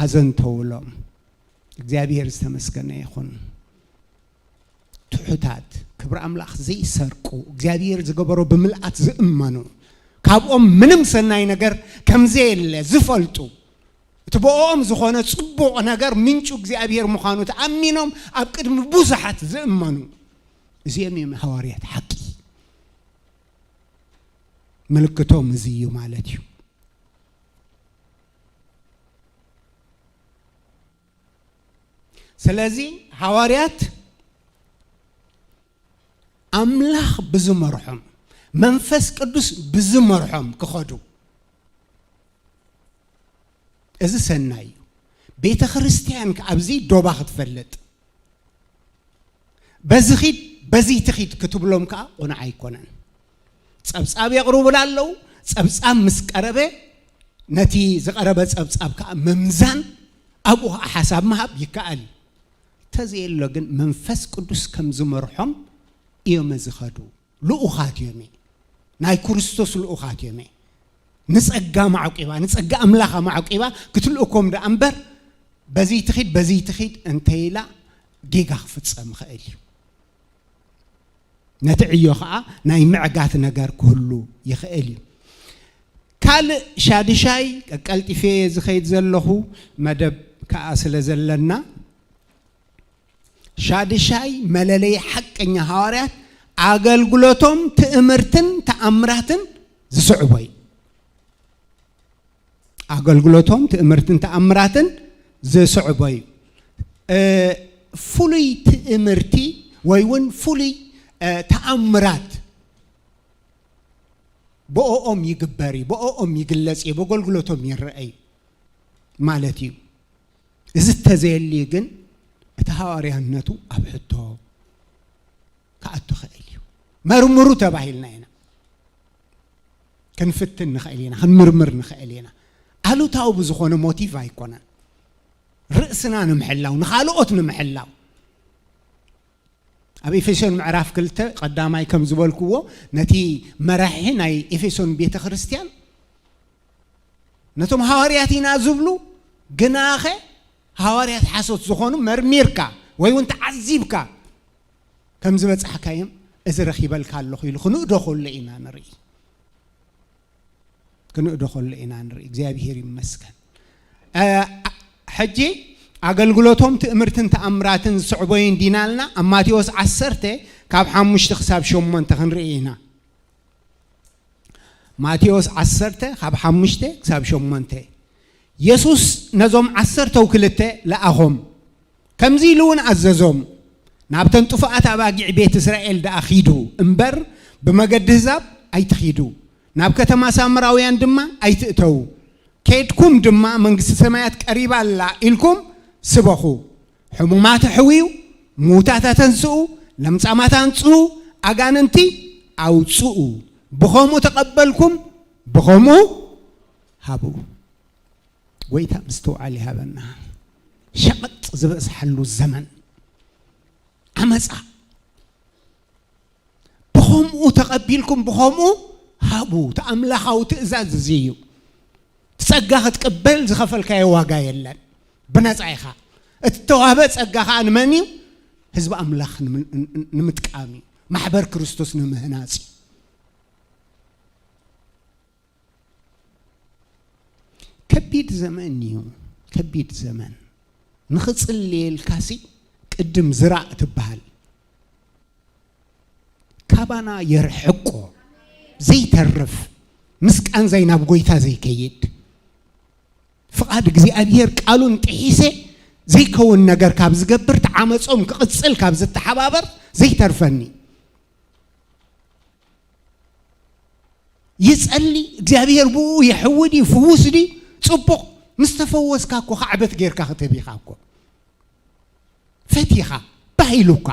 ኣዘንተውሎም። እግዚኣብሔር ዝተመስገነ ይኹን። ትሑታት፣ ክብሪ ኣምላኽ ዘይሰርቁ፣ እግዚኣብሔር ዝገበሮ ብምልኣት ዝእመኑ፣ ካብኦም ምንም ሰናይ ነገር ከም ዘየለ ዝፈልጡ፣ እቲ ብኦም ዝኾነ ጽቡቕ ነገር ምንጩ እግዚኣብሔር ምዃኑ ተኣሚኖም ኣብ ቅድሚ ብዙሓት ዝእመኑ፣ እዚኦም እዮም ሃዋርያት ሓቂ። ምልክቶም እዚ እዩ ማለት እዩ። ስለዚ ሃዋርያት ኣምላኽ ብዝመርሖም፣ መንፈስ ቅዱስ ብዝመርሖም ክኸዱ፣ እዚ ሰናይ እዩ። ቤተ ክርስቲያን ከ ኣብዚ ዶባ ክትፈልጥ፣ በዚ ኺድ፣ በዚ ትኺድ ክትብሎም ከኣ ቁኑዕ ኣይኮነን። ጸብጻብ የቕርቡላ ኣለዉ። ጸብጻብ ምስ ቀረበ፣ ነቲ ዝቐረበ ጸብጻብ ከኣ ምምዛን፣ ኣብኡ ከኣ ሓሳብ ምሃብ ይከኣል እዩ። ተዘየሎ ግን መንፈስ ቅዱስ ከም ዝመርሖም እዮም ዝኸዱ። ልኡኻት እዮም። ናይ ክርስቶስ ልኡኻት እዮም። ንጸጋ ማዕቂባ፣ ንጸጋ ኣምላኽ ማዕቂባ ክትልእኮም ደኣ እምበር፣ በዚ ትኺድ፣ በዚ ትኺድ እንተ ኢላ ጌጋ ክፍጸም ይኽእል እዩ። ነቲ ዕዮ ኸኣ ናይ ምዕጋት ነገር ክህሉ ይኽእል እዩ። ካልእ ሻድሻይ፣ ቀልጢፈ ዝኸይድ ዘለኹ መደብ ከኣ ስለ ዘለና፣ ሻድሻይ መለለይ ሓቀኛ ሃዋርያት ኣገልግሎቶም ትእምርትን ተኣምራትን ዝስዕቦ እዩ። ኣገልግሎቶም ትእምርትን ተኣምራትን ዝስዕቦ እዩ። እ፣ ፍሉይ ትእምርቲ ወይ እውን ፍሉይ፣ እ፣ ተኣምራት ብኦኦም ይግበር እዩ፣ ብኦኦም ይግለጽ እዩ፣ ብኣገልግሎቶም ይረአ እዩ ማለት እዩ። እዚ እንተዘየልዩ ግን እቲ ሃዋርያነቱ ኣብ ሕቶ ክኣቱ ይኽእል እዩ። መርምሩ ተባሂልና ኢና። ክንፍትን ንኽእል ኢና፣ ክንምርምር ንኽእል ኢና። ኣሉታዊ ብዝኾነ ሞቲቭ ኣይኮነን። ርእስና ንምሕላው፣ ንኻልኦት ንምሕላው። ኣብ ኤፌሶን ምዕራፍ ክልተ ቀዳማይ ከም ዝበልክዎ፣ ነቲ መራሒ ናይ ኤፌሶን ቤተ ክርስቲያን፣ ነቶም ሃዋርያት ኢና ዝብሉ፣ ግናኸ ሃዋርያት ሓሶት ዝኾኑ መርሚርካ ወይ እውን ተዓዚብካ ከም ዝበጻሕካዮም፣ እዚ ረኺበልካ ኣለኹ ኢሉ ክንእዶ ከሎ ኢና ንርኢ። ክንእዶ ከሎ ኢና ንርኢ። እግዚኣብሄር ይመስገን። እ፣ ሕጂ ኣገልግሎቶም ትእምርትን ተኣምራትን ዝስዕቦ እንዲናልና፣ ኣብ ማቴዎስ ዓሰርተ ካብ ሓሙሽተ ክሳብ ሸሞንተ ክንርኢ ኢና። ማቴዎስ ዓሰርተ ካብ ሓሙሽተ ክሳብ ሸሞንተ። የሱስ ነዞም ዓሰርተው ክልተ ለኣኾም፣ ከምዚ ኢሉ እውን ኣዘዞም፣ "ናብተን ጥፉኣት ኣባጊዕ ቤት እስራኤል ደኣ ኺዱ እምበር፣ ብመገዲ ህዛብ ኣይትኺዱ። ናብ ከተማ ሳምራውያን ድማ ኣይትእተዉ። ኬድኩም ድማ መንግስቲ ሰማያት ቀሪባ ኣላ ኢልኩም ስበኹ። ሕሙማት ኣሕውዩ፣ ምዉታት ኣተንስኡ፣ ለምጻማት ኣንጽሁ፣ ኣጋንንቲ ኣውጽኡ። ብኸምኡ ተቐበልኩም፣ ብኸምኡ ሃቡ።" ጎይታ ምስትውዓል ይሃበና። ሸቐጥ ዝበዝሓሉ ዘመን፣ ዓመጻ። ብኸምኡ ተቐቢልኩም ብኸምኡ ሃቡ። እቲ ኣምላኻዊ ትእዛዝ እዚ እዩ። እቲ ጸጋ ክትቅበል ዝኸፈልካዮ ዋጋ የለን። ብነጻ ኢኻ። እቲ ተዋህበ ጸጋ ኸኣ ንመን እዩ? ህዝቢ ኣምላኽ ንምን-፣ ንምጥቃም እዩ። ማሕበር ክርስቶስ ንምህናጽ እዩ። ከቢድ ዘመን እዩ። ከቢድ ዘመን። ንኽጽልየልካሲ ቅድም ዝራእ ትበሃል። ካባና የርሕቆ፣ ዘይተርፍ፣ ምስ ቃንዛይ ናብ ጎይታ ዘይከይድ፣ ፍቓድ እግዚኣብሔር ቃሉን ጥሒሰ ዘይከውን ነገር ካብ ዝገብር፣ ተዓመጾም ክቕጽል ካብ ዝተሓባበር ዘይተርፈኒ። ይጸሊ፣ እግዚኣብሔር ብኡ የሕዊ ድዩ፣ ፍዉስ ድዩ? ጽቡቕ፣ ምስ ተፈወስካ እኮ ካዕበት ጌርካ ክትህብ ኢኻ እኮ። ፈቲኻ፣ ባህ ኢሉካ።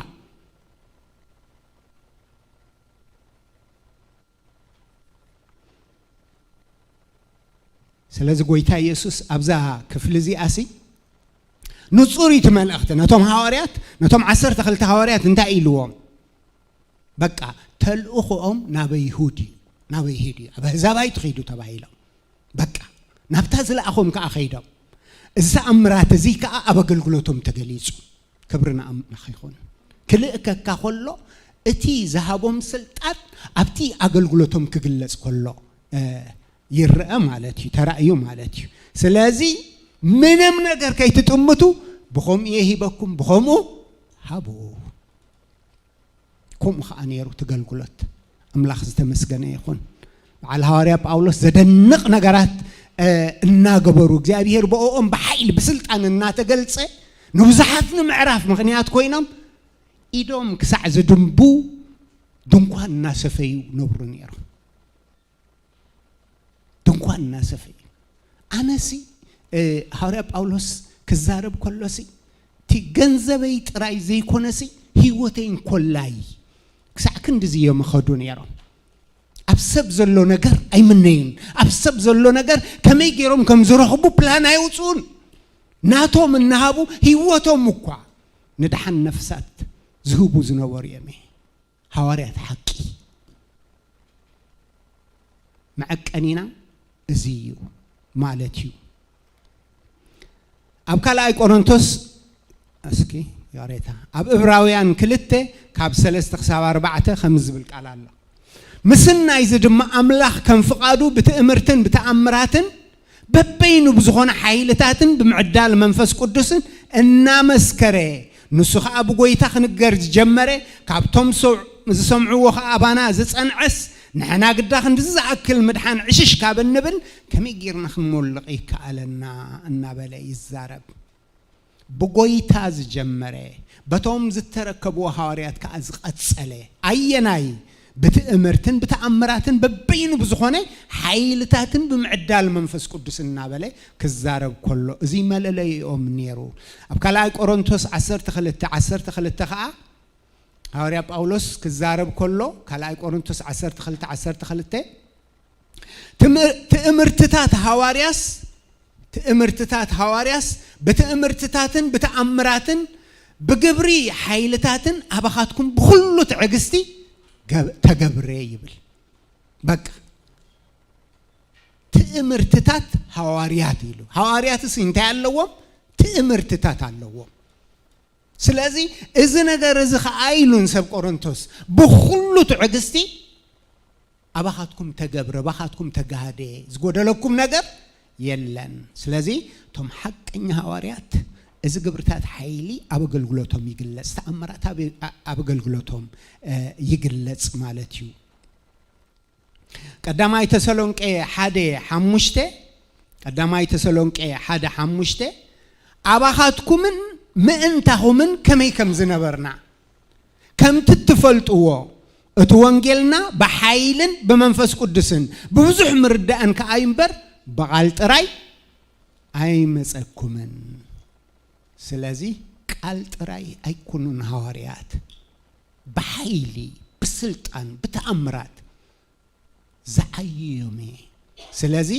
ስለዚ ጎይታ ኢየሱስ ኣብዛ ክፍሊ እዚኣሲ ንጹር እዩ እቲ መልእኽቲ። ነቶም ሃዋርያት፣ ነቶም ዓሰርተ ክልተ ሃዋርያት እንታይ ኢልዎም? በቃ፣ ተልእኾኦም ናብ ኣይሁድ እዩ፣ ናብ ኣይሁድ እዩ፣ ኣብ ኣህዛብ ኣይትኸይዱ ተባሂሎም። በቃ፣ ናብታ ዝለኣኾም ከኣ ኸይዶም። እዚ ተኣምራት እዚ ከኣ ኣብ ኣገልግሎቶም ተገሊጹ። ክብሪ ንኣምላኽ ይኹን። ክልእከካ ከሎ፣ እቲ ዝሃቦም ስልጣን ኣብቲ ኣገልግሎቶም ክግለጽ ከሎ፣ እ፣ ይረአ ማለት እዩ፣ ተራእዩ ማለት እዩ። ስለዚ ምንም ነገር ከይትጥምቱ፣ ብኸምኡ እየ ሂበኩም፣ ብኸምኡ ሃቡ። ከምኡ ኸዓ ነይሩ እቲ ገልግሎት። ኣምላኽ ዝተመስገነ ይኹን። በዓል ሃዋርያ ጳውሎስ ዘደንቕ ነገራት፣ እ፣ እናገበሩ፣ እግዚኣብሔር ብእኦም ብሓይሊ ብስልጣን እናተገልጸ፣ ንብዙሓት ንምዕራፍ ምኽንያት ኮይኖም፣ ኢዶም ክሳዕ ዝድንቡ ድንኳን እናሰፈዩ ነብሩ ነይሮም። ድንኳን እናሰፈዩ። ኣነሲ፣ እ፣ ሃዋርያ ጳውሎስ ክዛረብ ከሎሲ፣ እቲ ገንዘበይ ጥራይ ዘይኮነሲ፣ ህይወተይ እንኮላይ ክሳዕ ክንድዚ እዮም ይኸዱ ነይሮም። ኣብ ሰብ ዘሎ ነገር ኣይምነዩን። ኣብ ሰብ ዘሎ ነገር ከመይ ገይሮም ከም ዝረኽቡ ፕላን ኣየውፅኡን። ናቶም እናሃቡ ህይወቶም እኳ ንደሓን ነፍሳት ዝህቡ ዝነበሩ እዮም። ሃዋርያት ሓቂ መዐቀኒና እዚ እዩ ማለት እዩ። ኣብ ካልኣይ ቆሮንቶስ፣ እስኪ፣ ይቕሬታ፣ ኣብ ዕብራውያን ክልተ ካብ ሰለስተ ክሳብ ኣርባዕተ ከምዚ ዝብል ቃል ኣሎ። ምስናይ እዚ ድማ ኣምላኽ ከም ፍቓዱ ብትእምርትን ብተኣምራትን በበይኑ ብዝኾነ ሓይልታትን ብምዕዳል መንፈስ ቅዱስን እናመስከረ፣ ንሱ ኸኣ ብጎይታ ክንገር ዝጀመረ፣ ካብቶም ሰው-፣ ዝሰምዕዎ ኸኣ ኣባና ዝጸንዐስ፣ ንሕና ግዳ ክንድዚ ዝኣክል ምድሓን ዕሽሽ ካብ እንብል፣ ከመይ ጌርና ክንሞልቕ ይከኣለና? እናበለ ይዛረብ። ብጎይታ ዝጀመረ፣ በቶም ዝተረከብዎ ሃዋርያት ከኣ ዝቐጸለ፣ ኣየናይ? ብትእምርትን ብተኣምራትን በበይኑ ብዝኾነ ሓይልታትን ብምዕዳል መንፈስ ቅዱስ እናበለ ክዛረብ ከሎ፣ እዚ መለለይኦም ነይሩ። ኣብ ካልኣይ ቆሮንቶስ ዓሰርተ ክልተ ዓሰርተ ክልተ ከኣ ሃዋርያ ጳውሎስ ክዛረብ ከሎ፣ ካልኣይ ቆሮንቶስ ዓሰርተ ክልተ ዓሰርተ ክልተ፣ ትም-፣ ትእምርትታት ሃዋርያስ፣ ትእምርትታት ሃዋርያስ ብትእምርትታትን ብተኣምራትን ብግብሪ ሓይልታትን ኣባኻትኩም ብኹሉ ትዕግስቲ ገብ-፣ ተገብረ ይብል። በቃ ትእምርትታት ሃዋርያት ኢሉ። ሃዋርያትስ እንታይ ኣለዎም? ትእምርትታት ኣለዎም። ስለዚ እዚ ነገር እዚ ኸኣ ኢሉን ሰብ ቆሮንቶስ ብኹሉ ትዕግስቲ ኣባኻትኩም ተገብረ፣ ኣባኻትኩም ተጋህደ፣ ዝጎደለኩም ነገር የለን። ስለዚ እቶም ሓቀኛ ሃዋርያት እዚ ግብርታት ሓይሊ ኣብ ኣገልግሎቶም ይግለጽ፣ ተኣምራት ኣብ፣ ኣብ ኣገልግሎቶም፣ እ፣ ይግለጽ ማለት እዩ። ቀዳማይ ተሰሎንቄ ሓደ ሓሙሽተ፣ ቀዳማይ ተሰሎንቄ ሓደ ሓሙሽተ፣ ኣባኻትኩምን ምእንታኹምን ከመይ ከም ዝነበርና ከምቲ እትፈልጥዎ፣ እቲ ወንጌልና ብሓይልን ብመንፈስ ቅዱስን ብብዙሕ ምርዳእን ከኣ እምበር ብቓል ጥራይ ኣይመጸኩምን። ስለዚ ቃል ጥራይ ኣይኩኑን ሃዋርያት፣ ብሓይሊ፣ ብስልጣን፣ ብተኣምራት ዝዓዩ እዮም እየ። ስለዚ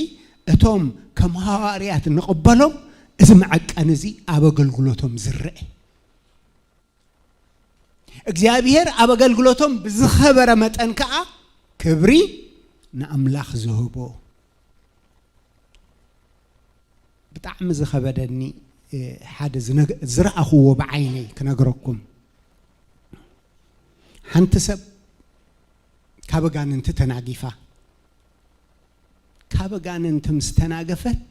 እቶም ከም ሃዋርያት ንቕበሎም፣ እዚ መዐቀኒ እዚ ኣብ ኣገልግሎቶም ዝረአ። እግዚኣብሔር ኣብ ኣገልግሎቶም ብዝኸበረ መጠን ከኣ ክብሪ ንኣምላኽ ዝህቦ። ብጣዕሚ ዝኸበደኒ፣ እ፣ ሓደ ዝነግ-፣ ዝረኣኽዎ ብዓይነይ ክነግረኩም። ሓንቲ ሰብ ካብ ኣጋንንቲ ተናጊፋ፣ ካብ ኣጋንንቲ ምስ ተናገፈት፣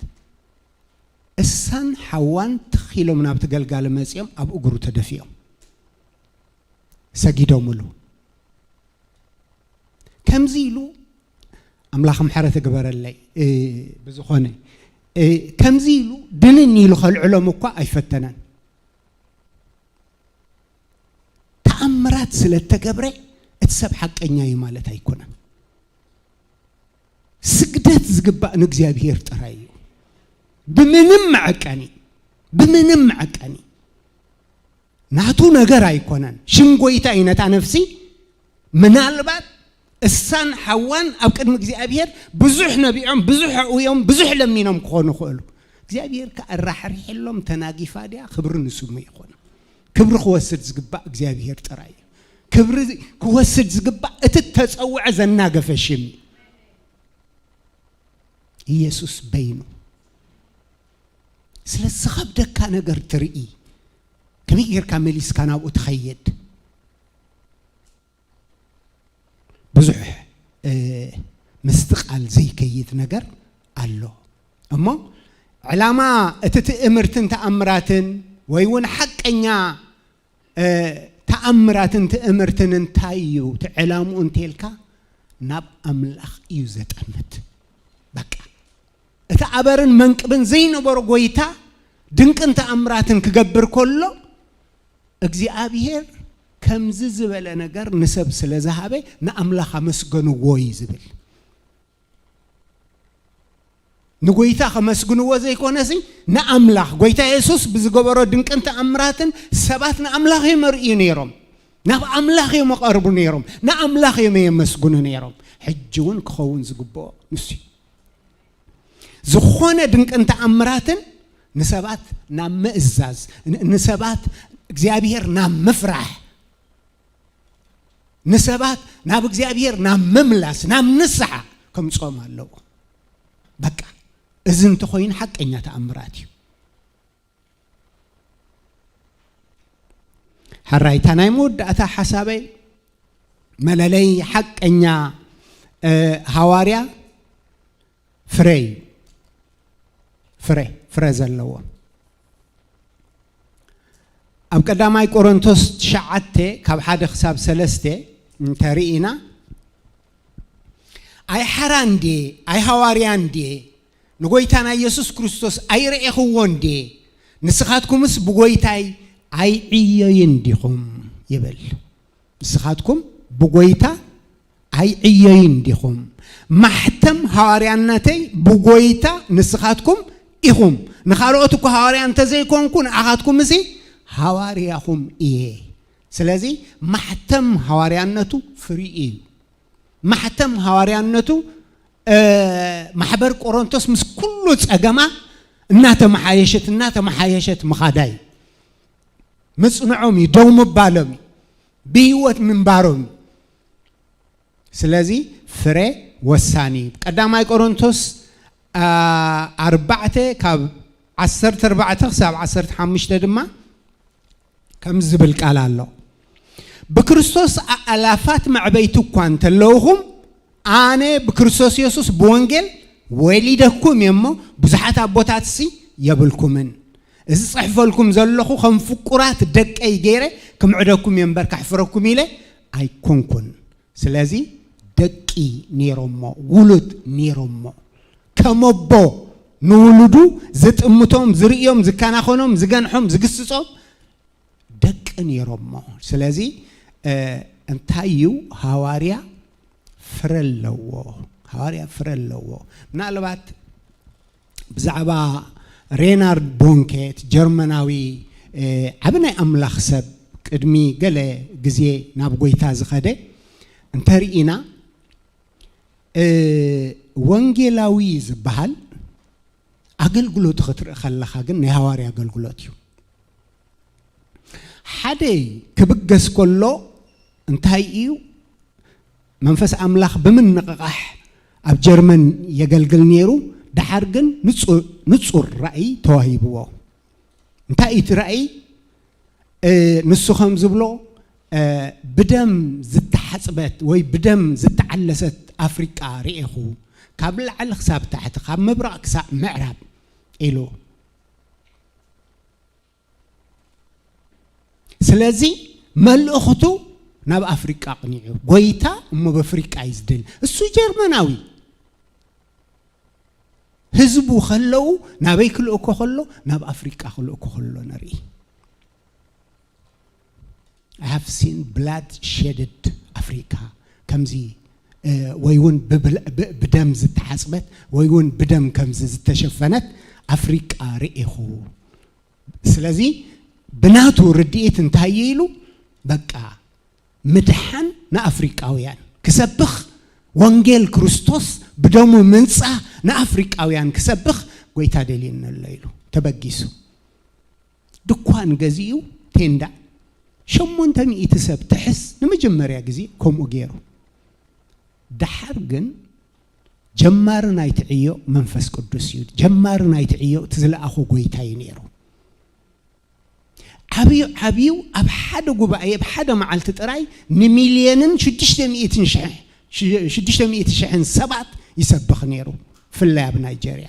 እሳን ሓዋን ትኽ ኢሎም ናብቲ ገልጋሊ መጺኦም ኣብ እግሩ ተደፊኦም ሰጊዶምሉ። ከምዚ ኢሉ፣ ኣምላኽ ምሕረት ግበረለይ፣ እ፣ ብዝኾነ፣ እ፣ ከምዚ ኢሉ ድንን ኢሉ ከልዕሎም እኳ ኣይፈተነን። ተኣምራት ስለ እተገብረ እቲ ሰብ ሓቀኛ እዩ ማለት ኣይኮነን። ስግደት ዝግባእ ንእግዚኣብሔር ጥራይ እዩ። ብምንም መዐቀኒ፣ ብምንም መዐቀኒ። ናቱ ነገር ኣይኮነን። ሽም ጎይታ እዩ ነታ ነፍሲ። ምናልባት እሳን ሓዋን ኣብ ቅድሚ እግዚኣብሔር ብዙሕ ነቢዖም፣ ብዙሕ ኣእውዮም፣ ብዙሕ ለሚኖም ክኾኑ ይኽእሉ። እግዚኣብሔር ከኣ ኣራሕሪሕሎም፣ ተናጊፋ ድያ? ክብሪ ንስሙ ይኹን። ክብሪ ክወስድ ዝግባእ እግዚኣብሔር ጥራይ እዩ። ክብሪ ክወስድ ዝግባእ እቲ እተጸውዐ ዘናገፈ ሽም እዩ። ኢየሱስ በይኑ። ስለ ዝኸብደካ ነገር ትርኢ፣ ከመይ ጌርካ መሊስካ ናብኡ ትኸይድ? ብዙሕ፣ እ፣ ምስቲ ቃል ዘይከይድ ነገር ኣሎ። እሞ ዕላማ እቲ ትእምርትን ተኣምራትን ወይ እውን ሓቀኛ፣ እ፣ ተኣምራትን ትእምርትን እንታይ እዩ? እቲ ዕላምኡ እንተልካ ናብ ኣምላኽ እዩ ዘጠምት። በቃ እቲ ኣበርን መንቅብን ዘይነበሮ ጎይታ ድንቅን ተኣምራትን ክገብር ከሎ እግዚኣብሔር ከምዚ ዝበለ ነገር ንሰብ ስለ ዝሃበ ንኣምላኽ ኣመስገንዎ እዩ ዝብል። ንጎይታ ከመስግንዎ ዘይኮነሲ ንኣምላኽ፣ ጎይታ የሱስ ብዝገበሮ ድንቅን ተኣምራትን ሰባት ንኣምላኽ እዮም ኣርእዩ ነይሮም። ናብ ኣምላኽ እዮም ኣቐርቡ ነይሮም። ንኣምላኽ እዮም የመስግኑ ነይሮም። ሕጂ እውን ክኸውን ዝግብኦ ንሱ እዩ። ዝኾነ ድንቅን ተኣምራትን ንሰባት ናብ ምእዛዝ፣ ን-፣ ንሰባት እግዚኣብሔር ናብ ምፍራሕ፣ ንሰባት ናብ እግዚኣብሔር ናብ ምምላስ፣ ናብ ንስሓ ከምጽኦም ኣለዎ። በቃ፣ እዚ እንተኾይኑ ሓቀኛ ተኣምራት እዩ። ሕራይ፣ እታ ናይ መወዳእታ ሓሳበይ፣ መለለይ ሓቀኛ፣ እ፣ ሃዋርያ ፍረ እዩ። ፍረ፣ ፍረ ዘለዎ። ኣብ ቀዳማይ ቆሮንቶስ ትሽዓተ ካብ ሓደ ክሳብ ሰለስተ እንተርኢና፣ ኣይ ሓራን ድየ? ኣይ ሃዋርያን ድየ? ንጎይታና ኢየሱስ ክርስቶስ ኣይረኤኽዎን ድየ? ንስኻትኩምስ ብጎይታይ ኣይዕዮይን ዲኹም? ይብል። ንስኻትኩም ብጎይታ ኣይዕዮይን ዲኹም? ማሕተም ሃዋርያነተይ ብጎይታ ንስኻትኩም ኢኹም። ንኻልኦት እኮ ሃዋርያ እንተዘይኮንኩ ንኣኻትኩም እዚ ሃዋርያኹም እየ። ስለዚ ማሕተም ሃዋርያነቱ ፍሪኡ እዩ። ማሕተም ሃዋርያነቱ፣ እ፣ ማሕበር ቆሮንቶስ ምስ ኩሉ ጸገማ እናተመሓየሸት፣ እናተመሓየሸት ምኻዳ እዩ። ምጽንዖም እዩ፣ ደው ምባሎም እዩ፣ ብህይወት ምንባሮም እዩ። ስለዚ ፍረ ወሳኒ እዩ። ቀዳማይ ቆሮንቶስ፣ አ፣ ኣርባዕተ ካብ ዓሰርተ ኣርባዕተ ክሳብ ዓሰርተ ሓሙሽተ ድማ ከምዚ ዝብል ቃል ኣሎ። "ብክርስቶስ ኣእላፋት መዕበይቲ እኳ እንተለውኹም፣ ኣነ ብክርስቶስ የሱስ ብወንጌል ወሊደኩም እየ እሞ፣ ብዙሓት ኣቦታትሲ የብልኩምን። እዚ ጽሕፈልኩም ዘለኹ ከም ፍቁራት ደቀይ ገይረ ክምዕደኩም እየ እምበር፣ ከሕፍረኩም ኢለ ኣይኮንኩን።" ስለዚ ደቂ ነይሮሞ፣ ውሉድ ነይሮሞ። ከም ኣቦ ንውሉዱ ዝጥምቶም፣ ዝርእዮም፣ ዝከናኸኖም፣ ዝገንሖም፣ ዝግስጾም ደቂ ነይሮሞ። ስለዚ፣ እ፣ እንታይ እዩ? ሃዋርያ ፍረ ኣለዎ። ሃዋርያ ፍረ ኣለዎ። ምናልባት ብዛዕባ ሬናርድ ቦንኬ፣ እቲ ጀርመናዊ፣ እ፣ ዓቢ ናይ ኣምላኽ ሰብ፣ ቅድሚ ገለ ግዜ ናብ ጐይታ ዝኸደ እንተርኢና፣ እ፣ ወንጌላዊ ዝበሃል ኣገልግሎቱ ክትርኢ ከለኻ ግን ናይ ሃዋርያ ኣገልግሎት እዩ። ሓደ ክብገስ ከሎ እንታይ እዩ? መንፈስ ኣምላኽ ብምንቕቓሕ ኣብ ጀርመን የገልግል ነይሩ። ደሓር ግን ንጹ-፣ ንጹር ራእይ ተዋሂብዎ። እንታይ እዩ እቲ ራእይ? እ፣ ንሱ ከም ዝብሎ፣ እ፣ "ብደም ዝተሓጽበት ወይ ብደም ዝተዓለሰት ኣፍሪቃ ርኤኹ፣ ካብ ላዕሊ ክሳብ ታሕቲ፣ ካብ ምብራቕ ክሳብ ምዕራብ" ኢሉ። ስለዚ መልእኽቱ ናብ ኣፍሪቃ ኣቕኒዑ፣ ጎይታ እሞ በፍሪቃ እዩ ዝደሊ። እሱ ጀርመናዊ። ህዝቡ ከለዉ ናበይ ክልእኮ ከሎ? ናብ ኣፍሪቃ ክልእኮ ከሎ ንርኢ። I have seen blood shaded Africa፣ ከምዚ፣ እ፣ ወይ እውን ብብል-፣ ብ-፣ ብደም ዝተሓጽበት ወይ እውን ብደም ከምዚ ዝተሸፈነት ኣፍሪቃ ርኤኹ። ስለዚ ብናቱ ርድኢት እንታይ እዩ ኢሉ? በቃ ምድሓን ንኣፍሪቃውያን ክሰብኽ፣ ወንጌል ክርስቶስ ብደሙ ምንጻህ ንኣፍሪቃውያን ክሰብኽ ጎይታ ደልየኒ ኣሎ ኢሉ ተበጊሱ። ድኳን ገዚኡ፣ ቴንዳ፣ ሸሞንተ ሚእቲ ሰብ ትሕዝ ንመጀመርያ ግዜ ከምኡ ገይሩ። ደሓር ግን ጀማሪ ናይቲ ዕዮ መንፈስ ቅዱስ እዩ። ጀማሪ ናይቲ ዕዮ እቲ ዝለኣኾ ጎይታ እዩ ነይሩ። ዓብዩ ዓብዩ ኣብ ሓደ ጉባኤ፣ ኣብ ሓደ መዓልቲ ጥራይ ንሚልዮንን ሽዱሽተ ሚእትን ሽሕ፣ ሽ-፣ ሽዱሽተ ሚእቲ ሽሕን ሰባት ይሰብኽ ነይሩ፣ ብፍላይ ኣብ ናይጀርያ።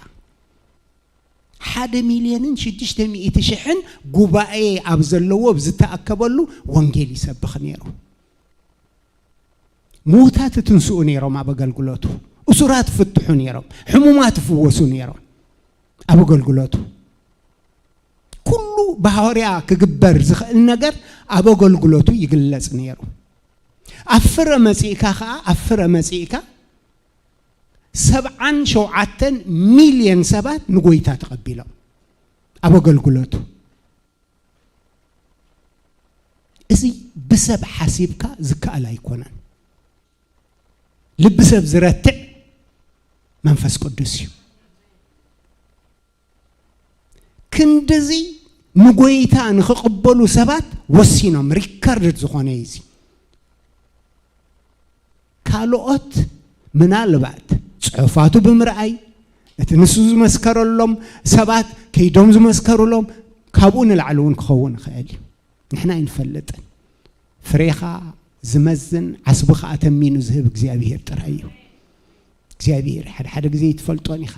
ሓደ ሚልዮንን ሽዱሽተ ሚእቲ ሽሕን ጉባኤ ኣብ ዘለዎ፣ ኣብ ዝተኣከበሉ ወንጌል ይሰብኽ ነይሩ። ምዉታት ትንስኡ ነይሮም ኣብ ኣገልግሎቱ፣ እሱራት ፍትሑ ነይሮም፣ ሕሙማት ይፍወሱ ነይሮም ኣብ ኣገልግሎቱ። ኩሉ ብሃዋርያ ክግበር ዝኽእል ነገር ኣብ ኣገልግሎቱ ይግለጽ ነይሩ። ኣብ ፍረ መጺእካ ኸኣ፣ ኣብ ፍረ መጺእካ፣ ሰብዓን ሸውዓተን ሚልዮን ሰባት ንጎይታ ተቐቢሎም ኣብ ኣገልግሎቱ። እዚ ብሰብ ሓሲብካ ዝከኣል ኣይኮነን። ልቢ ሰብ ዝረትዕ መንፈስ ቅዱስ እዩ። ክንድዚ ንጎይታ ንኽቕበሉ ሰባት ወሲኖም፣ ሪከርድድ ዝኾነ እዩ እዚ። ካልኦት ምናልባት ጽሑፋቱ ብምርኣይ፣ እቲ ንሱ ዝመስከረሎም ሰባት ከይዶም ዝመስከሩሎም፣ ካብኡ ንላዕሊ እውን ክኸውን ይኽእል እዩ። ንሕና ኣይንፈልጥን። ፍሬኻ ዝመዝን፣ ዓስቢ ኸኣ ተሚኑ ዝህብ እግዚኣብሄር ጥራይ እዩ። እግዚኣብሄር ሓደ ሓደ ግዜ ኣይትፈልጦን ኢኻ፣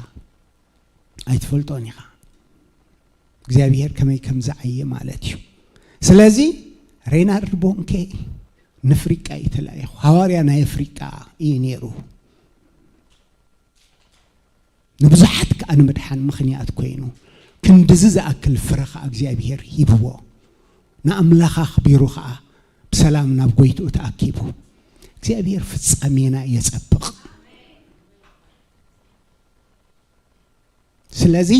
ኣይትፈልጦን ኢኻ እግዚኣብሄር ከመይ ከም ዝዓየ ማለት እዩ። ስለዚ ሬናርድ ቦንኬ ንፍሪቃ እዩ ተላኢኹ፣ ሃዋርያ ናይ ኣፍሪቃ እዩ ነይሩ። ንብዙሓት ከኣ ንምድሓን ምኽንያት ኮይኑ፣ ክንድዚ ዝኣክል ፍረ ከኣ እግዚኣብሄር ሂብዎ። ንኣምላኽ ኣኽቢሩ ከኣ ብሰላም ናብ ጎይትኡ ተኣኪቡ። እግዚኣብሄር ፍጻሜና የጸብቕ። ስለዚ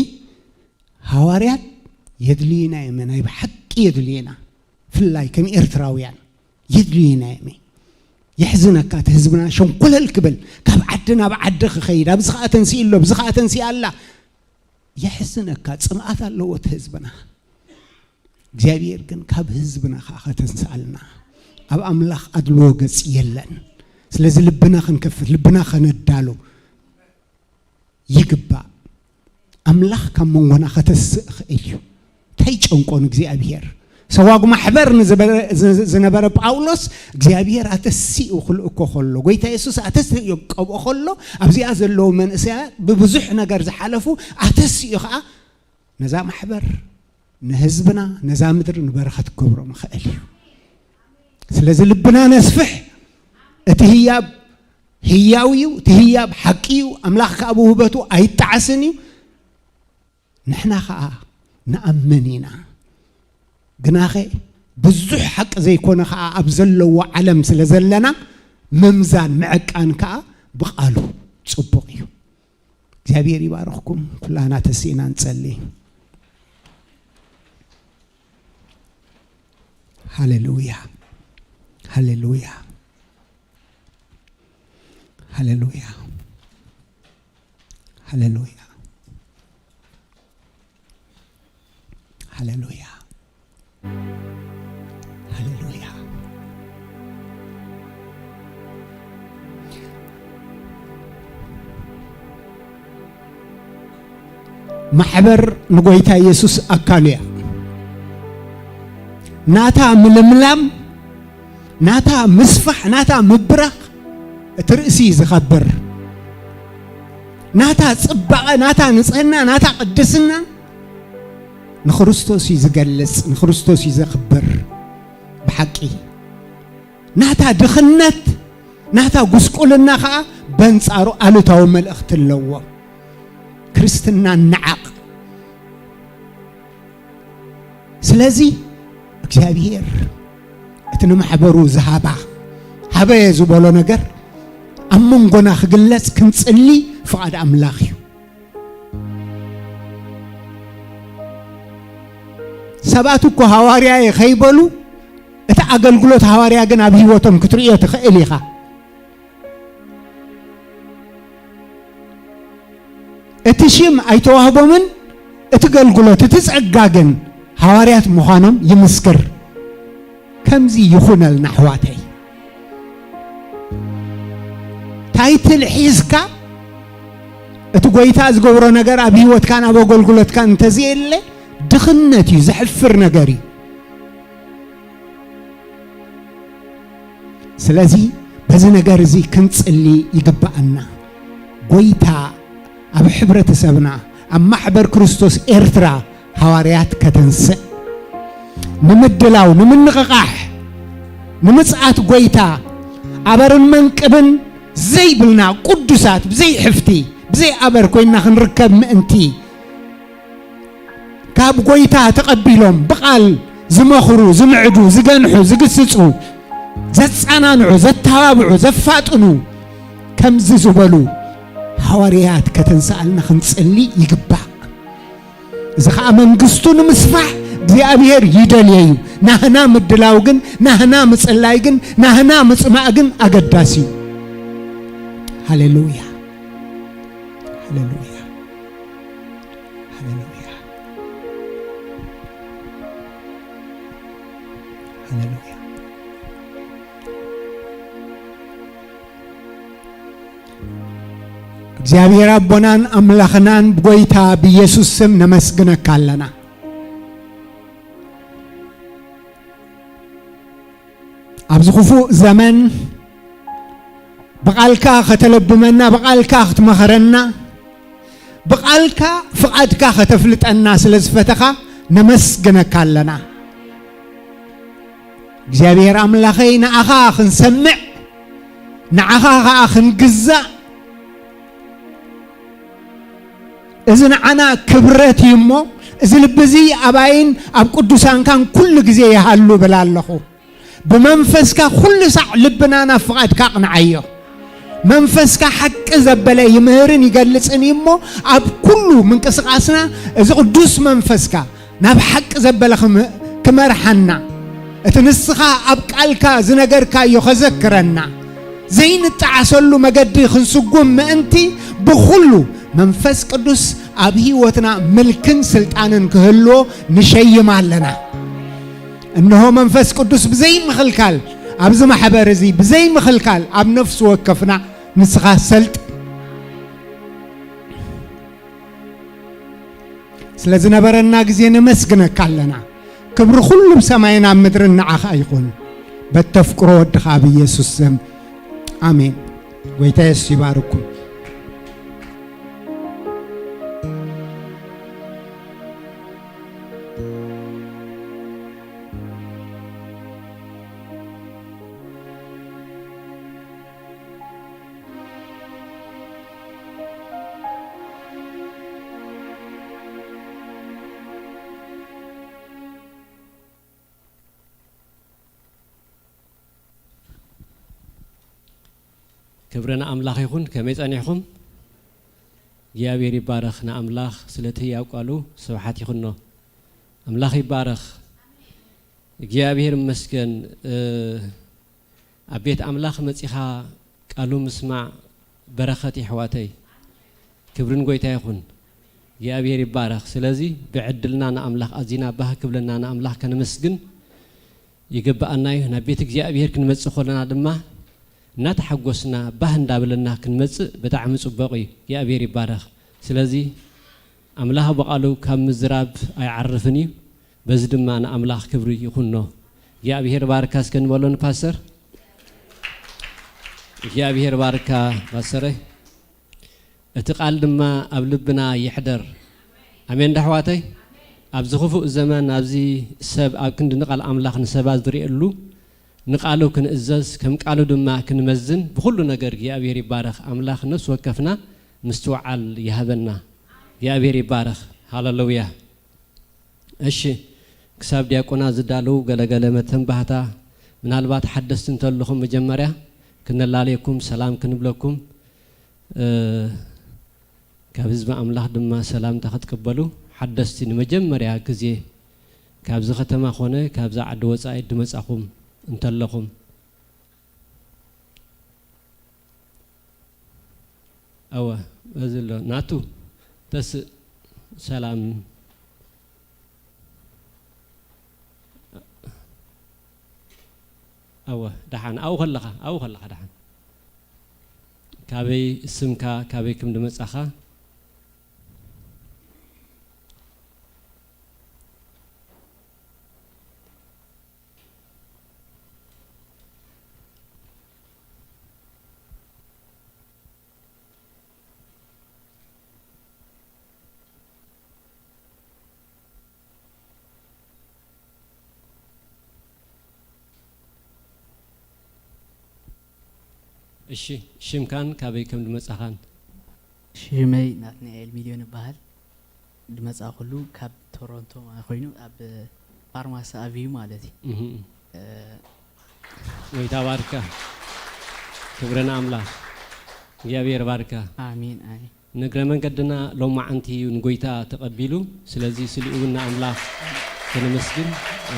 ሃዋርያት የድልዩና እዮም፣ ናይ ብሓቂ የድልዩና። ብፍላይ ከም ኤርትራውያን የድልዩና እዮም። የሕዝነካ፣ እቲ ህዝብና ሸንኮለል ክብል፣ ካብ ዓዲ ናብ ዓዲ ክኸይድ፣ ኣብዚ ኸኣ ተንስኡ ኣሎ፣ ኣብዚ ኸኣ ተንስኡ ኣላ። የሕዝነካ፣ ጽምኣት ኣለዎ እቲ ህዝብና። እግዚኣብሔር ግን ካብ ህዝብና ከዓ ከተንስኣልና ኣብ ኣምላኽ ኣድልዎ ገጽ የለን። ስለዚ ልብና ክንከፍት፣ ልብና ከነዳሉ ይግባእ። ኣምላኽ ካብ መንጎና ከተስእ ይኽእል እዩ። እንታይ ጨንቆ ንእግዚኣብሔር? ሰዋግ ማሕበር ንዝበረ-፣ ዝ-፣ ዝነበረ ጳውሎስ እግዚኣብሔር ኣተሲኡ ክልእኮ ከሎ፣ ጎይታ የሱስ ኣተሲኡ ቀብኦ ከሎ፣ ኣብዚኣ ዘለዉ መንእሰያት ብብዙሕ ነገር ዝሓለፉ ኣተሲኡ ኸዓ ነዛ ማሕበር፣ ንህዝብና፣ ነዛ ምድሪ ንበረኸት ክገብሮም ይኽእል እዩ። ስለዚ ልብና ነስፍሕ። እቲ ህያብ ህያው እዩ፣ እቲ ህያብ ሓቂ እዩ። ኣምላኽ ከኣ ብውህበቱ ኣይጣዓስን እዩ። ንሕና ከኣ ንኣምን ኢና። ግናኸ ብዙሕ ሓቂ ዘይኮነ ከኣ ኣብ ዘለዎ ዓለም ስለ ዘለና፣ ምምዛን ምዕቃን ከኣ ብቓሉ ጽቡቕ እዩ። እግዚኣብሔር ይባርኽኩም። ኩላና ተሲእና ንጸሊ። ሃሌሉያ፣ ሃሌሉያ፣ ሃሌሉያ፣ ሃሌሉያ፣ ሃሌሉያ፣ ሃሌሉያ። ማሕበር ንጎይታ ኢየሱስ ኣካሉ እያ። ናታ ምልምላም፣ ናታ ምስፋሕ፣ ናታ ምብራኽ እቲ ርእሲ እዩ ዝኸብር። ናታ ጽባቐ፣ ናታ ንጽህና፣ ናታ ቅድስና ንክርስቶስ እዩ ዝገልጽ፣ ንክርስቶስ እዩ ዘኽብር። ብሓቂ ናታ ድኽነት፣ ናታ ጉስቁልና ኸኣ በንጻሩ ኣሉታዊ መልእኽቲ ኣለዎ። ክርስትና ንዓቕ። ስለዚ እግዚኣብሔር እቲ ንማሕበሩ ዝሃባ ሃበየ ዝበሎ ነገር ኣብ መንጎና ክግለጽ ክንጽሊ ፍቓድ ኣምላኽ እዩ። ሰባት እኮ ሃዋርያ እየ ከይበሉ እቲ ኣገልግሎት ሃዋርያ ግን ኣብ ህይወቶም ክትርእዮ ትኽእል ኢኻ። እቲ ሽም ኣይተዋህቦምን፣ እቲ ገልግሎት፣ እቲ ጸጋ ግን ሃዋርያት ምዃኖም ይምስክር። ከምዚ ይኹነልና ኣሕዋተይ። ታይትል ሒዝካ እቲ ጎይታ ዝገብሮ ነገር ኣብ ህይወትካን ኣብ ኣገልግሎትካን እንተዘየለ ድኽነት እዩ፣ ዘሕፍር ነገር እዩ። ስለዚ በዚ ነገር እዚ ክንጽሊ ይግብኣና። ጎይታ ኣብ ሕብረተሰብና፣ ኣብ ማሕበር ክርስቶስ ኤርትራ ሃዋርያት ከተንስእ፣ ንምድላው፣ ንምንቕቓሕ፣ ንምጽኣት ጎይታ ኣበርን መንቅብን ዘይብልና ቅዱሳት፣ ብዘይ ሕፍቲ፣ ብዘይ ኣበር ኮይንና ክንርከብ ምእንቲ፣ ካብ ጎይታ ተቐቢሎም ብቓል ዝመኽሩ፣ ዝምዕዱ፣ ዝገንሑ፣ ዝግስጹ፣ ዘጸናንዑ፣ ዘተባብዑ፣ ዘፋጥኑ፣ ከምዚ ዝበሉ ሃዋርያት ከተንስኣልና ክንጽሊ ይግባእ። እዚ ኸኣ መንግስቱ ንምስፋሕ እግዚኣብሔር ይደልዮ እዩ። ናህና ምድላው ግን፣ ናህና ምጽላይ ግን፣ ናህና ምጽማእ ግን ኣገዳሲ እዩ። ሃሌሉያ። ሃሌሉያ። ሃሌሉያ። ሃሌሉያ። እግዚኣብሔር ኣቦናን ኣምላኽናን ብጎይታ ብኢየሱስ ስም ነመስግነካ ኣለና። ኣብዚ ክፉእ ዘመን ብቓልካ ከተለብመና፣ ብቓልካ ክትመኸረና፣ ብቓልካ ፍቓድካ ከተፍልጠና ስለ ዝፈተኻ ነመስግነካ ኣለና። እግዚኣብሔር ኣምላኸይ፣ ንኣኻ ክንሰምዕ፣ ንዓኻ ኸኣ ክንግዛእ፣ እዚ ንዓና ክብረት እዩ እሞ፣ እዚ ልቢ እዚ ኣባይን ኣብ ቅዱሳንካን ኩሉ ግዜ ይሃሉ እብል ኣለኹ። ብመንፈስካ ኩሉ ሳዕ ልብና ናብ ፍቓድካ ኣቕንዓዮ። መንፈስካ ሓቂ ዘበለ ይምህርን ይገልጽን እዩ እሞ፣ ኣብ ኩሉ ምንቅስቓስና እዚ ቅዱስ መንፈስካ ናብ ሓቂ ዘበለ ክም-፣ ክመርሓና፣ እቲ ንስኻ ኣብ ቃልካ ዝነገርካዮ ከዘክረና፣ ዘይንጠዓሰሉ መገዲ ክንስጉም ምእንቲ፣ ብኹሉ መንፈስ ቅዱስ ኣብ ህይወትና ምልክን ስልጣንን ክህልዎ ንሸይም ኣለና። እንሆ መንፈስ ቅዱስ ብዘይምኽልካል ኣብዚ ማሕበር እዚ ብዘይምኽልካል ኣብ ነፍሲ ወከፍና ንስኻ ሰልጥ። ስለ ዝነበረና ግዜ ነመስግነካ ኣለና። ክብሪ ኩሉ ብሰማይን ኣብ ምድርን ንዓኻ ይኹን። በተፍቅሮ ወድኻ ኣብ ኢየሱስ ስም ኣሜን። ጎይታ የሱስ ይባርኩም። ክብሪ ንኣምላኽ ይኹን። ከመይ ጸኒሕኹም? እግዚኣብሔር ይባረኽ። ንኣምላኽ ስለቲ ህያው ቃሉ ስብሓት ይኹኖ። ኣምላኽ ይባረኽ። እግዚኣብሔር ይመስገን። እ፣ ኣብ ቤት ኣምላኽ መጺኻ ቃሉ ምስማዕ በረኸት እዩ ኣሕዋተይ። ክብሪ ንጎይታ ይኹን። እግዚኣብሔር ይባረኽ። ስለዚ ብዕድልና ንኣምላኽ ኣዚና ባህ ክብለና ንኣምላኽ ከነመስግን ይግብኣና እዩ። ናብ ቤት እግዚኣብሔር ክንመጽእ ከለና ድማ እናተሓጎስና ባህ እንዳበለና ክንመጽእ ብጣዕሚ ጽቡቕ እዩ። እግዚኣብሔር ይባረኽ። ስለዚ ኣምላኽ ብቓሉ ካብ ምዝራብ ኣይዓርፍን እዩ። በዚ ድማ ንኣምላኽ ክብሪ ይኹኖ። እግዚኣብሔር ባርካ እስከ ንበሎ ንፓስተር። እግዚኣብሔር ባርካ ፓስተረይ። እቲ ቃል ድማ ኣብ ልብና ይሕደር። ኣሜን ዶ ኣሕዋተይ? ኣብዚ ክፉእ ዘመን፣ ኣብዚ ሰብ ኣብ ክንዲ ንቃል ኣምላኽ ንሰባት ዝርእየሉ፣ ንቃሉ ክንእዘዝ፣ ከም ቃሉ ድማ ክንመዝን፣ ብኹሉ ነገር እግዚኣብሔር ይባረኽ። ኣምላኽ ነፍሲ ወከፍና ምስትውዓል ይሃበና። እግዚኣብሔር ይባረኽ። ሃሌሉያ። እሺ፣ ክሳብ ዲያቆና ዝዳለዉ ገለገለ መተንባህታ፣ ምናልባት ሓደስቲ እንተለኹም መጀመርያ ክነላለየኩም፣ ሰላም ክንብለኩም፣ እ፣ ካብ ህዝቢ ኣምላኽ ድማ ሰላምታ ክትቅበሉ፣ ሓደስቲ ንመጀመርያ ግዜ ካብዚ ከተማ ኾነ ካብዛ ዓዲ ወጻኢ ድመጻኹም እንተለኹም፣ ኣወ፣ በዚ ኣሎ ናቱ ተስእ ሰላም። ኣወ፣ ደሓን፣ ኣብኡ ከለኻ፣ ኣብኡ ከለኻ ደሓን። ካበይ ስምካ፣ ካበይ ከም ድመጻኻ? እሺ፣ ሽምካን ካበይ ከም ድመጻኻን? ሽመይ ናትናኤል ሚልዮን እበሃል። ድመጻኹሉ ካብ ቶሮንቶ ማለት ኮይኑ ኣብ ፋርማሲ ኣቪዩ ማለት እዩ። እህ። እ፣ ጎይታ ባርካ። ክብሪ ንኣምላኽ። እግዚኣብሔር ባርካ። ኣሜን፣ ኣሜን። ንእግረ መንገድና ሎማዓንቲ እዩ ንጎይታ ተቐቢሉ። ስለዚ ስሊኡ እውን ንኣምላኽ ከነመስግን። እ፣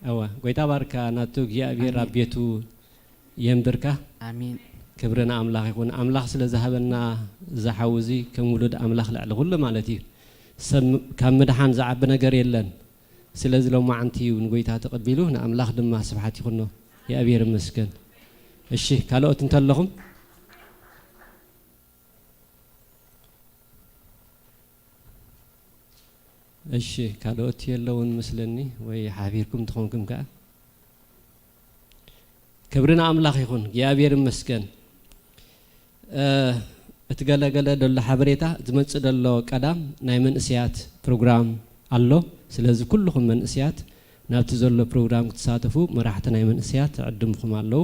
እወ፣ ጎይታ ባርካ ናቱ እግዚኣብሔር ኣሜን። ኣብ ቤቱ የንብርካ። ኣሜን። ክብሪ ንኣምላኽ ይኹን። ኣምላኽ ስለ ዝሃበና እዚ ሓው እዚ ከም ውሉድ ኣምላኽ ልዕሊ ኩሉ ማለት እዩ። ሰብ ካብ ምድሓን ዝዓቢ ነገር የለን። ስለዚ ሎማዓንቲ እዩ ንጎይታ ተቐቢሉ፣ ንኣምላኽ ድማ ስብሓት ይኹኖ። የኣብሔር ይመስገን። እሺ፣ ካልኦት እንተለኹም? እሺ፣ ካልኦት የለውን መስለኒ፣ ወይ ሓቢርኩም ትኾንኩም ከኣ። ክብሪ ንኣምላኽ ይኹን፣ እግዚኣብሔር ይመስገን። እ፣ እቲ ገለገለ ደሎ ሓበሬታ ዝመጽእ ደሎ ቀዳም ናይ መንእሰያት ፕሮግራም ኣሎ። ስለዚ ኩልኹም መንእሰያት ናብቲ ዘሎ ፕሮግራም ክትሳተፉ መራሕቲ ናይ መንእሰያት ዕድምኹም ኣለዉ።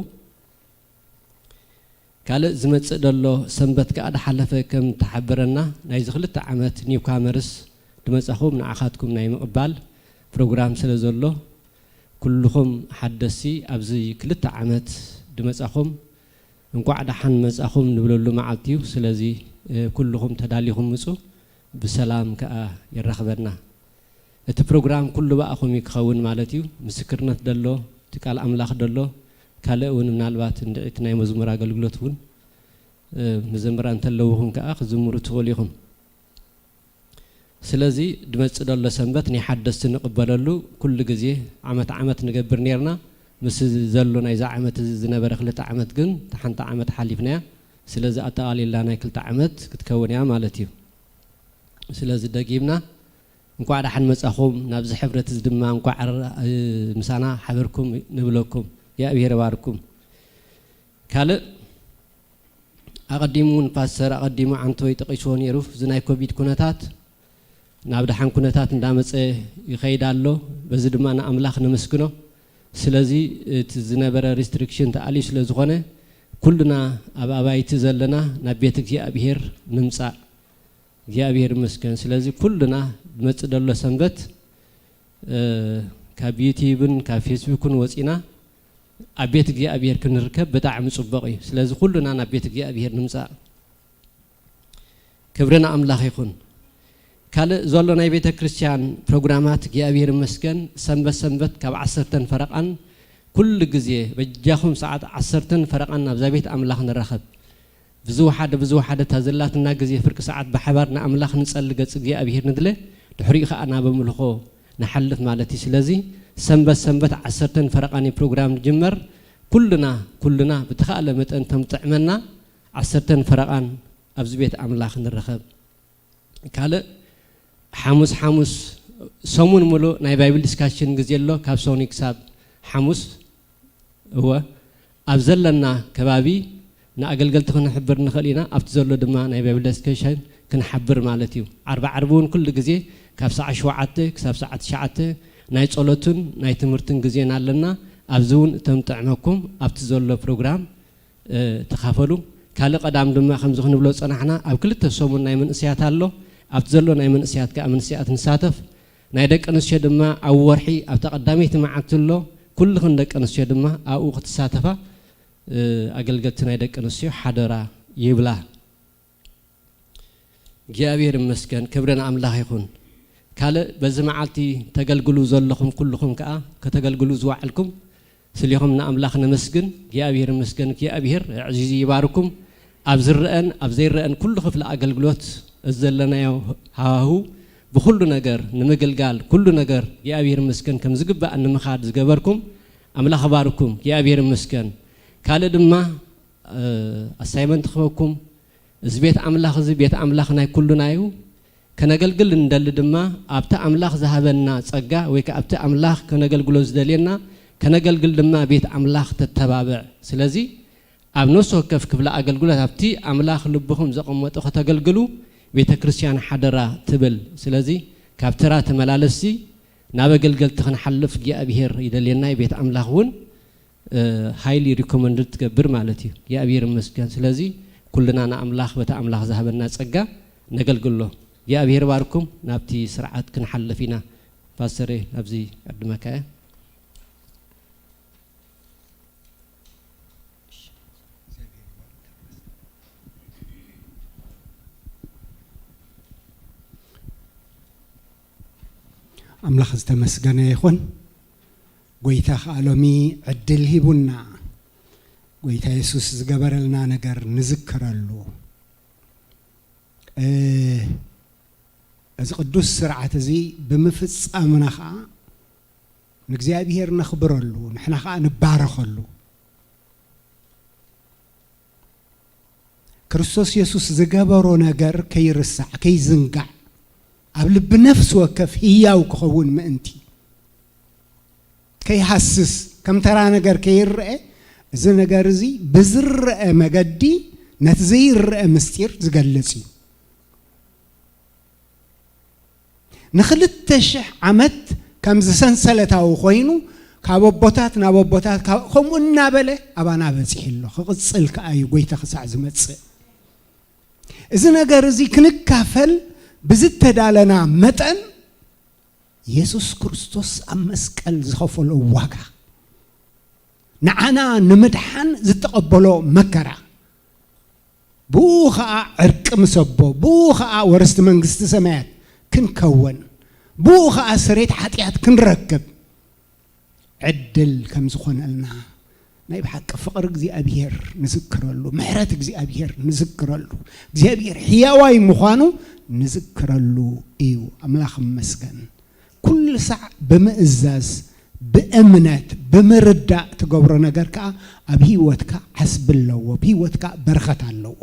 ካልእ ዝመጽእ ደሎ ሰንበት ከኣ ድሓለፈ ከም ተሓበረና ናይዚ ክልተ ዓመት ኒውካመርስ ድመጻኹም ንዓኻትኩም ናይ ምቕባል ፕሮግራም ስለ ዘሎ ኩልኹም ሓደስቲ ኣብዚ ክልተ ዓመት ድመጻኹም እንቋዕ ደሓን መጻኹም ንብለሉ መዓልቲ እዩ። ስለዚ፣ እ፣ ኩልኹም ተዳሊኹም ምጹ፣ ብሰላም ከኣ የራኽበና። እቲ ፕሮግራም ኩሉ ብኣኹም እዩ ክኸውን ማለት እዩ። ምስክርነት ደሎ፣ እቲ ቃል ኣምላኽ ደሎ፣ ካልእ እውን ምናልባት እንድዒ እቲ ናይ መዝሙር ኣገልግሎት እውን፣ እ፣ መዘምራን እንተለውኹም ከኣ ክዝምሩ ትኽእሉ ኢኹም። ስለዚ ድመጽእ ደሎ ሰንበት ናይ ሓደስቲ ንቕበለሉ ኩሉ ግዜ ዓመት ዓመት ንገብር ኔርና። ምስ ዘሎ ናይዛ ዓመት እዚ ዝነበረ ክልተ ዓመት ግን እታ ሓንቲ ዓመት ሓሊፍናያ። ስለዚ ኣጠቓሊላ ናይ ክልተ ዓመት ክትከውን እያ ማለት እዩ። ስለዚ ደጊምና እንኳዕ ደሓን መጻኹም ናብዚ ሕብረት እዚ ድማ እንኳዕ ር-፣ ምሳና ሓበርኩም ንብለኩም። እግዚኣብሔር ይባርኩም። ካልእ ኣቐዲሙ እውን ፓስተር ኣቐዲሙ ዓንቶይ ጠቒስዎ ነይሩ። እዚ ናይ ኮቪድ ኩነታት ናብ ደሓን ኩነታት እንዳመጸ ይኸይድ ኣሎ። በዚ ድማ ንኣምላኽ ነመስግኖ። ስለዚ እቲ ዝነበረ ሪስትሪክሽን ተኣልዩ ስለ ዝኾነ ኩልና ኣብ ኣባይቲ ዘለና ናብ ቤት እግዚኣብሔር ንምጻእ። እግዚኣብሔር ይመስገን። ስለዚ ኩልና ዝመጽእ ደሎ ሰንበት፣ እ፣ ካብ ዩቲዩብን ካብ ፌስቡክን ወጺና ኣብ ቤት እግዚኣብሔር ክንርከብ ብጣዕሚ ጽቡቕ እዩ። ስለዚ ኩልና ናብ ቤት እግዚኣብሔር ንምጻእ። ክብሪ ንኣምላኽ ይኹን። ካልእ ዘሎ ናይ ቤተ ክርስቲያን ፕሮግራማት እግዚኣብሔር ይመስገን። ሰንበት ሰንበት ካብ ዓሰርተን ፈረቓን ኩሉ ግዜ በጃኹም ሰዓት ዓሰርተን ፈረቓን ናብዛ ቤት ኣምላኽ ንራኸብ። ብዝወሓደ ብዝወሓደ እታ ዘላትና ግዜ ፍርቂ ሰዓት ብሓባር ንኣምላኽ ንጸሊ፣ ገጽ እግዚኣብሔር ንድለ፣ ድሕሪኡ ኸኣ ናብ ኣምልኾ ንሓልፍ ማለት እዩ። ስለዚ ሰንበት ሰንበት ዓሰርተን ፈረቓን እዩ ፕሮግራም ንጅመር። ኩልና ኩልና ብተኻእለ መጠን ተምጥዕመና ዓሰርተን ፈረቓን ኣብዚ ቤት ኣምላኽ ንረኸብ። ካልእ ሓሙስ ሓሙስ ሰሙን ሙሉእ ናይ ባይብል ዲስካሽን ግዜ ኣሎ፣ ካብ ሶኒ ክሳብ ሓሙስ። እወ፣ ኣብ ዘለና ከባቢ ንኣገልገልቲ ክንሕብር ንኽእል ኢና፣ ኣብቲ ዘሎ ድማ ናይ ባይብል ዲስካሽን ክንሓብር ማለት እዩ። ዓርቢ ዓርቢ እውን ኩሉ ግዜ ካብ ሰዓት ሸውዓተ ክሳብ ሰዓት ትሽዓተ ናይ ጸሎትን ናይ ትምህርትን ግዜና ኣለና። ኣብዚ እውን እቶም ጥዕመኩም ኣብቲ ዘሎ ፕሮግራም እ፣ ተኻፈሉ። ካልእ ቀዳም ድማ ከምዚ ክንብሎ ዝጸናሕና፣ ኣብ ክልተ ሰሙን ናይ መንእሰያት ኣሎ። ኣብቲ ዘሎ ናይ መንእሰያት ከኣ መንእሰያት ንሳተፍ። ናይ ደቂ ኣንስትዮ ድማ ኣብ ወርሒ ኣብታ ቀዳመይቲ መዓልቲ ኣሎ። ኩልኽን ደቂ ኣንስትዮ ድማ ኣብኡ ክትሳተፋ፣ እ፣ ኣገልገልቲ ናይ ደቂ ኣንስትዮ ሓደራ ይብላ። እግዚኣብሔር ይመስገን፣ ክብሪ ንኣምላኽ ይኹን። ካልእ በዚ መዓልቲ ተገልግሉ ዘለኹም ኩልኹም ከኣ ከተገልግሉ ዝወዓልኩም ስሊኹም ንኣምላኽ ነመስግን። እግዚኣብሔር ይመስገን፣ እግዚኣብሔር ኣዕዚዙ ይባርኩም። ኣብ ዝረአን ኣብ ዘይረአን ኩሉ ክፍሊ ኣገልግሎት እዚ ዘለናዮ ሃዋሁ ብኹሉ ነገር ንምግልጋል ኩሉ ነገር እግዚኣብሔር ይመስገን ከም ዝግባእ ንምኻድ ዝገበርኩም ኣምላኽ ይባርኩም። እግዚኣብሔር ይመስገን። ካልእ ድማ እ፣ ኣሳይመንት ክህበኩም። እዚ ቤት ኣምላኽ እዚ ቤት ኣምላኽ ናይ ኩሉና እዩ። ከነገልግል እንደሊ ድማ ኣብቲ ኣምላኽ ዝሃበና ጸጋ ወይ ከኣ ኣብቲ ኣምላኽ ከነገልግሎ ዝደልየና ከነገልግል ድማ ቤት ኣምላኽ ተተባብዕ። ስለዚ ኣብ ነፍሲ ወከፍ ክፍሊ ኣገልግሎት ኣብቲ ኣምላኽ ልብኹም ዘቐመጦ ከተገልግሉ ቤተ ክርስቲያን ሓደራ ትብል። ስለዚ ካብ ተራ ተመላለስቲ ናብ ኣገልገልቲ ክንሓልፍ እግዚኣብሔር ይደልየና እዩ። ቤት ኣምላኽ እውን እ፣ highly recommended ትገብር ማለት እዩ። እግዚኣብሔር ይመስገን። ስለዚ ኩልና ንኣምላኽ በቲ ኣምላኽ ዝሃበና ጸጋ ነገልግሎ። እግዚኣብሔር ባርኩም። ናብቲ ስርዓት ክንሓልፍ ኢና። ፓስተር ናብዚ ዕድመካ እየ። ኣምላኽ ዝተመስገነ ይኹን። ጎይታ ኸኣ ሎሚ ዕድል ሂቡና፣ ጎይታ የሱስ ዝገበረልና ነገር ንዝክረሉ። እ፣ እዚ ቅዱስ ስርዓት እዚ ብምፍጻምና ኸኣ ንእግዚኣብሔር ነኽብረሉ፣ ንሕና ኸኣ ንባረኸሉ። ክርስቶስ የሱስ ዝገበሮ ነገር ከይርሳዕ፣ ከይዝንጋዕ፣ ኣብ ልቢ ነፍሲ ወከፍ ህያው ክኸውን ምእንቲ፣ ከይሃስስ፣ ከም ተራ ነገር ከይረአ፣ እዚ ነገር እዚ ብዝረአ መገዲ ነቲ ዘይረአ ምስጢር ዝገልጽ እዩ። ንኽልተ ሽሕ ዓመት ከምዚ ሰንሰለታዊ ኮይኑ ካብ ኣቦታት ናብ ኣቦታት ካብ-፣ ከምኡ እናበለ ኣባና በጺሑ ኣሎ። ክቕጽል ከኣ እዩ፣ ጎይታ ክሳዕ ዝመጽእ። እዚ ነገር እዚ ክንካፈል ብዝተዳለና መጠን፣ የሱስ ክርስቶስ ኣብ መስቀል ዝኸፈሎ ዋጋ፣ ንዓና ንምድሓን ዝተቐበሎ መከራ፣ ብኡ ኸኣ ዕርቂ ምስ ኣቦ፣ ብኡ ኸኣ ወረስቲ መንግስቲ ሰማያት ክንከውን፣ ብኡ ኸኣ ስሬት ሓጢኣት ክንረክብ ዕድል ከም ዝኾነልና፣ ናይ ብሓቂ ፍቕሪ እግዚኣብሔር ንዝክረሉ፣ ምሕረት እግዚኣብሔር ንዝክረሉ፣ እግዚኣብሔር ሕያዋይ ምዃኑ ንዝክረሉ እዩ። ኣምላኽ ይመስገን። ኩሉ ሳዕ ብምእዛዝ፣ ብእምነት፣ ብምርዳእ ትገብሮ ነገር ከኣ ኣብ ህይወትካ ዓስቢ ኣለዎ፣ ኣብ ህይወትካ በረኸት ኣለዎ።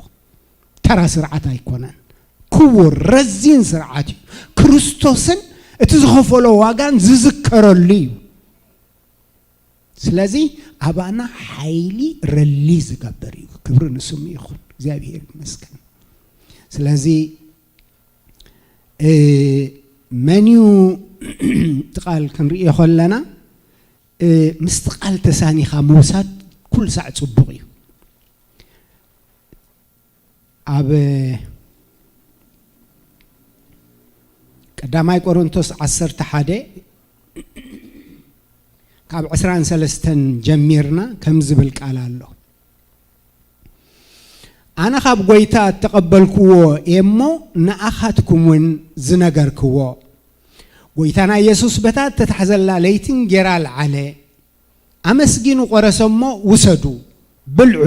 ተራ ስርዓት ኣይኮነን። ክቡር ረዚን ስርዓት እዩ። ክርስቶስን እቲ ዝኸፈሎ ዋጋን ዝዝከረሉ እዩ። ስለዚ ኣባና ሓይሊ ረሊ ዝገብር እዩ። ክብሪ ንስሙ ይኹን። እግዚኣብሔር ይመስገን። ስለዚ እ፣ መን እዩ እቲ ቃል ክንርእዮ ከለና፣ እ፣ ምስቲ ቃል ተሳኒኻ ምውሳድ ኩሉ ሳዕ ጽቡቕ እዩ። ኣብ ቀዳማይ ቆሮንቶስ ዓሰርተ ሓደ ካብ ዕስራን ሰለስተን ጀሚርና ከም ዝብል ቃል ኣሎ። ኣነ ካብ ጐይታ እተቐበልክዎ እየ እሞ ንኣኻትኩም እውን ዝነገርክዎ። ጐይታና ኢየሱስ በታ እተታሕዘላ ለይቲ እንጌራ ኣልዓለ፣ ኣመስጊኑ ቈረሰ እሞ ውሰዱ፣ ብልዑ፣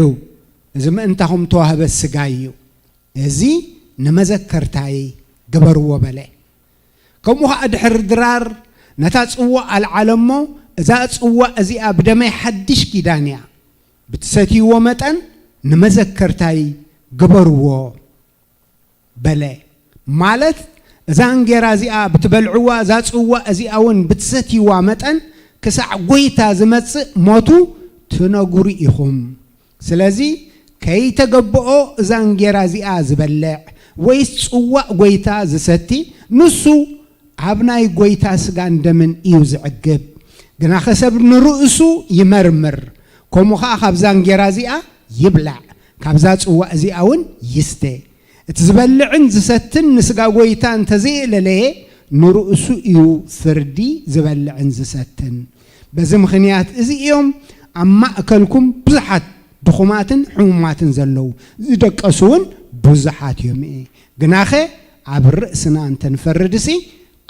እዚ ምእንታኹም እተዋህበ ሥጋይ እዩ። እዚ ንመዘከርታይ ግበርዎ በለ። ከምኡ ኸኣ ድሕሪ ድራር ነታ ጽዋእ ኣልዓለ እሞ፣ እዛ ጽዋእ እዚኣ ብደመይ ሓድሽ ኪዳን እያ፣ ብትሰትይዎ መጠን ንመዘከርታይ ግበርዎ በለ። ማለት እዛ እንጌራ እዚኣ ብትበልዕዋ፣ እዛ ጽዋእ እዚኣ እውን ብትሰትይዋ መጠን ክሳዕ ጐይታ ዝመጽእ ሞቱ ትነግሩ ኢኹም። ስለዚ ከይተገብኦ እዛ እንጌራ እዚኣ ዝበልዕ ወይስ ጽዋእ ጐይታ ዝሰቲ፣ ንሱ ኣብ ናይ ጐይታ ሥጋን ደምን እዩ ዝዕግብ። ግናኸ ሰብ ንርእሱ ይመርምር፣ ከምኡ ኸኣ ካብዛ እንጌራ እዚኣ ይብላዕ፣ ካብዛ ጽዋእ እዚኣ እውን ይስተ። እቲ ዝበልዕን ዝሰትን ንሥጋ ጐይታ እንተ ዘየእለለየ፣ ንርእሱ እዩ ፍርዲ ዝበልዕን ዝሰትን። በዚ ምኽንያት እዚ እዮም ኣብ ማእከልኩም ብዙሓት ድኹማትን ሕሙማትን ዘለዉ፣ ዝደቀሱ እውን ብዙሓት እዮም። ግናኸ ኣብ ርእስና እንተ ንፈርድሲ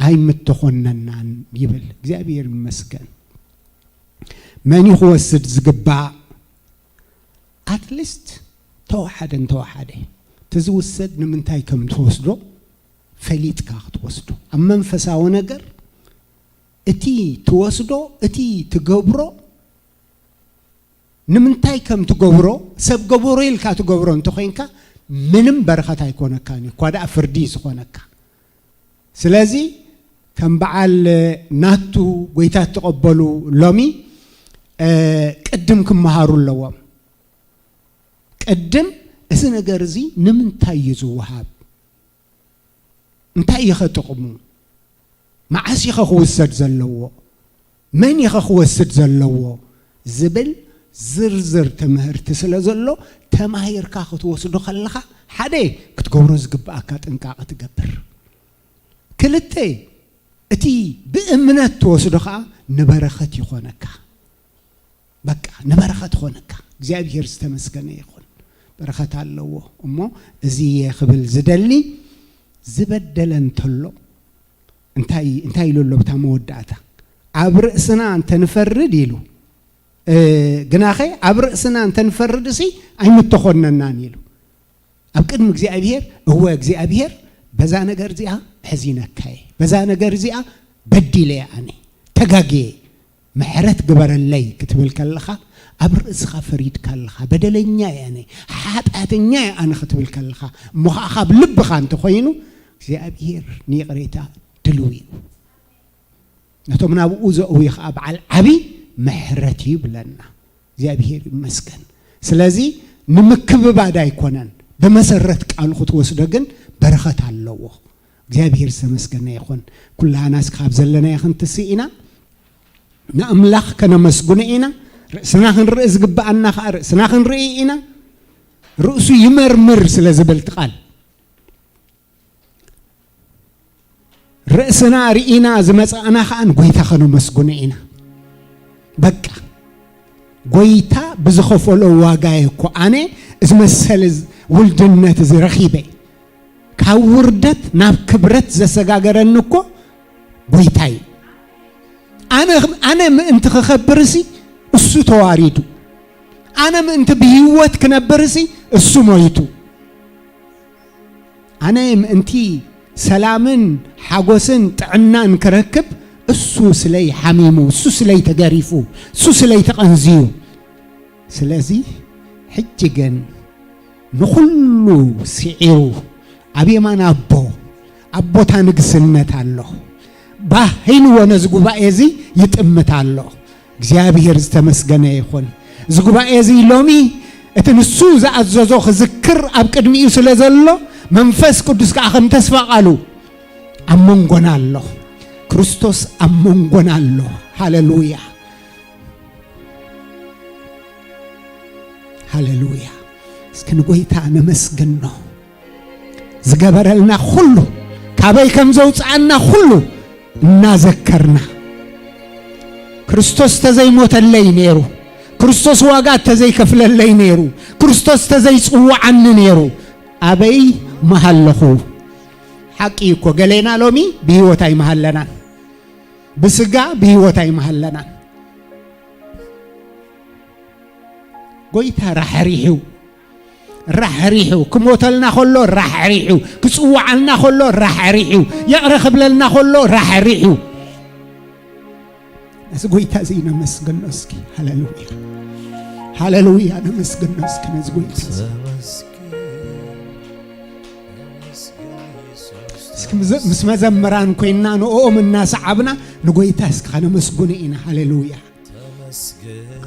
ኣይምተኾነናን ይብል። እግዚኣብሔር ይመስገን። መን እዩ ክወስድ ዝግባእ? ኣትሊስት ተወሓደ እንተወሓደ፣ እቲ ዝውሰድ ንምንታይ ከም ትወስዶ ፈሊጥካ ክትወስዶ። ኣብ መንፈሳዊ ነገር እቲ ትወስዶ፣ እቲ ትገብሮ፣ ንምንታይ ከም ትገብሮ፣ ሰብ ገበሮ ኢልካ ትገብሮ እንተኾይንካ፣ ምንም በረኸት ኣይኮነካን እዩ፣ እኳ ደኣ ፍርዲ እዩ ዝኾነካ። ስለዚ ከም በዓል ናቱ ጐይታ እትቐበሉ ሎሚ፣ እ፣ ቅድም ክመሃሩ ኣለዎም። ቅድም እዚ ነገር እዚ ንምንታይ እዩ ዝወሃብ? እንታይ እዩ ኸ ጥቕሙ? መዓስ እዩ ኸ ክውሰድ ዘለዎ? መን እዩ ኸ ክወስድ ዘለዎ? ዝብል ዝርዝር ትምህርቲ ስለ ዘሎ፣ ተማሂርካ ክትወስዶ ከለኻ፣ ሓደ፣ ክትገብሮ ዝግብኣካ ጥንቃቐ ትገብር። ክልተ፣ እቲ ብእምነት ትወስዶ ኸኣ ንበረኸት ይኾነካ። በቃ ንበረኸት ኾነካ። እግዚኣብሔር ዝተመስገነ ይኹን። በረኸት ኣለዎ። እሞ እዚ እየ ክብል ዝደሊ፣ ዝበደለ እንተሎ፣ እንታይ፣ እንታይ ኢሉ ኣሎ ብታ መወዳእታ? ኣብ ርእስና እንተ ንፈርድ ኢሉ፣ እ፣ ግናኸ ኣብ ርእስና እንተ ንፈርድሲ ኣይምተኾነናን ኢሉ። ኣብ ቅድሚ እግዚኣብሔር፣ እወ እግዚኣብሔር፣ በዛ ነገር እዚኣ ሕዚነካ እየ፣ በዛ ነገር እዚኣ በዲለ እየ፣ ኣነ ተጋግየ፣ ምሕረት ግበረለይ ክትብል ከለኻ፣ ኣብ ርእስኻ ፈሪድካ ኣለኻ። በደለኛ እየ ኣነ፣ ሓጢኣተኛ እየ ኣነ ክትብል ከለኻ፣ እሞ ኸዓ ካብ ልብኻ እንተኾይኑ፣ እግዚኣብሔር ንይቕሬታ ድልው እዩ። ነቶም ናብኡ ዘእዊ ኸዓ በዓል ዓቢ ምሕረት እዩ ይብለና። እግዚኣብሔር ይመስገን። ስለዚ ንምክብባድ ኣይኮነን፣ ብመሰረት ቃሉ ክትወስዶ ግን በረኸት ኣለዎ። እግዚኣብሔር ዝተመስገነ ይኹን። ኩላህናስ ካብ ዘለናዮ ክንትስእ ኢና፣ ንኣምላኽ ከነመስግኖ ኢና። ርእስና ክንርኢ ዝግብኣና ኸዓ ርእስና ክንርኢ ኢና። ርእሱ ይመርምር ስለ ዝብል እቲ ቃል። ርእስና ርኢና ዝመጻእና ኸኣ ንጐይታ ኸነመስግኖ ኢና። በቃ፣ ጐይታ ብዝኸፈሎ ዋጋ እየ እኮ ኣነ እዚ መሰል እዚ፣ ውልድነት እዚ ረኺበ። ካብ ውርደት ናብ ክብረት ዘሰጋገረኒ እኮ ጐይታ እዩ። ኣነ፣ ኣነ ምእንቲ ክኸብርሲ እሱ ተዋሪዱ። ኣነ ምእንቲ ብህይወት ክነብርሲ እሱ ሞይቱ። ኣነ ምእንቲ ሰላምን ሓጎስን ጥዕናን ክረክብ እሱ ስለይ ሓሚሙ፣ እሱ ስለይ ተገሪፉ፣ እሱ ስለይ ተቐንዝዩ። ስለዚ ሕጂ ግን ንኹሉ ስዒሩ ኣብ የማን ኣቦ፣ ኣብ ቦታ ንግስነት ኣሎ። ባህ ኢልዎ ነዚ ጉባኤ እዚ ይጥምት ኣሎ። እግዚኣብሔር ዝተመስገነ ይኹን። እዚ ጉባኤ እዚ ሎሚ እቲ ንሱ ዝኣዘዞ ክዝክር ኣብ ቅድሚኡ ስለ ዘሎ፣ መንፈስ ቅዱስ ከኣ ከም ተስፋ ቃሉ ኣብ መንጎና ኣሎ። ክርስቶስ ኣብ መንጎና ኣሎ። ሃሌሉያ፣ ሃሌሉያ። እስኪ ንጎይታ ነመስግኖ። ዝገበረልና ኩሉ፣ ካበይ ከም ዘውፅኣና ኩሉ እናዘከርና፣ ክርስቶስ ተዘይሞተለይ ነይሩ፣ ክርስቶስ ዋጋ ተዘይከፍለለይ ነይሩ፣ ክርስቶስ ተዘይፅውዓኒ ነይሩ፣ ኣበይ ምሃለኹ? ሓቂ እኮ ገሌና ሎሚ ብህይወት ኣይምሃለናን፣ ብስጋ ብህይወት ኣይምሃለናን። ጎይታ ራሕሪሑ፣ ራሕሪሑ ክሞተልና ከሎ ራሕሪሑ፣ ክጽውዓልና ከሎ ራሕሪሑ፣ ይቕረ ክብለልና ከሎ ራሕሪሑ። ነዚ ጎይታ እዚ ነመስግኖ እስኪ። ሃሌሉያ፣ ሃሌሉያ። ነመስግኖ እስኪ ነዚ ጎይታ እዚ። እስኪ ምስ፣ ምስ መዘምራን ኮይንና ንኦም እናሰዓብና ንጎይታ እስኪ ከነመስግኖ ኢና። ሃሌሉያ። ተመስገን፣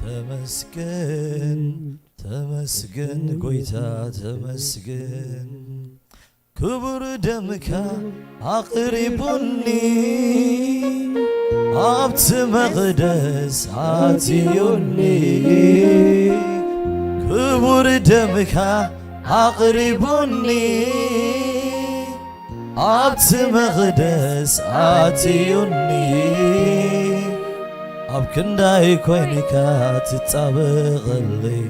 ተመስገን፣ ተመስገን ጎይታ ተመስገን። ክቡር ደምካ ኣቕሪቡኒ፣ ኣብቲ መቕደስ ኣትዩኒ። ክቡር ደምካ ኣቕሪቡኒ፣ ኣብቲ መቕደስ ኣትዩኒ። ኣብ ክንዳይ ኮይንካ ትጻበቐለይ፣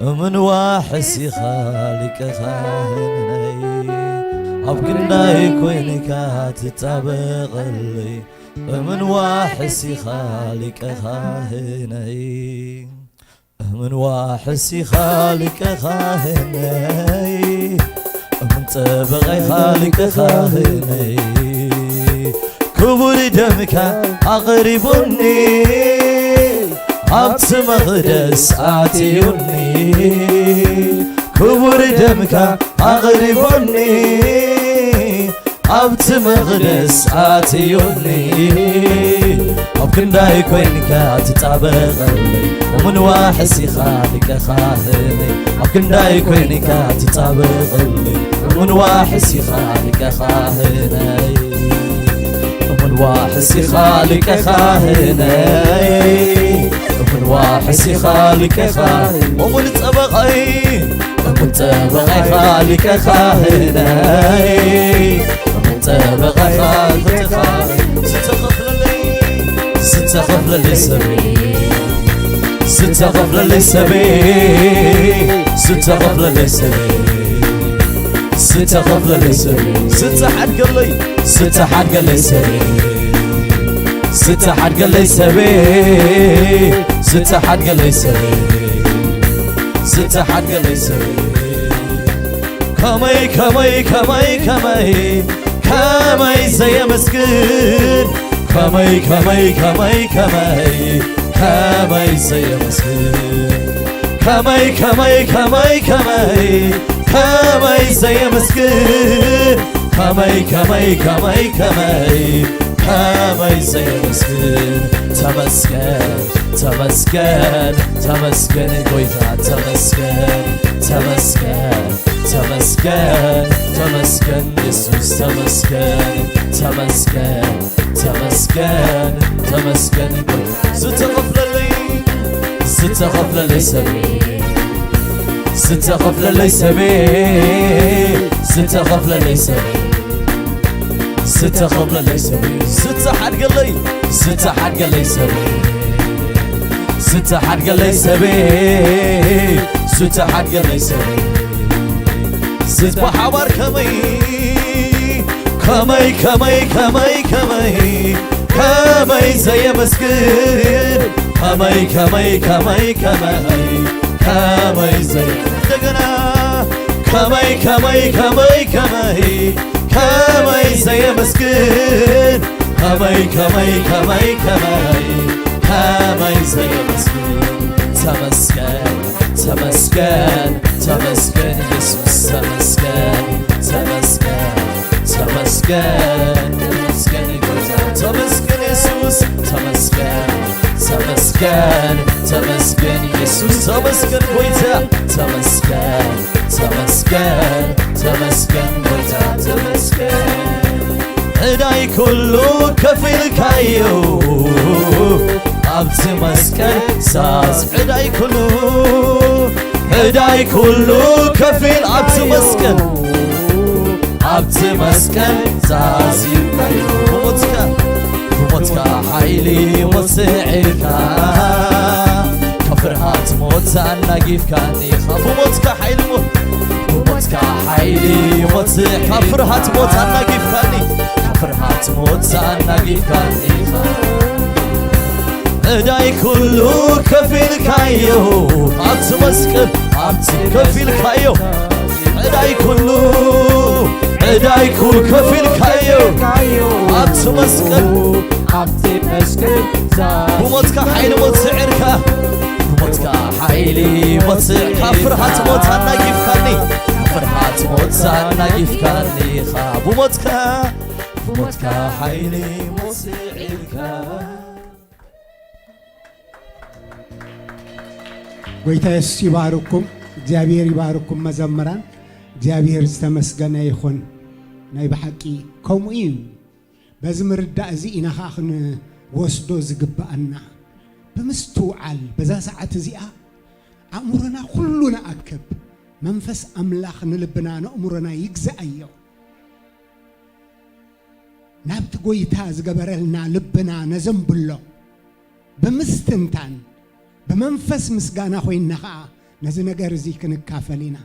እምንዋ ሕሲኻ ሊቀ ካህነይ። ኣብ ክንዳይ ኮይንካ ትጻበቐለይ፣ እምንዋ ሕሲኻ ሊቀ ካህነይ። እምንዋ ሕሲኻ ሊቀ ካህነይ፣ እምን ጠበቓይኻ ሊቀ ካህነይ። ክቡር ደምካ ኣቕሪቡኒ፣ ኣብቲ መቕደስ ኣትዩኒ። ክቡር ደምካ ኣቕሪቡኒ፣ ኣብቲ መቕደስ ኣትዩኒ። ኣብ ክንዳይ ኮይንካ ትጻበቐለይ፣ እምንዋ ሕሲኻ ሊቀ ካህነይ። ኣብ ክንዳይ ኮይንካ ትጻበቐለይ፣ እምንዋ ሕሲኻ ሊቀ ካህነይ። እምንዋ ሕሲኻ ሊቀ ካህነይ፣ እምንዋ ሕሲኻ ሊቀ ካህነይ። እሙን ጸበቓይ፣ እሙን ጸበቓይኻ ሊቀ ካህነይ፣ እሙን ጸበቓይኻ ሊቀ ካህነይ። ዝተኸፍለለይ፣ ዝተኸፍለለይ ሰበይ፣ ዝተኸፍለለይ ሰበይ፣ ዝተኸፍለለይ ሰበይ፣ ዝተኸፍለለይ ሰበይ፣ ዝተሓድገለይ፣ ዝተሓድገለይ ሰበይ፣ ዝተሓድገለይ ሰበይ፣ ዝተሓድገለይ ሰበይ፣ ዝተሓድገለይ ሰበይ። ከመይ፣ ከመይ፣ ከመይ፣ ከመይ፣ ከመይ ዘየመስግን፣ ከመይ፣ ከመይ፣ ከመይ፣ ከመይ፣ ከመይ ዘየመስግን፣ ከመይ፣ ከመይ፣ ከመይ፣ ከመይ፣ ከመይ ዘየመስግን፣ ከመይ፣ ከመይ፣ ከመይ፣ ከመይ፣ ከመይ ዘየመስግን። ተመስገን፣ ተመስገን፣ ተመስገን ጎይታ፣ ተመስገን፣ ተመስገን፣ ተመስገን፣ ተመስገን የሱስ፣ ተመስገን፣ ተመስገን፣ ተመስገን፣ ተመስገን ጎይታ። ዝተኸፍለለይ፣ ዝተኸፍለለይ ሰበይ፣ ዝተኸፍለለይ ሰበይ፣ ዝተኸፍለለይ ሰበይ፣ ዝተኸፍለለይ ሰበይ፣ ዝተሓድገለይ፣ ዝተሓድገለይ ሰበይ፣ ዝተሓድገለይ ሰበይ፣ ዝተሓድገለይ ሰበይ። ዝት ብሓባር ከመይ፣ ከመይ፣ ከመይ፣ ከመይ፣ ከመይ፣ ከመይ ዘየመስግን፣ ከመይ፣ ከመይ፣ ከመይ፣ ከመይ፣ ከመይ ዘየ-፣ እንደገና ከመይ፣ ከመይ፣ ከመይ፣ ከመይ፣ መስግን ከመይ ከመይ ከመይ ከመይ ከመይ ዘየመስግን ተመስገን ተመስገን ተመስገን ኢየሱስ ተመስገን ተመስገን ተመስገን ተመስገን ጎይታ ተመስገን ኢየሱስ ተመስገን ተመስገን ተመስገን ኢየሱስ ተመስገን ጎይታ ተመስገን ተመስገን ተመስገን ጎይታ ተመስገን ዕዳይ ኩሉ ከፊልካዮ ኣብቲ መስቀል ዛዝ ዕዳይ ኩሉ ዕዳይ ኩሉ ከፊል ኣብቲ መስቀል ኣብቲ መስቀል ዛዚምካዮ ብሞትካ ብሞትካ ሓይሊ ሞት ስዒርካ ካብ ፍርሃት ሞት ኣናጊፍካኒ ኢኻ ብሞትካ ሓይሊ ሞት ብሞትካ ሓይሊ ሞት ካብ ፍርሃት ሞት ኣናጊፍካኒ ካብ ፍርሃት ሞት ኣናጊፍካኒ ኢኻ ዕዳይ ኩሉ ከፊልካዮ ኣብቲ መስቀል ኣብቲ ከፊልካዮ ዕዳይ ኩሉ ዕዳይ ኩሉ ከፊልካዮ ኣብቲ መስቀል ኣብቲ መስቀል ብሞትካ ሓይሊ ሞት ስዒርካ ብሞትካ ሓይሊ ሞት ስዒር ካብ ፍርሃት ሞት ኣናጊፍካኒ ካብ ፍርሃት ሞት ኣናጊፍካኒ ኢኻ ብሞትካ ብሞትካ ሓይሊ ሞት ስዒርካ ጎይታ የሱስ ይባርኩም እግዚኣብሔር ይባርኩም መዘምራን እግዚኣብሔር ዝተመስገነ ይኹን ናይ ብሓቂ ከምኡ እዩ በዚ ምርዳእ እዚ ኢና ከዓ ክንወስዶ ዝግብኣና ብምስትውዓል በዛ ሰዓት እዚኣ ኣእምሮና ኩሉ ንኣክብ መንፈስ ኣምላኽ ንልብና ነእምሮና ይግዛኣዮ ናብቲ ጎይታ ዝገበረልና ልብና ነዘንብሎ ብምስትንታን ብመንፈስ ምስጋና ኮይንና ኸዓ ነዚ ነገር እዚ ክንካፈል ኢና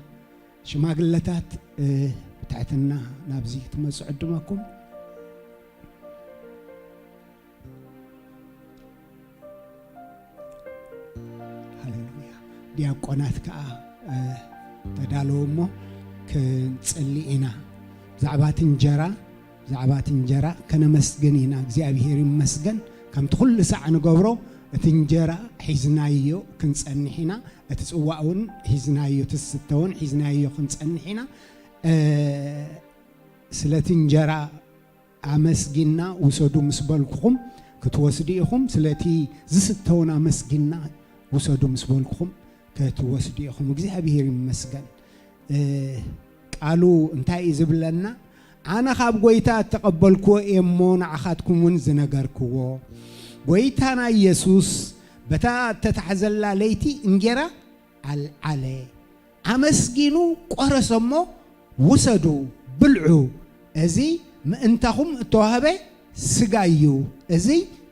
ሽማግለታት ብትሕትና ናብዚ ክትመፁ ዕድመኩም ሃሌሉያ ዲያቆናት ከዓ ተዳለዉ እሞ ክንፅሊ ኢና ብዛዕባ እቲ እንጀራ ብዛዕባ እቲ እንጀራ ከነመስግን ኢና እግዚኣብሄር ይመስገን ከምቲ ኩሉ ሳዕ ንገብሮ እቲ እንጀራ ሒዝናዮ ክንፀንሕ ኢና እቲ ፅዋእ እውን ሒዝናዮ እቲ ዝስተ እውን ሒዝናዮ ክንፀንሕ ኢና ስለቲ እንጀራ ኣመስጊና ውሰዱ ምስ በልኩኹም ክትወስዱ ኢኹም። ስለቲ ዝስተ እውን ኣመስጊና ውሰዱ ምስ በልኩኹም ክትወስዱ ኢኹም። እግዚኣብሄር ይመስገን። ቃሉ እንታይ እዩ ዝብለና? ኣነ ካብ ጎይታ እተቐበልክዎ እየ እሞ ንዓኻትኩም እውን ዝነገርክዎ። ጎይታና ኢየሱስ በታ እተታሕዘላ ለይቲ እንጌራ ኣልዓለ። ኣመስጊኑ ቆረሰ እሞ ውሰዱ ብልዑ፣ እዚ ምእንታኹም እተዋህበ ስጋይ እዩ፣ እዚ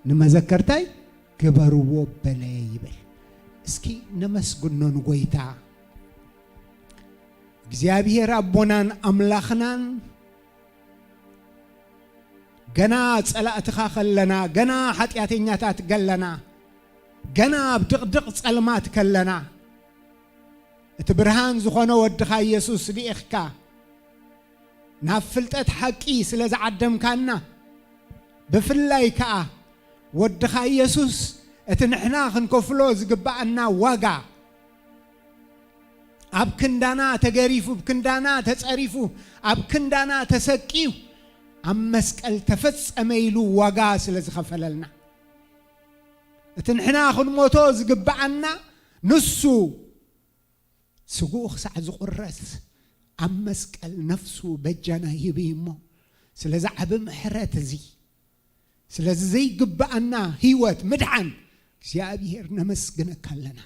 ንመዘከርታይ ግበርዎ በለ ይብል። እስኪ ነመስግኖ ንጎይታ እግዚኣብሔር ኣቦናን ኣምላኽናን ገና ጸላእትኻ ከለና፣ ገና ሓጢኣተኛታት ከለና፣ ገና ኣብ ድቕድቕ ጸልማት ከለና፣ እቲ ብርሃን ዝኾነ ወድኻ ኢየሱስ ልኢኽካ ናብ ፍልጠት ሓቂ ስለ ዝዓደምካና፣ ብፍላይ ከኣ ወድኻ ኢየሱስ እቲ ንሕና ክንከፍሎ ዝግብኣና ዋጋ፣ ኣብ ክንዳና ተገሪፉ፣ ኣብ ክንዳና ተጸሪፉ፣ ኣብ ክንዳና ተሰቅዩ፣ ኣብ መስቀል ተፈጸመ ኢሉ ዋጋ ስለ ዝኸፈለልና፣ እቲ ንሕና ክንሞቶ ዝግብኣና ንሱ ስግኡ ክሳዕ ዝቑረስ ኣብ መስቀል ነፍሱ በጃና ሂቡ እዩ እሞ፣ ስለዚ ዓቢ ምሕረት እዚ፣ ስለዚ ዘይግብኣና ህይወት ምድሓን እግዚኣብሔር ነመስግነካ ኣለና።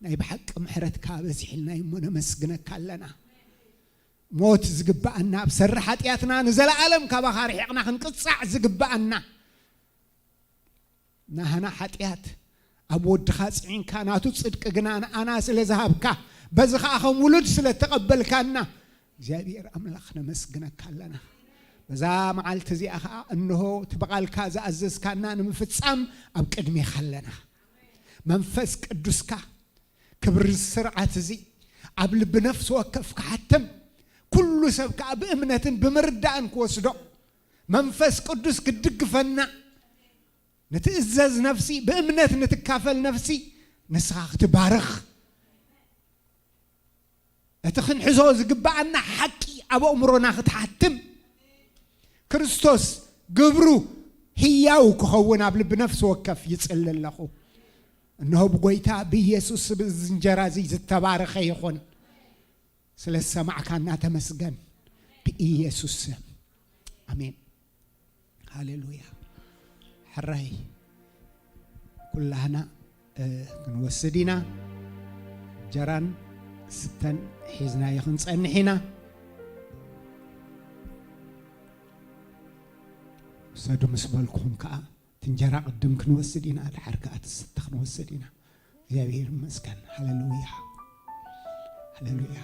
ናይ ብሓቂ ምሕረትካ በዚሕልና እዩ እሞ ነመስግነካ ኣለና። ሞት ዝግብኣና ኣብ ሰሪ ሓጢኣትና ንዘለኣለም ካባኻ ርሒቕና ክንቅጻዕ ዝግብኣና ናህና ሓጢኣት ኣብ ወድኻ ጽዒንካ ናቱ ጽድቂ ግና ንኣና ስለ ዝሃብካ በዚ ኸኣ ከም ውሉድ ስለ እተቐበልካና እግዚኣብሔር ኣምላኽ ነመስግነካ ኣለና። በዛ መዓልቲ እዚኣ ኸኣ እንሆ እቲ ብቓልካ ዝኣዘዝካና ንምፍጻም ኣብ ቅድሜኻ ኣለና። መንፈስ ቅዱስካ ክብሪ ስርዓት እዚ ኣብ ልቢ ነፍሲ ወከፍ ክሓትም ኩሉ ሰብ ከኣ ብእምነትን ብምርዳእን ክወስዶ መንፈስ ቅዱስ ክትድግፈና፣ ንትእዘዝ ነፍሲ፣ ብእምነት ንትካፈል ነፍሲ፣ ንስኻ ክትባርኽ፣ እቲ ክንሕዞ ዝግብኣና ሓቂ ኣብ ኣእምሮና ክትሓትም፣ ክርስቶስ ግብሩ ህያው ክኸውን ኣብ ልቢ ነፍሲ ወከፍ ይጽሊ ኣለኹ። እንሆ ብጎይታ ብኢየሱስ ስም እዚ እንጀራ እዚ ዝተባረኸ ይኹን። ስለ ዝሰማዕካና ተመስገን። ብኢየሱስ ስም። ኣሜን። ሃሌሉያ። ሕራይ ኩላህና፣ እ፣ ክንወስድ ኢና። እንጀራን ስተን ሒዝናዮ ክንጸንሕ ኢና። ውሰዱ ምስ በልኩኹም ከኣ፣ እቲ እንጀራ ቅድም ክንወስድ ኢና፣ ድሓር ከኣ እቲ ስተ ክንወስድ ኢና። እግዚኣብሔር ይመስገን። ሃሌሉያ፣ ሃሌሉያ።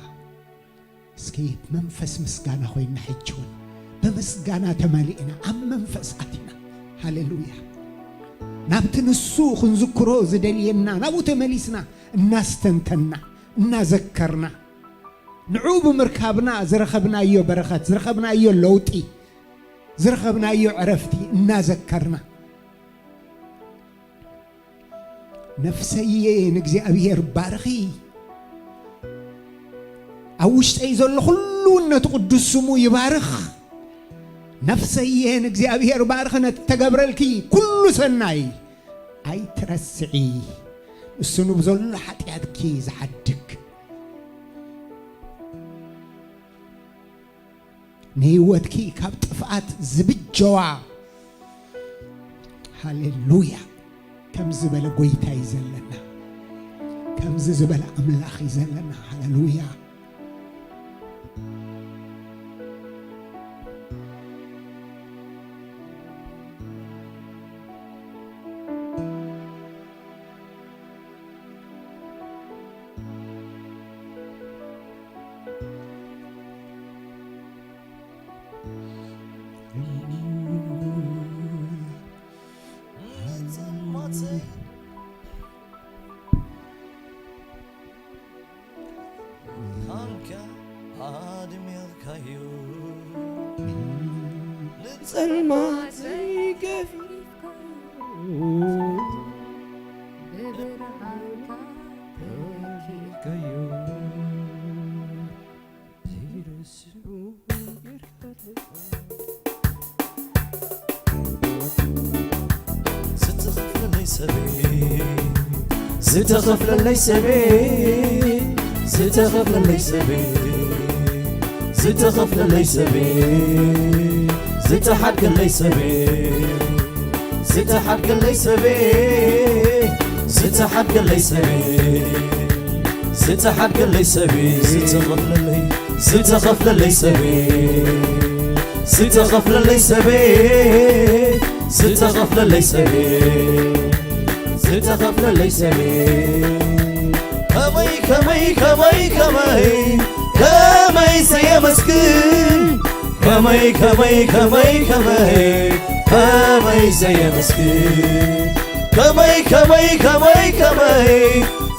እስኪ መንፈስ ምስጋና ኮይና፣ ሕጂ እውን ብምስጋና ተመሊእና፣ ኣብ መንፈስ ኣቲና። ሃሌሉያ። ናብቲ ንሱ ክንዝክሮ ዝደልየና፣ ናብኡ ተመሊስና፣ እናስተንተና፣ እናዘከርና፣ ንዕኡ ብምርካብና ዝረኸብናዮ በረኸት፣ ዝረኸብናዮ ለውጢ፣ ዝረኸብናዮ ዕረፍቲ እናዘከርና፣ ነፍሰየ ንእግዚኣብሔር ባርኺ። ኣብ ውሽጠይ ዘሎ ኩሉ እውን ነቲ ቅዱስ ስሙ ይባርኽ። ነፍሰየ ንእግዚኣብሔር ባርኺ፣ ነቲ ተገብረልኪ ኩሉ ሰናይ ኣይትረስዒ። ንሱ ንብዘሎ ሓጢኣትኪ ዝሓድግ፣ ንህይወትኪ ካብ ጥፍኣት ዝብጀዋ። ሃሌሉያ። ከምዚ ዝበለ ጎይታ እዩ ዘለና። ከምዚ ዝበለ ኣምላኽ እዩ ዘለና። ሃሌሉያ። ንጸልማተይ ገፊፍካዮ፣ ብብርሃንካ ተኪእካዮ፣ ዘይርስዑ ጌርካ ኣለኻ። ዝተኸፍለለይ ሰበይ፣ ዝተኸፍለለይ ሰበይ፣ ዝተኸፍለለይ ሰበይ፣ ዝተኸፍለለይ ሰበይ፣ ዝተሓድገለይ ሰበይ፣ ዝተሓድገለይ ሰበይ፣ ዝተሓድገለይ ሰበይ፣ ዝተሓድገለይ ሰበይ፣ ዝተኸፍለለይ፣ ዝተኸፍለለይ ሰበይ፣ ዝተኸፍለለይ ሰበይ፣ ዝተኸፍለለይ ሰበይ፣ ዝተኸፍለለይ ሰበይ። ከመይ፣ ከመይ፣ ከመይ፣ ከመይ፣ ከመይ ዘየመስግን፣ ከመይ፣ ከመይ፣ ከመይ፣ ከመይ፣ ከመይ ዘየመስግን፣ ከመይ፣ ከመይ፣ ከመይ፣ ከመይ፣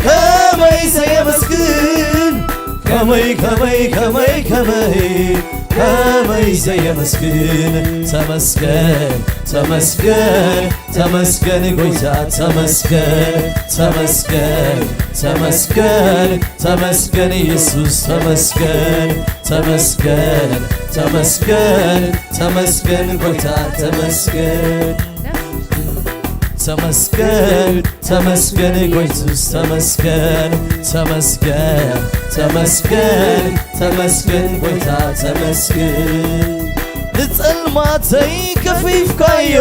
ከመይ ዘየመስግን፣ ከመይ፣ ከመይ፣ ከመይ፣ ከመይ፣ ከመይ ዘየመስግን። ተመስገን፣ ተመስገን፣ ተመስገን ጎይታ፣ ተመስገን፣ ተመስገን፣ ተመስገን፣ ተመስገን ኢየሱስ፣ ተመስገን፣ ተመስገን፣ ተመስገን፣ ተመስገን ጎይታ፣ ተመስገን፣ ተመስገን፣ ተመስገን ጎይታ ኢየሱስ፣ ተመስገን፣ ተመስገን፣ ተመስገን፣ ተመስገን ጎይታ፣ ተመስገን። ንጸልማተይ ገፊፍካዮ፣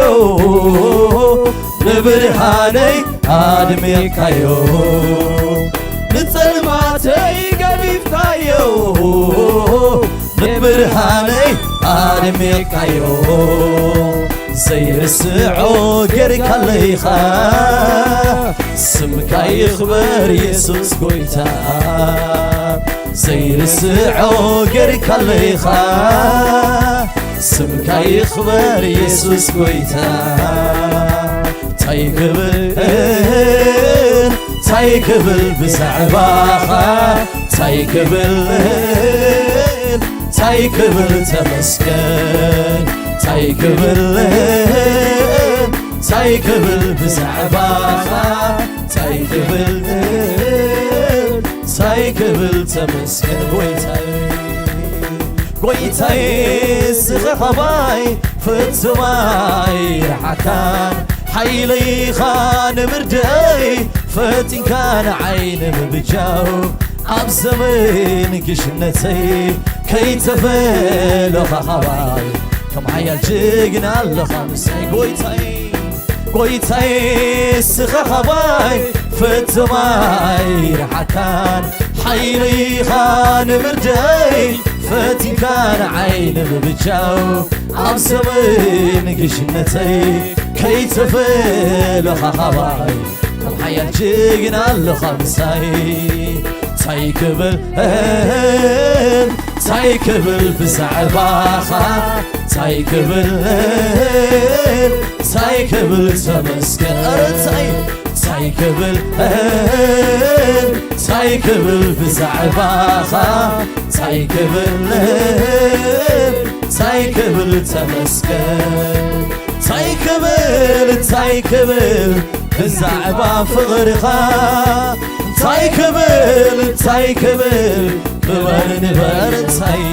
ንብርሃነይ ኣድሚቕካዮ። ንጸልማተይ ገፊፍካዮ፣ ንብርሃነይ ኣድሚቕካዮ። ዘይርስዖ ጌርካለይኻ፣ ስምካ ይኽበር የሱስ ጎይታ። ዘይርስዖ ጌርካለይኻ፣ ስምካ ይኽበር የሱስ ጎይታ። ታይ ክብል፣ ታይ ክብል ብዛዕባኻ፣ ታይ ክብል፣ ታይ ክብል ተመስገን፣ ታይ ክብል እንታይ ክብል ብዛዕባኻ እንታይ ክብል እንታይ ክብል ተመስገን ጎይታይ ጎይታይ ስኻ ኻባይ ፍጹም ኣይረሓካን ሓይለይኻ ንምርድኣይ ፈጢንካ ንዓይ ንምብጃው ኣብ ዘመን ግሽነተይ ከይተፈለኻ ኻባይ ከም ሓያል ጅግና ኣለኻ ምሳይ ጎይታይ ጎይታይ ስኻ ኻባይ ፍጹም ኣይረሓካን ሓይለይኻ ንምርድኣይ ፈቲካ ንዓይ ንምብጃው ኣብ ዘመን ግሽነተይ ከይተፈለኻ ኻባይ ከም ሓያል ጅግና ኣለኻ ምሳይ እንታይ ክብል እንታይ ክብል ብዛዕባኻ እንታይ ክብል እንታይ ክብል ተመስገን ኧረ እንታይ እንታይ ክብል እንታይ ክብል ብዛዕባኻ እንታይ ክብል እንታይ ክብል ተመስገን እንታይ ክብል እንታይ ክብል ብዛዕባ ፍቕርኻ እንታይ ክብል እንታይ ክብል ክበር ንበር እንታይ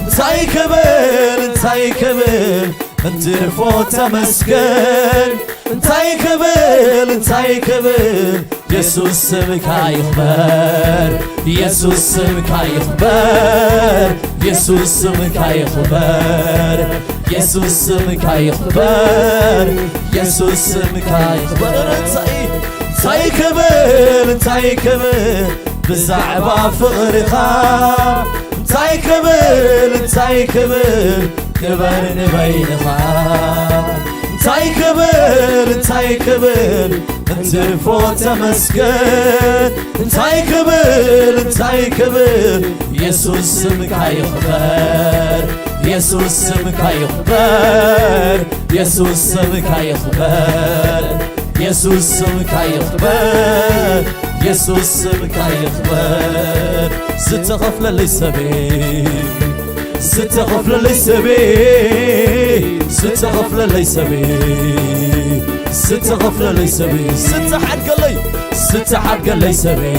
እንታይ ክብል እንታይ ክብል እንትርፎ ተመስገን እንታይ ክብል እንታይ ክብል የሱስ ስምካ ይኽበር የሱስ ስምካ ይኽበር የሱስ ስምካ ይኽበር የሱስ ስምካ ይኽበር የሱስ ስምካ ይኽበር እንታይ እንታይ ክብል እንታይ ክብል ብዛዕባ ፍቕርኻ እንታይ ክብል እንታይ ክብል ክበር ንበይንኻ እንታይ ክብል እንታይ ክብል እንትርፎ ተመስገን እንታይ ክብል እንታይ ክብል የሱስ ስምካ ይኽበር የሱስ ስምካ ይኽበር የሱስ ስምካ ይኽበር የሱስ ስምካ ይኽበር የሱስ ስምካ ይኽበር ዝተኸፍለለይ ሰበይ ዝተኸፍለለይ ሰበይ ዝተኸፍለለይ ሰበይ ዝተኸፍለለይ ሰበይ ዝተሓድገለይ ዝተሓድገለይ ሰበይ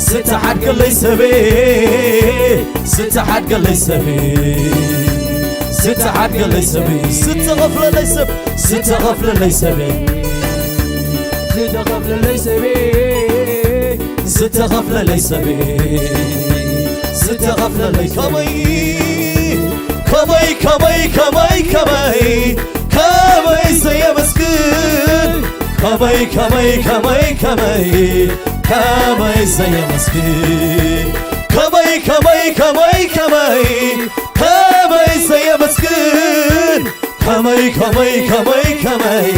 ዝተሓድገለይ ሰበይ ዝተሓድገለይ ሰበይ ዝተሓድገለይ ሰበይ ዝተኸፍለለይ ሰብ ዝተኸፍለለይ ሰበይ ዝተኸፍለለይ ሰበይ ዝተኸፍለለይ ሰበይ ዝተኸፍለለይ ከመይ ከመይ ከመይ ከመይ ከመይ ከመይ ዘየመስግን ከመይ ከመይ ከመይ ከመይ ከመይ ዘየመስግን ከመይ ከመይ ከመይ ከመይ ከመይ ዘየመስግን ከመይ ከመይ ከመይ ከመይ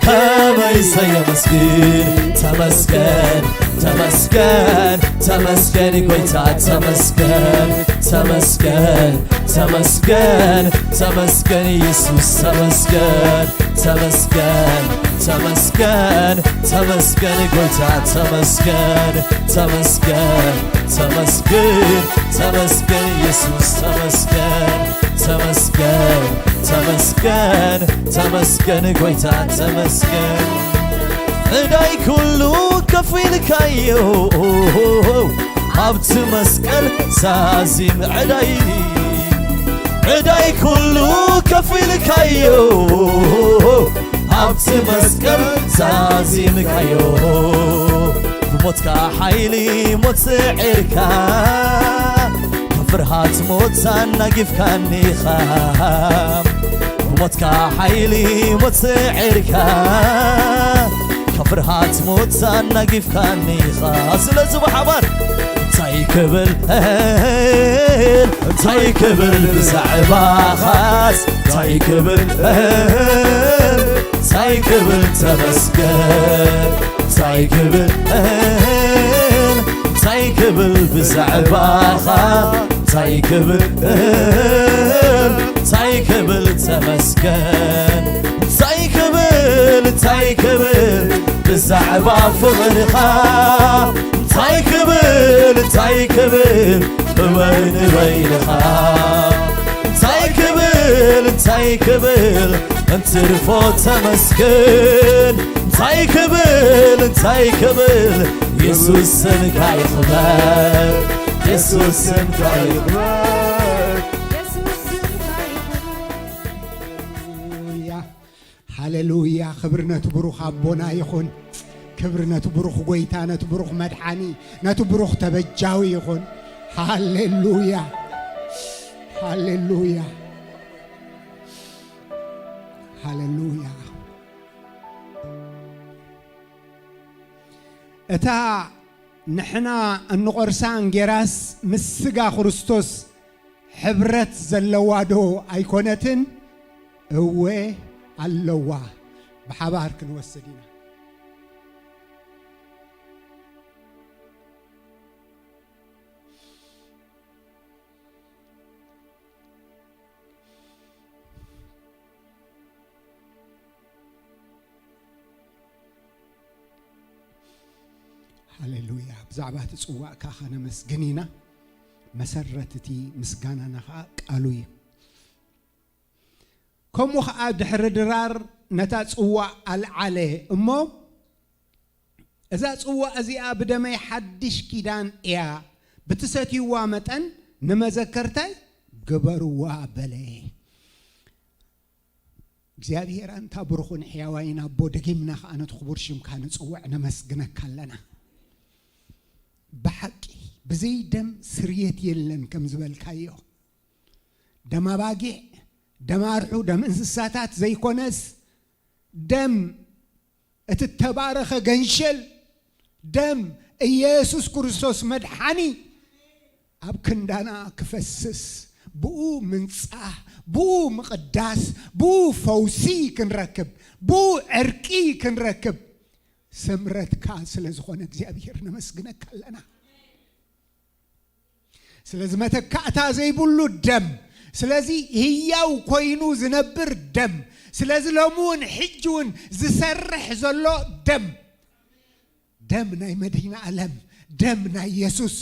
ከመይ ዘየመስግን ተመስገን ተመስገን ተመስገን ጎይታ ተመስገን ተመስገን ተመስገን ተመስገን ኢየሱስ ተመስገን ተመስገን ተመስገን ተመስገን ጎይታ ተመስገን ተመስገን ተመስገን ተመስገን ኢየሱስ ተመስገን ተመስገን ተመስገን ተመስገን ጎይታ ተመስገን ዕዳይ ኩሉ ከፊልካዮ ኣብቲ መስቀል ዛዚም ዕዳይ ዕዳይ ኩሉ ከፊልካዮ ኣብቲ መስቀል ዛዚምካዮ ብሞትካ ሓይሊ ሞት ስዒርካ ካብ ፍርሃት ሞት ኣናጊፍካኒኻ ብሞትካ ሓይሊ ሞት ስዒርካ ካብ ፍርሃት ሞት ኣናጊፍካኒኻ ስለዚ ብሓባር እንታይ ክብል እንታይ ክብል ብዛዕባኻስ እንታይ ክብል እንታይ ክብል ተመስገን እንታይ ክብል እንታይ ክብል ብዛዕባኻ እንታይ ክብል እንታይ ክብል ተመስገን እንታይ ክብል እንታይ ክብል ብዛዕባ ፍቕርኻ እንታይ ክብል እንታይ ክብል ክበር ንበይንኻ እንታይ ክብል እንታይ ክብል እንትርፎ ተመስገን፣ እንታይ ክብል እንታይ ክብል፣ የሱስ ስምካ ይኽበር፣ የሱስ ስምካ ይኽበር። ሃሌሉያ፣ ሃሌሉያ። ክብሪ ነቲ ብሩኽ ኣቦና ይኹን። ክብሪ ነቲ ብሩኽ ጎይታ፣ ነቲ ብሩኽ መድሓኒ፣ ነቲ ብሩኽ ተበጃዊ ይኹን። ሃሌሉያ፣ ሃሌሉያ፣ ሃሌሉያ። እታ ንሕና እንቖርሳ እንጌራስ ምስ ስጋ ክርስቶስ ሕብረት ዘለዋ ዶ ኣይኮነትን? እወ ኣለዋ። ብሓባር ክንወስድ ኢና። ሃሌሉያ። ብዛዕባ እቲ ጽዋእ ከኣ ከነመስግን ኢና። መሰረት እቲ ምስጋናና ከኣ ቃሉ እዩ። ከምኡ ኸኣ ድሕሪ ድራር ነታ ጽዋእ ኣልዓለ እሞ፣ እዛ ጽዋእ እዚኣ ብደመይ ሓድሽ ኪዳን እያ፣ ብትሰትይዋ መጠን ንመዘከርታይ ግበርዋ በለ። እግዚኣብሔር ኣንታ ብሩኹን ሕያዋይን ኣቦ፣ ደጊምና ኸኣ ነቲ ክቡር ሽምካ ንጽውዕ፣ ነመስግነካ ኣለና። ብሓቂ ብዘይ ደም ስርየት የለን ከም ዝበልካዮ፣ ደም ኣባጊዕ፣ ደም ኣርሑ፣ ደም እንስሳታት ዘይኮነስ፣ ደም እቲ እተባረኸ ገንሸል፣ ደም ኢየሱስ ክርስቶስ መድሓኒ ኣብ ክንዳና ክፈስስ፣ ብኡ ምንጻህ፣ ብኡ ምቕዳስ፣ ብኡ ፈውሲ ክንረክብ፣ ብኡ ዕርቂ ክንረክብ ስምረትካ ስለ ዝኾነ እግዚኣብሔር ነመስግነካ ኣለና። ስለዚ መተካእታ ዘይብሉ ደም፣ ስለዚ ህያው ኮይኑ ዝነብር ደም፣ ስለዚ ሎሚ እውን ሕጂ እውን ዝሰርሕ ዘሎ ደም፣ ደም ናይ መድኃኔ ዓለም፣ ደም ናይ ኢየሱስ።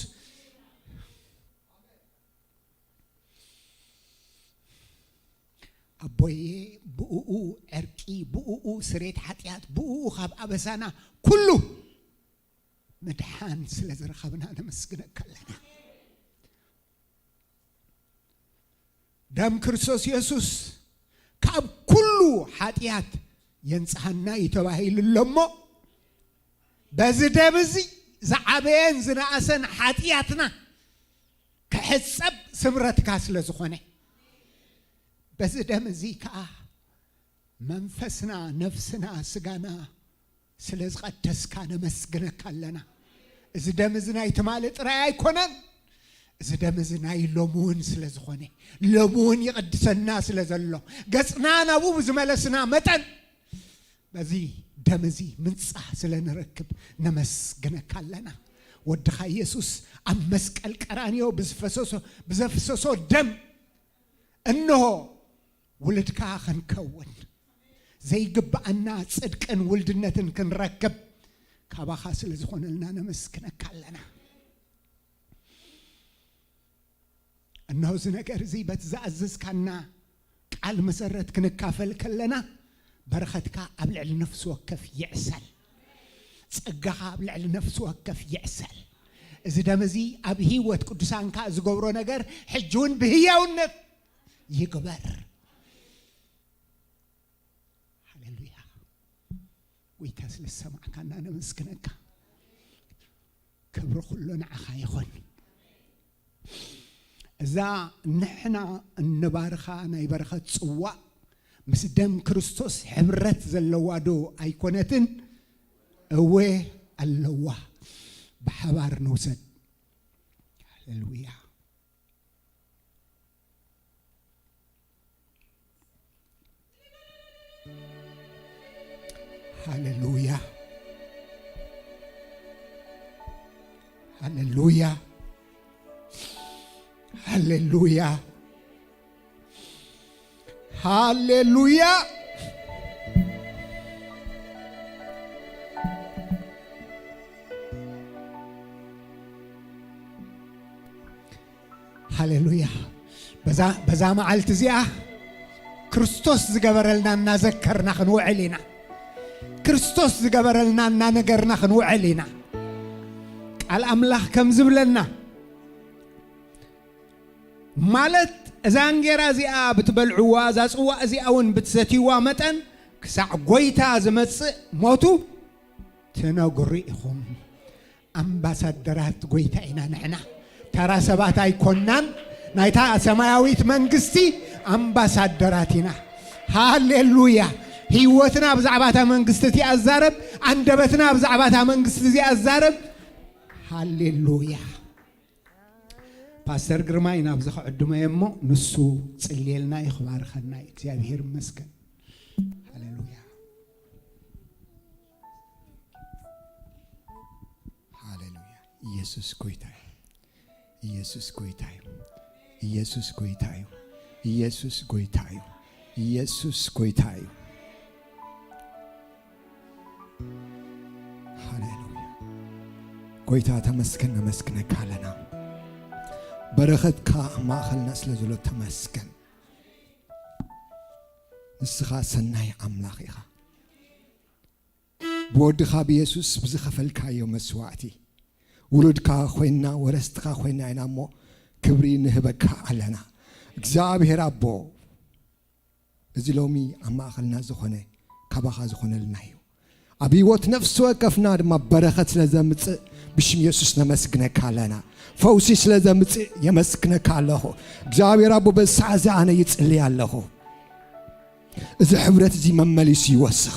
ኣቦዬ ብእኡ ዕርቂ፣ ብእኡ ስሬት ሓጢኣት፣ ብእኡ ካብ ኣበሳና ኩሉ ምድሓን ስለ ዝረኸብና ነመስግነካ ኣለና። ደም ክርስቶስ የሱስ ካብ ኩሉ ሓጢኣት የንጽሃና እዩ ተባሂሉ ኣሎ እሞ፣ በዚ ደም እዚ ዝዓበየን ዝነኣሰን ሓጢኣትና ክሕጸብ ስምረትካ ስለ ዝኾነ፣ በዚ ደም እዚ ከኣ መንፈስና፣ ነፍስና፣ ስጋና ስለ ዝቐደስካ ነመስግነካ ኣለና። እዚ ደም እዚ ናይ ትማሊ ጥራይ ኣይኮነን። እዚ ደም እዚ ናይ ሎሚ እውን ስለ ዝኾነ፣ ሎሚ እውን ይቕድሰና ስለ ዘሎ፣ ገጽና ናብኡ ብዝመለስና መጠን፣ በዚ ደም እዚ ምንጻህ ስለ ንረክብ ነመስግነካ ኣለና። ወድኻ ኢየሱስ ኣብ መስቀል ቀራንዮ ብዝፈሰሶ፣ ብዘፍሰሶ ደም፣ እንሆ ውልድካ ክንከውን፣ ዘይግብኣና ጽድቅን ውልድነትን ክንረክብ ካባኻ ስለ ዝኾነልና ነመስግነካ ኣለና። እንሆ እዚ ነገር እዚ በቲ ዝኣዘዝካና ቃል መሰረት ክንካፈል ከለና፣ በረኸትካ ኣብ ልዕሊ ነፍሲ ወከፍ ይዕሰል። ጸጋኻ ኣብ ልዕሊ ነፍሲ ወከፍ ይዕሰል። እዚ ደም እዚ ኣብ ህይወት ቅዱሳንካ ዝገብሮ ነገር ሕጂ እውን ብህያውነት ይግበር። ሃሌሉያ። ጎይታ ስለ ዝሰማዕካና ነመስግነካ። ክብሪ ኩሉ ንዓኻ ይኹን። እዛ ንሕና እንባርኻ ናይ በረኸት ጽዋእ ምስ ደም ክርስቶስ ሕብረት ዘለዋ ዶ ኣይኮነትን? እወ ኣለዋ። ብሓባር ንውሰድ። ሃሌሉያ። ሃሌሉያ፣ ሃሌሉያ፣ ሃሌሉያ፣ ሃሌሉያ። ሃሌሉያ። በዛ፣ በዛ መዓልቲ እዚኣ ክርስቶስ ዝገበረልና እናዘከርና ክንውዕል ኢና። ክርስቶስ ዝገበረልና እናነገርና ክንውዕል ኢና። ቃል ኣምላኽ ከም ዝብለና፣ ማለት እዛ እንጌራ እዚኣ ብትበልዕዋ፣ እዛ ጽዋእ እዚኣ እውን ብትሰትይዋ መጠን፣ ክሳዕ ጐይታ ዝመጽእ ሞቱ ትነግሩ ኢኹም። ኣምባሳደራት ጐይታ ኢና ንሕና። ተራ ሰባት ኣይኮናን። ናይታ ሰማያዊት መንግስቲ ኣምባሳደራት ኢና። ሃሌሉያ! ህይወትና ብዛዕባ እታ መንግስቲ እቲኣ እዛረብ፣ ኣንደበትና ብዛዕባ እታ መንግስቲ እዚኣ እዛረብ። ሃሌሉያ! ፓስተር ግርማይ ናብዚ ክዕድሞ እየ እሞ፣ ንሱ ጽልየልና እዩ፣ ክባርኸና እዩ። እግዚኣብሔር ይመስገን። ሃሌሉያ። ሃሌሉያ። ኢየሱስ ጎይታ እዩ። ኢየሱስ ጎይታ እዩ። ኢየሱስ ጎይታ እዩ። ኢየሱስ ጎይታ እዩ። ኢየሱስ ጎይታ እዩ። ሃሌሉያ። ጎይታ ተመስገን፣ ነመስግነካ ኣለና። በረኸትካ ኣብ ማእኸልና ስለ ዘሎ ተመስገን። ንስኻ ሰናይ ኣምላኽ ኢኻ። ብወድኻ ብየሱስ ብዝኸፈልካዮ መስዋዕቲ ውሉድካ ኮይንና፣ ወረስትኻ ኮይንና ኢና እሞ ክብሪ ንህበካ ኣለና። እግዚኣብሔር ኣቦ፣ እዚ ሎሚ ኣብ ማእኸልና ዝኾነ ካባኻ ዝኾነልና እዩ። ኣብ ህይወት ነፍሲ ወከፍና ድማ በረኸት ስለ ዘምጽእ ብሽም የሱስ ነመስግነካ ኣለና። ፈውሲ ስለ ዘምጽእ የመስግነካ ኣለኹ። እግዚኣብሔር ኣቦ፣ በዚ ሰዓት እዚ ኣነ ይጽልይ ኣለኹ። እዚ ሕብረት እዚ መመሊሱ ይወስኽ።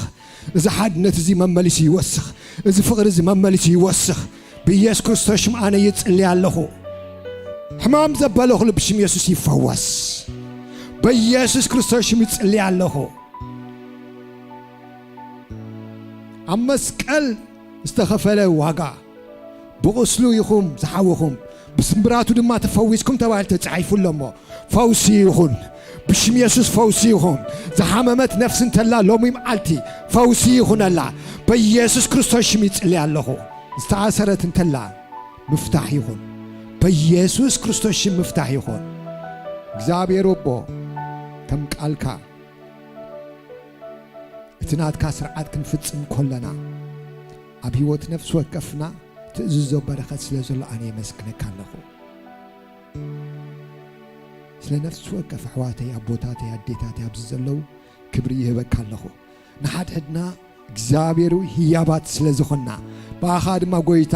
እዚ ሓድነት እዚ መመሊሱ ይወስኽ። እዚ ፍቕሪ እዚ መመሊሱ ይወስኽ። ብኢየሱስ ክርስቶስ ሽም ኣነ ይጽልይ ኣለኹ። ሕማም ዘበለ ኩሉ ብሽም የሱስ ይፈወስ። በኢየሱስ ክርስቶስ ሽም ይጽልይ ኣለኹ። ኣብ መስቀል ዝተኸፈለ ዋጋ፣ ብቑስሉ ኢኹም ዝሓወኹም፣ ብስምብራቱ ድማ ተፈዊስኩም ተባሂሉ ተጻሒፉ ኣሎ እሞ፣ ፈውሲ ይኹን። ብሽም የሱስ ፈውሲ ይኹን። ዝሓመመት ነፍሲ እንተላ ሎሚ መዓልቲ ፈውሲ ይኹነላ። በኢየሱስ ክርስቶስ ሽም ይጽልይ ኣለኹ። ዝተኣሰረት እንተላ ምፍታሕ ይኹን። በኢየሱስ ክርስቶስ ሽም ምፍታሕ ይኹን። እግዚኣብሔር ኣቦ፣ ከም ቃልካ እቲ ናትካ ስርዓት ክንፍጽም ከለና፣ ኣብ ህይወት ነፍሲ ወከፍና ትእዝዞ በረኸት ስለ ዘሎ ኣነ የመስግነካ ኣለኹ። ስለ ነፍሲ ወከፍ ኣሕዋተይ፣ ኣቦታተይ፣ ኣዴታተይ ኣብዚ ዘለዉ ክብሪ ይህበካ ኣለኹ። ንሓድሕድና እግዚኣብሔሩ ህያባት ስለ ዝኾንና፣ ብኣኻ ድማ ጐይታ፣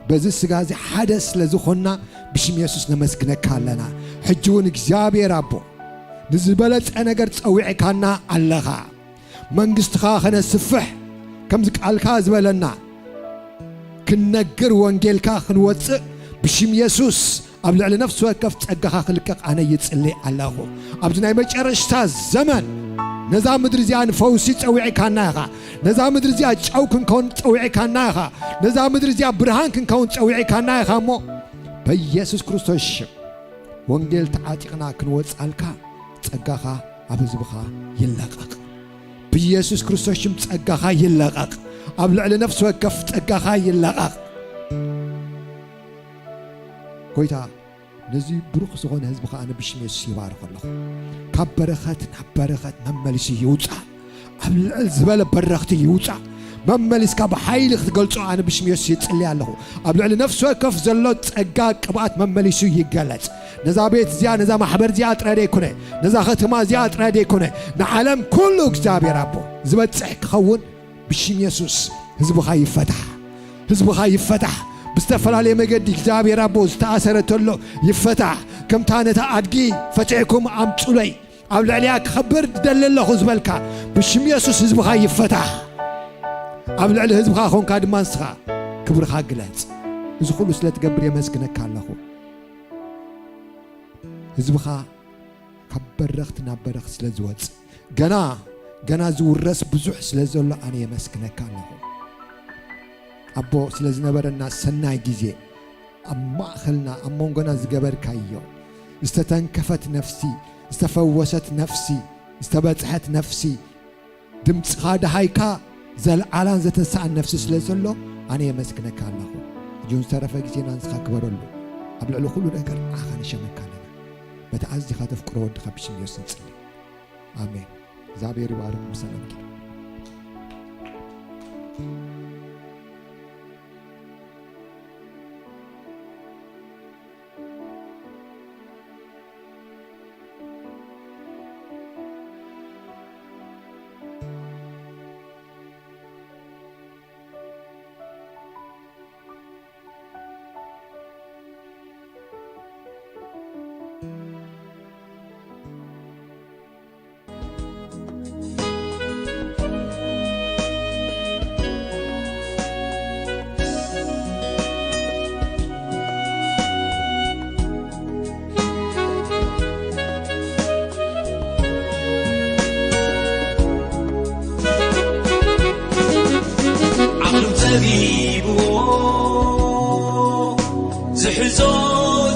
በዚ ስጋ እዚ ሓደ ስለ ዝኾንና፣ ብሽም የሱስ ነመስግነካ ኣለና። ሕጂ እውን እግዚኣብሔር ኣቦ፣ ንዝበለጸ ነገር ጸዊዕካና ኣለኻ። መንግስትኻ ከነስፍሕ፣ ከምዚ ቃልካ ዝበለና፣ ክንነግር ወንጌልካ ክንወጽእ፣ ብሽም የሱስ ኣብ ልዕሊ ነፍሲ ወከፍ ጸጋኻ ክልቀቕ ኣነ ይጽሊ ኣለኹ። ኣብዚ ናይ መጨረሽታ ዘመን ነዛ ምድሪ እዚኣ ንፈውሲ ጸዊዕካና ኢኻ። ነዛ ምድሪ እዚኣ ጨው ክንከውን ጸዊዕካና ኢኻ። ነዛ ምድሪ እዚኣ ብርሃን ክንከውን ጸዊዕካና ኢኻ እሞ፣ በኢየሱስ ክርስቶስ ሽም ወንጌል ተዓጢቕና ክንወጽኣልካ ጸጋኻ ኣብ ህዝብኻ ይለቐቕ። ብኢየሱስ ክርስቶስ ሽም ጸጋኻ ይለቐቕ። ኣብ ልዕሊ ነፍሲ ወከፍ ጸጋኻ ይለቐቕ። ጎይታ፣ ነዚ ብሩኽ ዝኾነ ህዝቢ ኸኣ ብሽም የሱስ ይባርኽ ኣለኹ። ካብ በረኸት ናብ በረኸት መመሊሱ ይውጻእ። ኣብ ልዕል ዝበለ በረኽቲ ይውጻእ። መመሊስካ ብሓይሊ ክትገልጾ ኣነ ብሽም የሱስ ይጽሊ ኣለኹ። ኣብ ልዕሊ ነፍሲ ወከፍ ዘሎ ጸጋ ቅብኣት መመሊሱ ይገለጽ። ነዛ ቤት እዚኣ፣ ነዛ ማሕበር እዚኣ ጥራይ ደይኮነ፣ ነዛ ከተማ እዚኣ ጥራይ ደይኮነ፣ ንዓለም ኩሉ እግዚኣብሔር ኣቦ ዝበጽሕ ክኸውን ብሽም የሱስ ህዝብኻ ይፈታሕ። ህዝብኻ ይፈታሕ። ብዝተፈላለየ መገዲ እግዚኣብሔር ኣቦ ዝተኣሰረ ተሎ ይፈታሕ። ከምታ ነታ ኣድጊ ፈቲሕኩም ኣምጹለይ፣ ኣብ ልዕሊያ ክኸብር ዝደሊ ኣለኹ ዝበልካ፣ ብሽም የሱስ ህዝብኻ ይፈታሕ። ኣብ ልዕሊ ህዝብኻ ኾንካ ድማ ንስኻ ክብርኻ ግለጽ። እዚ ኩሉ ስለ ትገብር የመስግነካ ኣለኹ። ህዝብኻ ካብ በረኽቲ ናብ በረኽቲ ስለ ዝወጽእ፣ ገና፣ ገና ዝውረስ ብዙሕ ስለ ዘሎ ኣነ የመስግነካ ኣለኹ። ኣቦ፣ ስለ ዝነበረና ሰናይ ግዜ፣ ኣብ ማእኸልና፣ ኣብ መንጎና ዝገበርካዮ፣ ዝተተንከፈት ነፍሲ፣ ዝተፈወሰት ነፍሲ፣ ዝተበጽሐት ነፍሲ፣ ድምፅኻ ደሃይካ ዘልዓላን ዘተንስኣን ነፍሲ ስለ ዘሎ ኣነ የመስግነካ ኣለኹ። ሕጂ እውን ዝተረፈ ግዜና ንስኻ ክበረሉ፣ ኣብ ልዕሊ ኩሉ ነገር ንዓኻ ንሸመካ ኣለና። በቲ ኣዚኻ ተፍቅሮ ወድኻ ብሽም የሱስ ንጽሊ። ኣሜን። እግዚኣብሔር ይባርክ። ብሰላም ኪዱ። ዓቕሉ ጠቢብዎ ዝሕዞ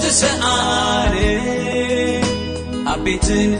ዝሰኣነ ኣብ ቤትን